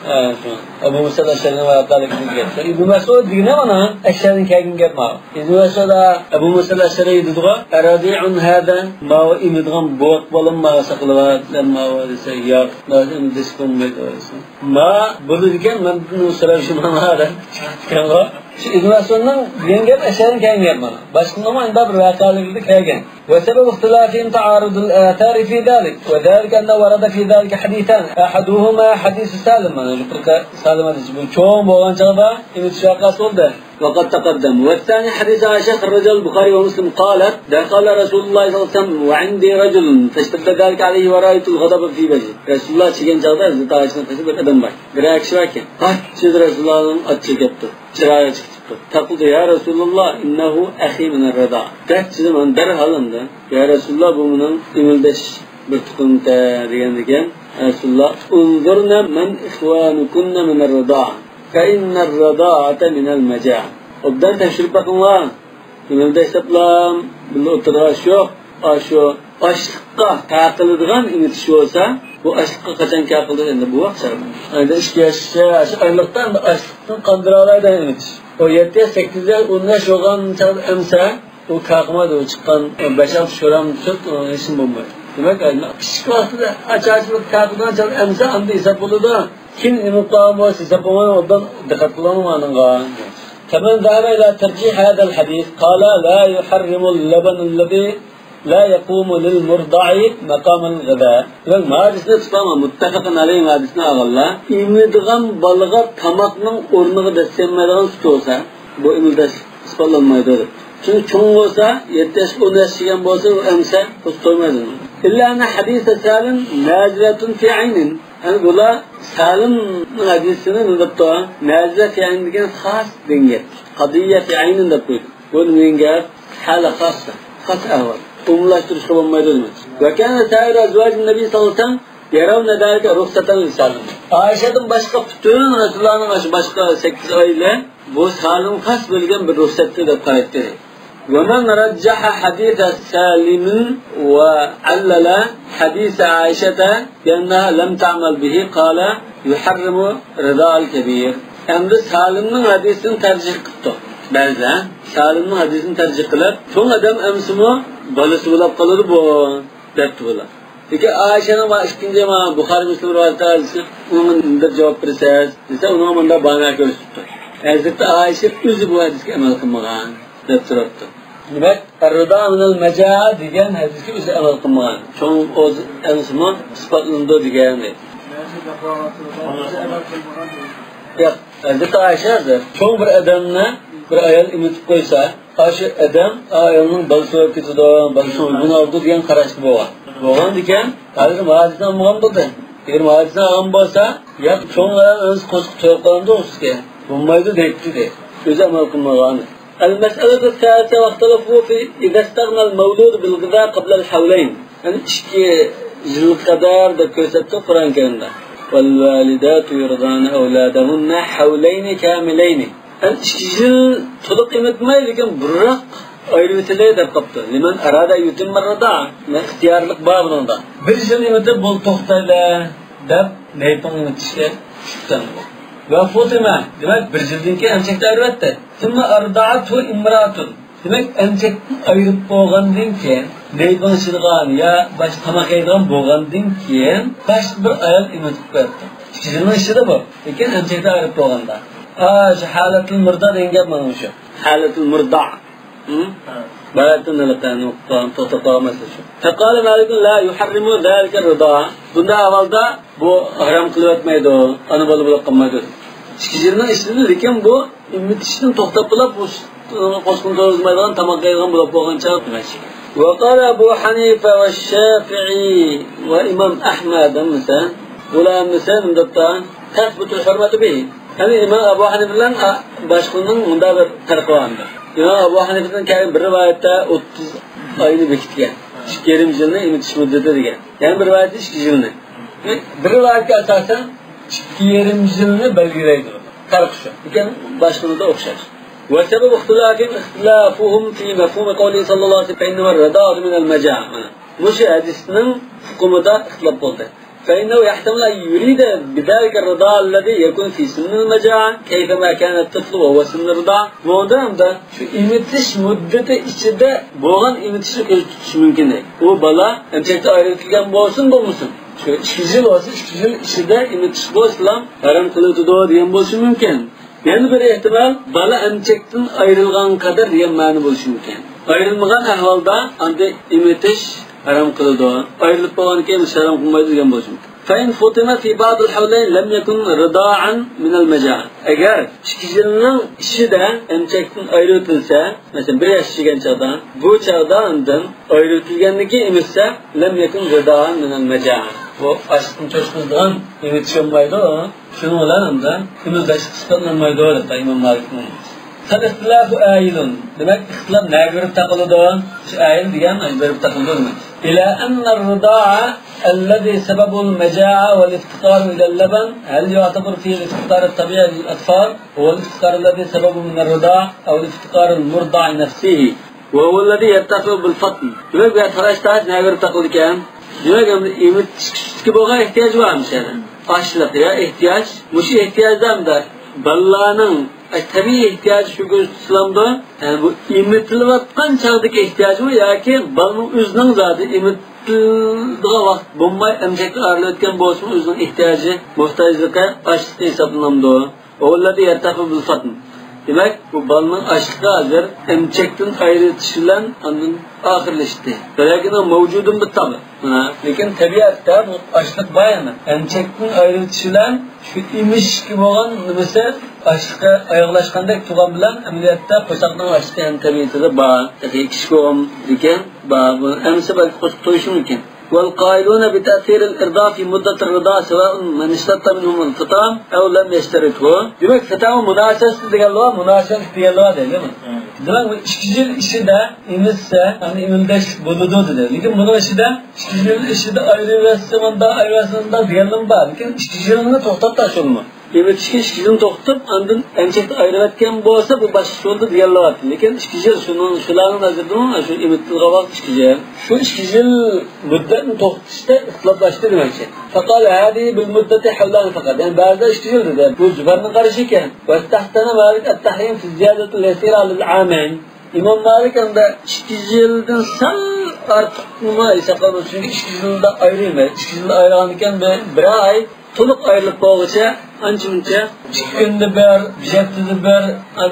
ھە، شۇ. ئەبۇ مۇسا ئەشئەرىنىڭ ۋەقەلىكىدىن گەپ. ئىبن مەسئۇد دېگىنى مانا ئەشئەرىدىن كەلگەن گەپ ماۋۇ. ئىبن مەسئۇد ئەبۇ مۇسا ئەشئەرى دېدىغۇ، «ئەرەزىئۇن ھازا»، ماۋۇ ئېمىدىغان بوۋاق بالام ماۋۇ ساقلىۋەت دەپ ماۋۇ دېسە، ياق، ماۋۇ ئېمىدىسى بولمايدۇ دېسە. ما بولىدىكەن، مەندىن سوراپ شۇ مانا دەپ چىقىپتىكەنغۇ. شۇ ئىبن مەسئۇدنىڭ دېگەن گەپ ئەشئەرىدىن كەلگەن گەپ مانا. باشقىلارمۇ ئەندى بىر ۋەقەلىكىدە كەلگەن. وسبب اختلافهم تعارض الآثار في ذلك، وذلك أن ورد في ذلك حديثان، أحدهما حديث سالم، مانا يۇقىرىقى سالىم ھەدىسى بۇ چوڭ بولغان چاغدا ئېمىتىش ۋەقەسى بولدى. وقد تقدم. والثاني حديث عائشة خرجه البخاري ومسلم قالت: دخل رسول الله صلى الله عليه وسلم وعندي رجل فاشتد ذلك عليه ورأيت الغضب في وجهه. رەسۇلۇللا چىققان چاغدا ھەزرىتى ئائىشىنىڭ قېشىدا بىر ئادەم بار. بىر ئەر كىشى باركەن. قاتتىق رەسۇلۇللانىڭ ئاچچىقى كەپتۇ. چىرايى ئاچچىق كېتىپتۇ. فقلت: يا رسول الله، إنه أخي من الرضاعة. دەپ دېدىم، دەرھال ئەمدى، يا رەسۇلۇللا، بۇ مېنىڭ ئېمىلدەش بىر تۇقۇمتە دېگەندىكىن، رەسۇلۇللا: انظرن من إخوانكن من الرضاعة، فإن الرضاعة من المجاعة. ئوبدان تەكشۈرۈپ بېقىڭلار. ئېمىلدەش دەپلا بىللە ئولتۇرىدىغان ئىش يوق. ئاشۇ ئاچلىققا كار قىلىدىغان ئېمىتىش بولسا، بۇ ئاچلىققا قاچان كار قىلىدۇ؟ ئەمدى بۇ ۋاقىت چاغدا. ئەمدى ئىككى ياشقىچە ئاشۇ ئايلىقتا ئاشلىقتىن قاندۇرالايدىغان ئېمىتىش. ئۇ يەتتە ياش، سەككىز ياش، ئون ياش بولغان چاغدا ئەمسە، ئۇ كار قىلمايدۇ. ئۇ چىققان بەش-ئالتە شورام سۈت، ئۇنىڭ ھېچنېمە بولمايدۇ. دېمەك، كىچىك ۋاقتىدا ئاچ-ئاچلىق كار قىلىدىغان چاغدا ئەمسە، ئاندىن ھېساب بولىدۇ. كېيىن ئېمىپ قالغان بولسا ھېساب بولمايدۇ، ئوبدان دىققەت قىلىڭلار ئانىڭغا. فمن ذهب إلى ترجيح هذا الحديث قال لا يحرم اللبن الذي لا يقوم للمرضع مقام الغذاء. دېمەك، ما ھەدىسنى تۇتۇڭلار، مۇتتەپەقۇن ئەلەيھى ھەدىسنى ئالغانلار، ئېمىدىغان بالىغا تاماقنىڭ ئورنىغا دەسسىيەلمەيدىغان سۈت بولسا، بۇ ئېمىلدەشلىك ئىسپاتلانمايدۇ دەپتۇ. چۈنكى چوڭ بولسا، يەتتە ياش، ئون ياش كىرگەن بولسا، ئۇ ئەمسە، تويمايدۇ. إلا أن حديث سالم نازلة في عين. يەنى بۇلار سالىمنىڭ ھەدىسىنى نېمە دەپتۇ؟ نازلة في عين دېگەن خاس دېگەن گەپ. قضية في عين دەپ قويدى. بۇ نېمە دەپ؟ ھالە خاس، خاس ئەھۋال. ئومۇملاشتۇرۇشقا بولمايدۇ دېمەك. وكان سائر أزواج النبي صلى الله عليه وسلم يرون ذلك رخصة لسالم. ئائىشەدىن باشقا پۈتۈن رەسۇلۇللانىڭ ئاشۇ باشقا سەككىز ئائىلە بۇ سالىمغا خاس بولغان بىر رۇخسەتتى دەپ قارايتتى. ومن رجح حديث سالم وعلل حديث عائشة بأنها لم تعمل به قال يحرم رضاع الكبير. ئەمدى سالىمنىڭ ھەدىسىنى تەرجىھ قىپتۇ بەزىلەر. سالىمنىڭ ھەدىسىنى تەرجىھ قىلىپ، چوڭ ئادەم ئەمسىمۇ بالىسى بولاپ قالىدۇ بۇ. دەپتۇ بۇلار. لېكىن ئائىشەنىڭ مانا ئىككىنچى، مانا بۇخارىي مۇسلىم رىۋايەت ھەدىسى، ئۇنىڭغا مۇنداق جاۋاب بېرىسىز دېسە، ئۇنىڭغا مۇنداق بانا كۆرسىتىپتۇ. ھەزرىتى ئائىشە ئۆزى بۇ ھەدىسكە ئەمەل قىلمىغان دەپ تۇرۇپتۇ. دېمەك، الرضاعة من المجاعة دېگەن ھەدىسكە ئۆزى ئەمەل قىلمىغان. چوڭ ئۆزى ئەمسىمۇ ئىسپاتلىنىدۇ دېگەن. ياق، ھەزرىتى ئائىشە ھازىر چوڭ بىر ئادەمنى بىر ئايال ئېمىتىپ قويسا، ئاشۇ ئادەم ئايالنىڭ بالىسى بولۇپ كېتىدۇ، بالىسى ئۆزىنى ئالىدۇ دېگەن قاراشقا بولغان. بولغاندىكىن، ھازىر مۇھاجىرەتنى ئالمىغان بولدى. ئەگەر مۇھاجىرەتنى ئالغان بولسا، ياق، چوڭ ئايال ئۆزى قوشۇپ توي قىلىدۇ ئۇستىگە. بولمايدۇ دەيتتى. ئۆزى ئەمەل قىلمىغان. المسألة الثالثة واختلفوا في إذا استغنى المولود بالغذاء قبل الحولين. يەنى ئىككى يىل قەدەر دەپ كۆرسەتتى قۇرئان كەرىمدە. والوالدات يرضعن أولادهن حولين كاملين. يەنى ئىككى يىل تولۇق ئېمىتمەي، لېكىن بىراق ئايرىۋېتىلى دەپ قاپتۇ. لمن أراد أن يتم الرضاعة. ئىختىيارلىق بار بۇنىڭدا. بىر يىل ئېمىتىپ، بولدى، توختايلى دەپ نەيپىڭ ئېمىتىشكە چۈشۈپتۇ. وفطم، دېمەك، بىر يىلدىن كېيىن ئەمچەكتە ئايرىۋەتتى. ثم أرضعته امرأة. دېمەك، ئەمچەكتىن ئايرىپ بولغاندىن كېيىن، نەيپىڭ ئىچىدىغان يا باشقا تاماق يەيدىغان بولغاندىن كېيىن، باشقا بىر ئايال ئېمىتىپ قويۇپتۇ. ئىككى يىلنىڭ ئىچىدە بۇ. لېكىن ئەمچەكتىن ئايرىپ بولغاندا. ئا، شۇ ھالەتۇل مۇردا دېگەن گەپ مانا شۇ. ھالەتۇل مۇردا. ھە؟ بەلكىم توختاپ قالماسلىق شۇ. فقال مالك لا يحرم ذلك الرضاع. بۇنداق ئەھۋالدا بۇ ھارام قىلىۋەتمەيدۇ، ئانا بالا بولۇپ قالمايدۇ. ئىككى يىلنىڭ ئىچىدە، لېكىن بۇ ئېمىتىشتىن توختاپ قېلىپ، بۇ سۈتنى قوشقىنى تويغۇزمايدىغان، تاماق يەيدىغان بولۇپ بولغان چاغ دېمەك. وقال أبو حنيفة والشافعي وإمام أحمد، ھەممىسى، بۇلار ھەممىسى نېمە دەپتۇ؟ تثبت الحرمة به. يەنى ئىمام ئەبۇ ھەنىفە بىلەن، ئا، باشقىلارنىڭ مۇنداق بىر پەرقى بار. ئىمام ئەبۇ ھەنىفىدىن كەلگەن بىر رىۋايەتتە ئوتتۇز ئاينى بېكىتكەن. ئىككى يېرىم يىلنى ئېمىتىش مۇددىتى دېگەن. يەنە بىر رىۋايەتتە ئىككى يىلنى. بىر رىۋايەتكە ئاساسەن ئىككى يېرىم يىلنى بەلگىلەيدۇ. پەرقى شۇ. لېكىن باشقىلىرىدا ئوخشاش. وسبب اختلافهم اختلافهم في مفهوم قوله صلى الله عليه وسلم فإنما الرضاعة من المجاعة. مانا مۇشۇ ھەدىسنىڭ ئۇقۇمىدا ئىختىلاپ بولدى. فإنه يحتمل أن يريد بذلك الرضاع الذي يكون في سن المجاعة كيفما كان الطفل وهو سن الرضاع. بۇنىڭدا ھەمدە شۇ ئېمىتىش مۇددىتى ئىچىدە بولغان ئېمىتىشنى كۆزدە تۇتۇش مۇمكىن دەيدۇ. ئۇ بالا ئەمچەكتە ئايرىۋېتىلگەن بولسۇن بولمىسۇن، شۇ ئىككى يىل بولسا، ئىككى يىل ئىچىدە ئېمىتىش بولسىلا ھارام قىلىۋېتىدۇ دېگەن بولۇشى مۇمكىن. يەنە بىر ئېھتىمال، بالا ئەمچەكتىن ئايرىلغان قەدەر دېگەن مەنە بولۇشى مۇمكىن. ئايرىلمىغان ئەھۋالدا ئاندىن ئېمىتىش ھارام قىلىدۇ. ئايرىلىپ بولغاندىن كېيىن ھارام قىلمايدۇ دېگەن بولۇشى مۇمكىن. فإن فطم في بعض الحولين لم يكن رضاعا من المجاعة. ئەگەر ئىككى يىلنىڭ ئىچىدە ئەمچەكتىن ئايرىۋېتىلسە، مەسىلەن، بىر ياش چىگەن چاغدا، بۇ چاغدا ئاندىن ئايرىۋېتىلگەندىن كېيىن ئېمىتسە، لم يكن رضاعا من المجاعة. بۇ ئاچلىقتىن چوشقىنىدىغان ئېمىتىش بولمايدۇ. شۇنىڭ بىلەن ئەمدى ئىمىلداشلىق ئىسپاتلانمايدۇ دەپ ئىمام مالىكنىڭ. فالاختلاف آئل. دېمەك، ئىختىلاپ نەگە بېرىپ تاقىلىدۇ؟ شۇ ئائىل دېگەن بېرىپ تاقىلىدۇ دېمەك. إلى أن الرضاع الذي سببه المجاعة والافتقار إلى اللبن هل يعتبر فيه الافتقار الطبيعي للأطفال وهو الافتقار الذي سببه من الرضاع أو الافتقار المرضع نفسه؟ وهو الذي يرتفع بالفطم. دېمەك، بۇ يەردە تالاش-تارتىش نەگە بېرىپ تاقىلىدىكەن؟ دېمەك، ئەمدى ئېمىتىشكە بولغان ئېھتىياج بار مۇشۇ يەردە. ئاچلىق يا ئېھتىياج. مۇشۇ ئېھتىياجدا ئەمدى بالىلارنىڭ تەبىئىي ئېھتىياجى شۇ كۆزدە تۇتۇلامدۇ؟ يەنى بۇ ئېمىتىلىۋاتقان چاغدىكى ئېھتىياجمۇ ياكى بالىنىڭ ئۆزىنىڭ زادى ئېمىتىلىدىغان ۋاقىت بولماي، ئەمچەكتە ئايرىلىۋەتكەن بولسىمۇ ئۆزىنىڭ ئېھتىياجى، موھتاجلىقى ئاچلىقى ھېسابلىنامدۇ؟ هو الذي يرتفع بالفطم. دېمەك، بۇ بالىنىڭ ئاچلىقى ھازىر ئەمچەكتىن ئايرىۋېتىش بىلەن ئاندىن ئاخىرلىشتى. ولكنه موجود بالطبع. مانا، لېكىن تەبىئەتتە بۇ ئاچلىق بار يەنە. ئەمچەكتىن ئايرىۋېتىش بىلەن شۇ ئېمىشكە بولغان نېمىسى ئاچلىقى ئاياغلاشقاندەك تۇرغان بىلەن ئەمەلىيەتتە قورساقنىڭ ئاچلىقى ھەم تەبىئىتىدە بار. تېخى ئىككى ئوغۇم دېگەن بار. بۇ ئەمىسە بەلكى قوشۇپ قويۇشى مۇمكىن. والقائلون بتأثير الإرضاع في مدة الرضاع سواء من اشتد منهم الفطام أو لم يشترطه. دېمەك، فىتامۇ مۇناسىۋەتسىز دېگەنلەر بار، مۇناسىۋەتلىك دېگەنلەر بار دەيدۇ. دېمەك، بۇ ئىككى يىل ئىچىدە ئېمىتسە، يەنى ئېمىلداشلىق بولىدۇ دېدى. لېكىن بۇنىڭ ئىچىدە ئىككى يىل ئىچىدە ئايرىۋەتسە مۇنداق، ئايرىۋەتسە مۇنداق دېگەنلەر بار. لېكىن ئىككى يىلنى توختاتتى شۇنىمۇ. ئېمىتىشكە ئىككى يىلنى توختىتىپ، ئاندىن ئەمچەكتە ئايرىۋەتكەن بولسا، بۇ باشقىچە بولىدۇ دېگەنلەر بار. لېكىن ئىككى يىل شۇنىڭ، شۇلارنىڭ نەزىرىدىمۇ شۇ ئېمىتىلغان ۋاقىت ئىككى يىل. شۇ ئىككى يىل مۇددەتنى توختىتىشتا ئىختىلاپلاشتى دېمەكچى. فقال هذه بالمدة حولان فقط. يەنى بەزىلەر ئىككى يىل دېدى. بۇ زۇبەرنىڭ قارىشى ئىكەن. واستحسن مالك التحريم في الزيادة اليسيرة على العامين. ئىمام مالىك ئەمدى ئىككى يىلدىن سەل ئارتۇقنىمۇ ھېسابلىمايمىز، چۈنكى ئىككى يىلدا ئايرىيمىز. ئىككى يىلدا ئايرىغاندىكىن بىر، بىر ئاي تولۇق ئايرىلىپ بولغۇچە ئانچە-مۇنچە، ئىككى كۈندە بىر، بىر ھەپتىدە بىر،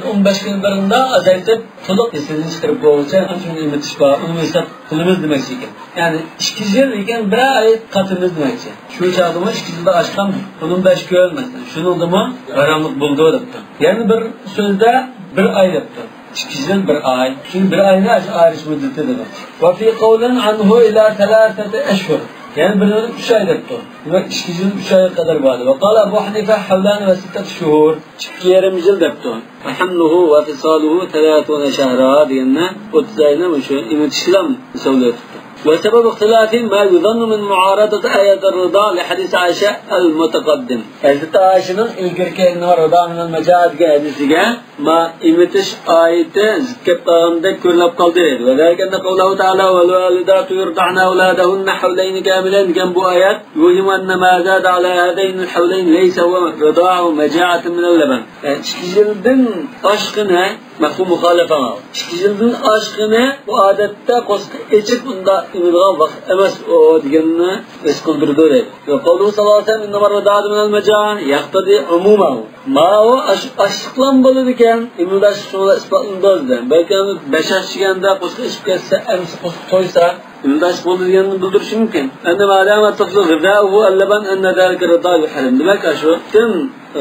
ئون بەش كۈندە بىر، ئۇنداق ئازايتىپ تولۇق ھېسابىنى چىقىرىپ بولغۇچە ئانچە-مۇنچە ئېمىتىش بار، ئۇنى ھېساب قىلىمىز دېمەكچى ئىكەن. يەنى ئىككى يىل دېگەن بىر ئاي قاتىمىز دېمەكچى. شۇ چاغدىمۇ ئىككى يىلدا ئاشقان ئون بەش كۈن، مەسىلەن، شۇنىڭدىمۇ ھاراملىق بولىدۇ دەپتۇ. يەنە بىر سۆزدە بىر ئاي دەپتۇ. ئىككى يىل بىر ئاي. چۈنكى بىر ئاينى ئاشۇ ئايرىش مۇددىتى دېمەكچى. وفي قول عنه إلى ثلاثة أشهر. يەنە بىرى ئۈچ ئاي دەپتۇ. دېمەك، ئىككى يىل ئۈچ ئايغا قەدەر بارىدۇ. وقال أبو حنيفة حولان وستة شهور. ئىككى يېرىم يىل دەپتۇ. وحمله وفصاله ثلاثون شهرا دېگەننى ئوتتۇز ئاينى مۇشۇ ئېمىتىش بىلەن ھېسابلايتتى. وسبب اختلافهم ما يظن من معارضة آية الرضاع لحديث عائشة المتقدم. ھەزرىتى ئائىشىنىڭ ئىلگىرىكى رىدا مىنەل مەجا دېگەن ھەدىسىگە ما ئېمىتىش ئايىتى زىت كەپ قالغاندەك كۆرۈنۈپ قالدى. وذلك أن قوله تعالى والوالدات يرضعن أولادهن حولين كاملين دېگەن بۇ ئايەت يوهم أن ما زاد على هذين الحولين ليس هو رضاع مجاعة من اللبن. يەنى ئىككى يىلدىن ئاشقىنى، مەفھۇم مۇخالىپە ماۋۇ. ئىككى يىلدىن ئاشقىنى بۇ ئادەتتە قورسىقى ئېچىپ ئۇنداق ئېمىدىغان ۋاقىت ئەمەس ئۇ دېگەننى ھېس قىلدۇرىدۇ دەيدۇ. وقوله صلى الله عليه وسلم إنما الرضاعة من المجاعة يقتضي عمومه. ماۋۇ ئاش-، ئاشلىقلام بولىدىكەن، ئىملاش شۇڭا ئىسپاتلىنىدۇ دېدى. بەلكى بەش ئاش ئىچكەندە قورسىقى ئېچىپ كەتسە، ئەمسە قورسىقى تويسا، ئىملاش بولىدۇ دېگەننى بىلدۈرۈشى مۇمكىن. أن ما دام الطفل غذاؤه اللبن أن ذلك الرضاع يحرم. دېمەك، ئاشۇ پۈتۈن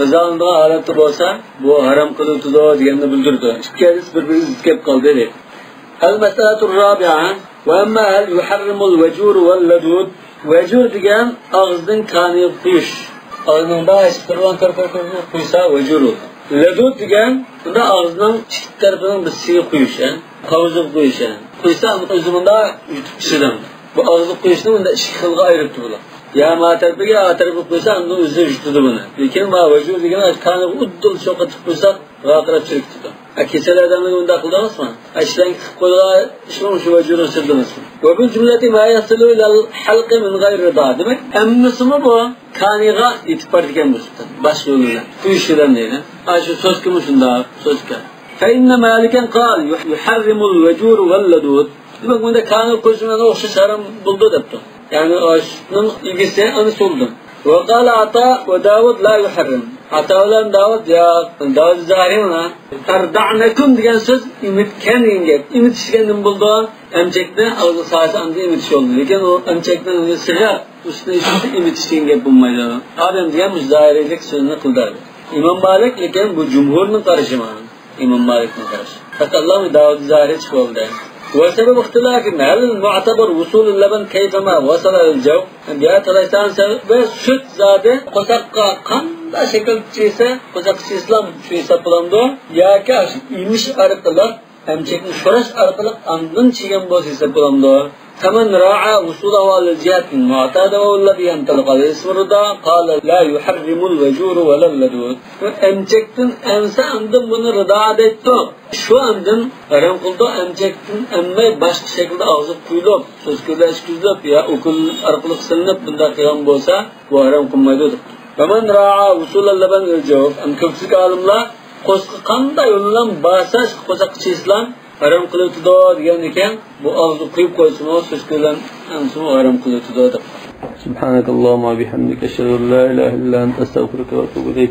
غىزالىنىدىغان ھالەتتە بولسا، بۇ ھارام قىلىۋېتىدۇ دېگەننى بىلدۈرىدۇ. ئىككى ھەدىس بىر-بىرىگە زىت كەپ قالدى. المسألة الرابعة، وأما هل يحرم الوجور واللدود؟ ۋەجۇر دېگەن ئاغزىدىن كانىغا قۇيۇش. ئاغزىنىڭدا ئېچىپ تۇرغان كىر، كىر، كىر، كىر قۇيسا ۋەجۇر بولىدۇ. لەدۇد دېگەن بۇندا ئاغزىنىڭ ئىككى تەرىپىنىڭ بىرسىگە قۇيۇش، ھە؟ قاۋىزىغا قۇيۇش، ھە؟ قۇيسا ئۆزى مۇندا يۇتۇپ ئىچىدۇ. بۇ ئاغزىغا قۇيۇشنى مۇندا ئىككى خىلغا ئايرىپتۇ بۇلار. يا ما تەرىپىگە، ئا تەرىپىگە قۇيسا ئاندىن ئۆزى يۇتىدۇ بۇنى. لېكىن ما ۋەجۇر دېگەن كانىغا ئۇددۇل چوققا تىقىپ قۇيسا، ۋارقىراپ چىرىپ كېتىدۇ. ھە، كېسەل ئادەملەرگە ئۇنداق قىلدىڭىزمۇ؟ ئەشلەرگە قىلىپ قويغان ئىشمۇ شۇ ۋەجۇرنىڭ سىرىدا ئەمەسمۇ؟ وبالجملة ما يصل إلى الحلق من غير رضاع. دېمەك، ھەممىسىمۇ بۇ كانىغا يېتىپ بارىدىكەن بۇ سۈپەتتە. باشقا يول بىلەن. قۇيۇش بىلەن دەيدۇ. ئاشۇ سوسكىمۇ شۇنداق، سوسكا. فإن مالكا قال يح-، يحرم الوجور واللدود. دېمەك، بۇندا كانىغا قۇيۇش بىلەن ئوخشاش ھارام بولىدۇ دەپتۇ. يەنى ئاشۇنىڭ ئىگىسى ئەنە سولدى. وقال عطاء وداود لا يحرم. ئاتا بىلەن داۋۇت، ياق، داۋۇت زاھىرى مانا. أرضعنكن دېگەن سۆز ئېمىتكەن دېگەن گەپ. ئېمىتىش دېگەن نېمە بولىدۇ؟ ئەمچەكنى ئاغزىغا سالسا ئاندىن ئېمىتىش بولىدۇ. لېكىن ئۇ ئەمچەكنىڭ سىغىپ ئۈستىنى ئېچىپ ئېمىتىش دېگەن گەپ بولمايدۇ. ئادەم دېگەن مۇشۇ زاھىرىيلىك سۆزنى قىلدى. ئىمام مالىك، لېكىن بۇ جۇمھۇرنىڭ قارىشى مانا. ئىمام مالىكنىڭ قارىشى. پەقەتلا داۋۇت زاھىرى چىقىۋالدى. وسبب اختلافهم هل المعتبر وصول اللبن كيفما وصل إلى الجوف؟ بۇ يەردە تالايسان سەۋەبى سۈت زادى قورساققا قانداق شەكىلدە چىقسا، قورساققا چىقسىلا شۇ ھېساب بولامدۇ؟ ياكى ئاشۇ ئېمىش ئارقىلىق، ئەمچەكنى شوراش ئارقىلىق ئاندىن چىققان بولسا ھېساب بولامدۇ؟ فمن راعى وصوله على الجهة المعتادة وهو الذي ينطلق عليه اسم الرضاع قال لا يحرم الوجور ولا اللدود. ئەمچەكتىن ئەمسە ئاندىن بۇنى رىدا دەيتتۇق. شۇ ئاندىن ھارام قىلىدۇ، ئەمچەكتىن ئەممەي باشقا شەكىلدە ئاغزىغا قۇيۇلۇپ، سۆسكىلەر ئىچكۈزۈلۈپ يا ئوكۇل ئارقىلىق سېلىنىپ بۇنداق قىلغان بولسا، بۇ ھارام قىلمايدۇ دەپتۇ. فمن راعى وصول اللبن إلى الجوف، ئەمدى كۆپچىلىك ئالىملار قورسىقى قانداق يول بىلەن بارسا، قورساققا چىقسىلا ھارام قىلىۋېتىدۇ دېگەن ئىكەن، بۇ ئاغزىغا قۇيۇپ قويسىمۇ، سۆسكە بىلەن ئەمسىمۇ ھارام قىلىۋېتىدۇ دەپ. سبحانك اللهم وبحمدك، أشهد أن لا إله إلا أنت، أستغفرك وأتوب إليك.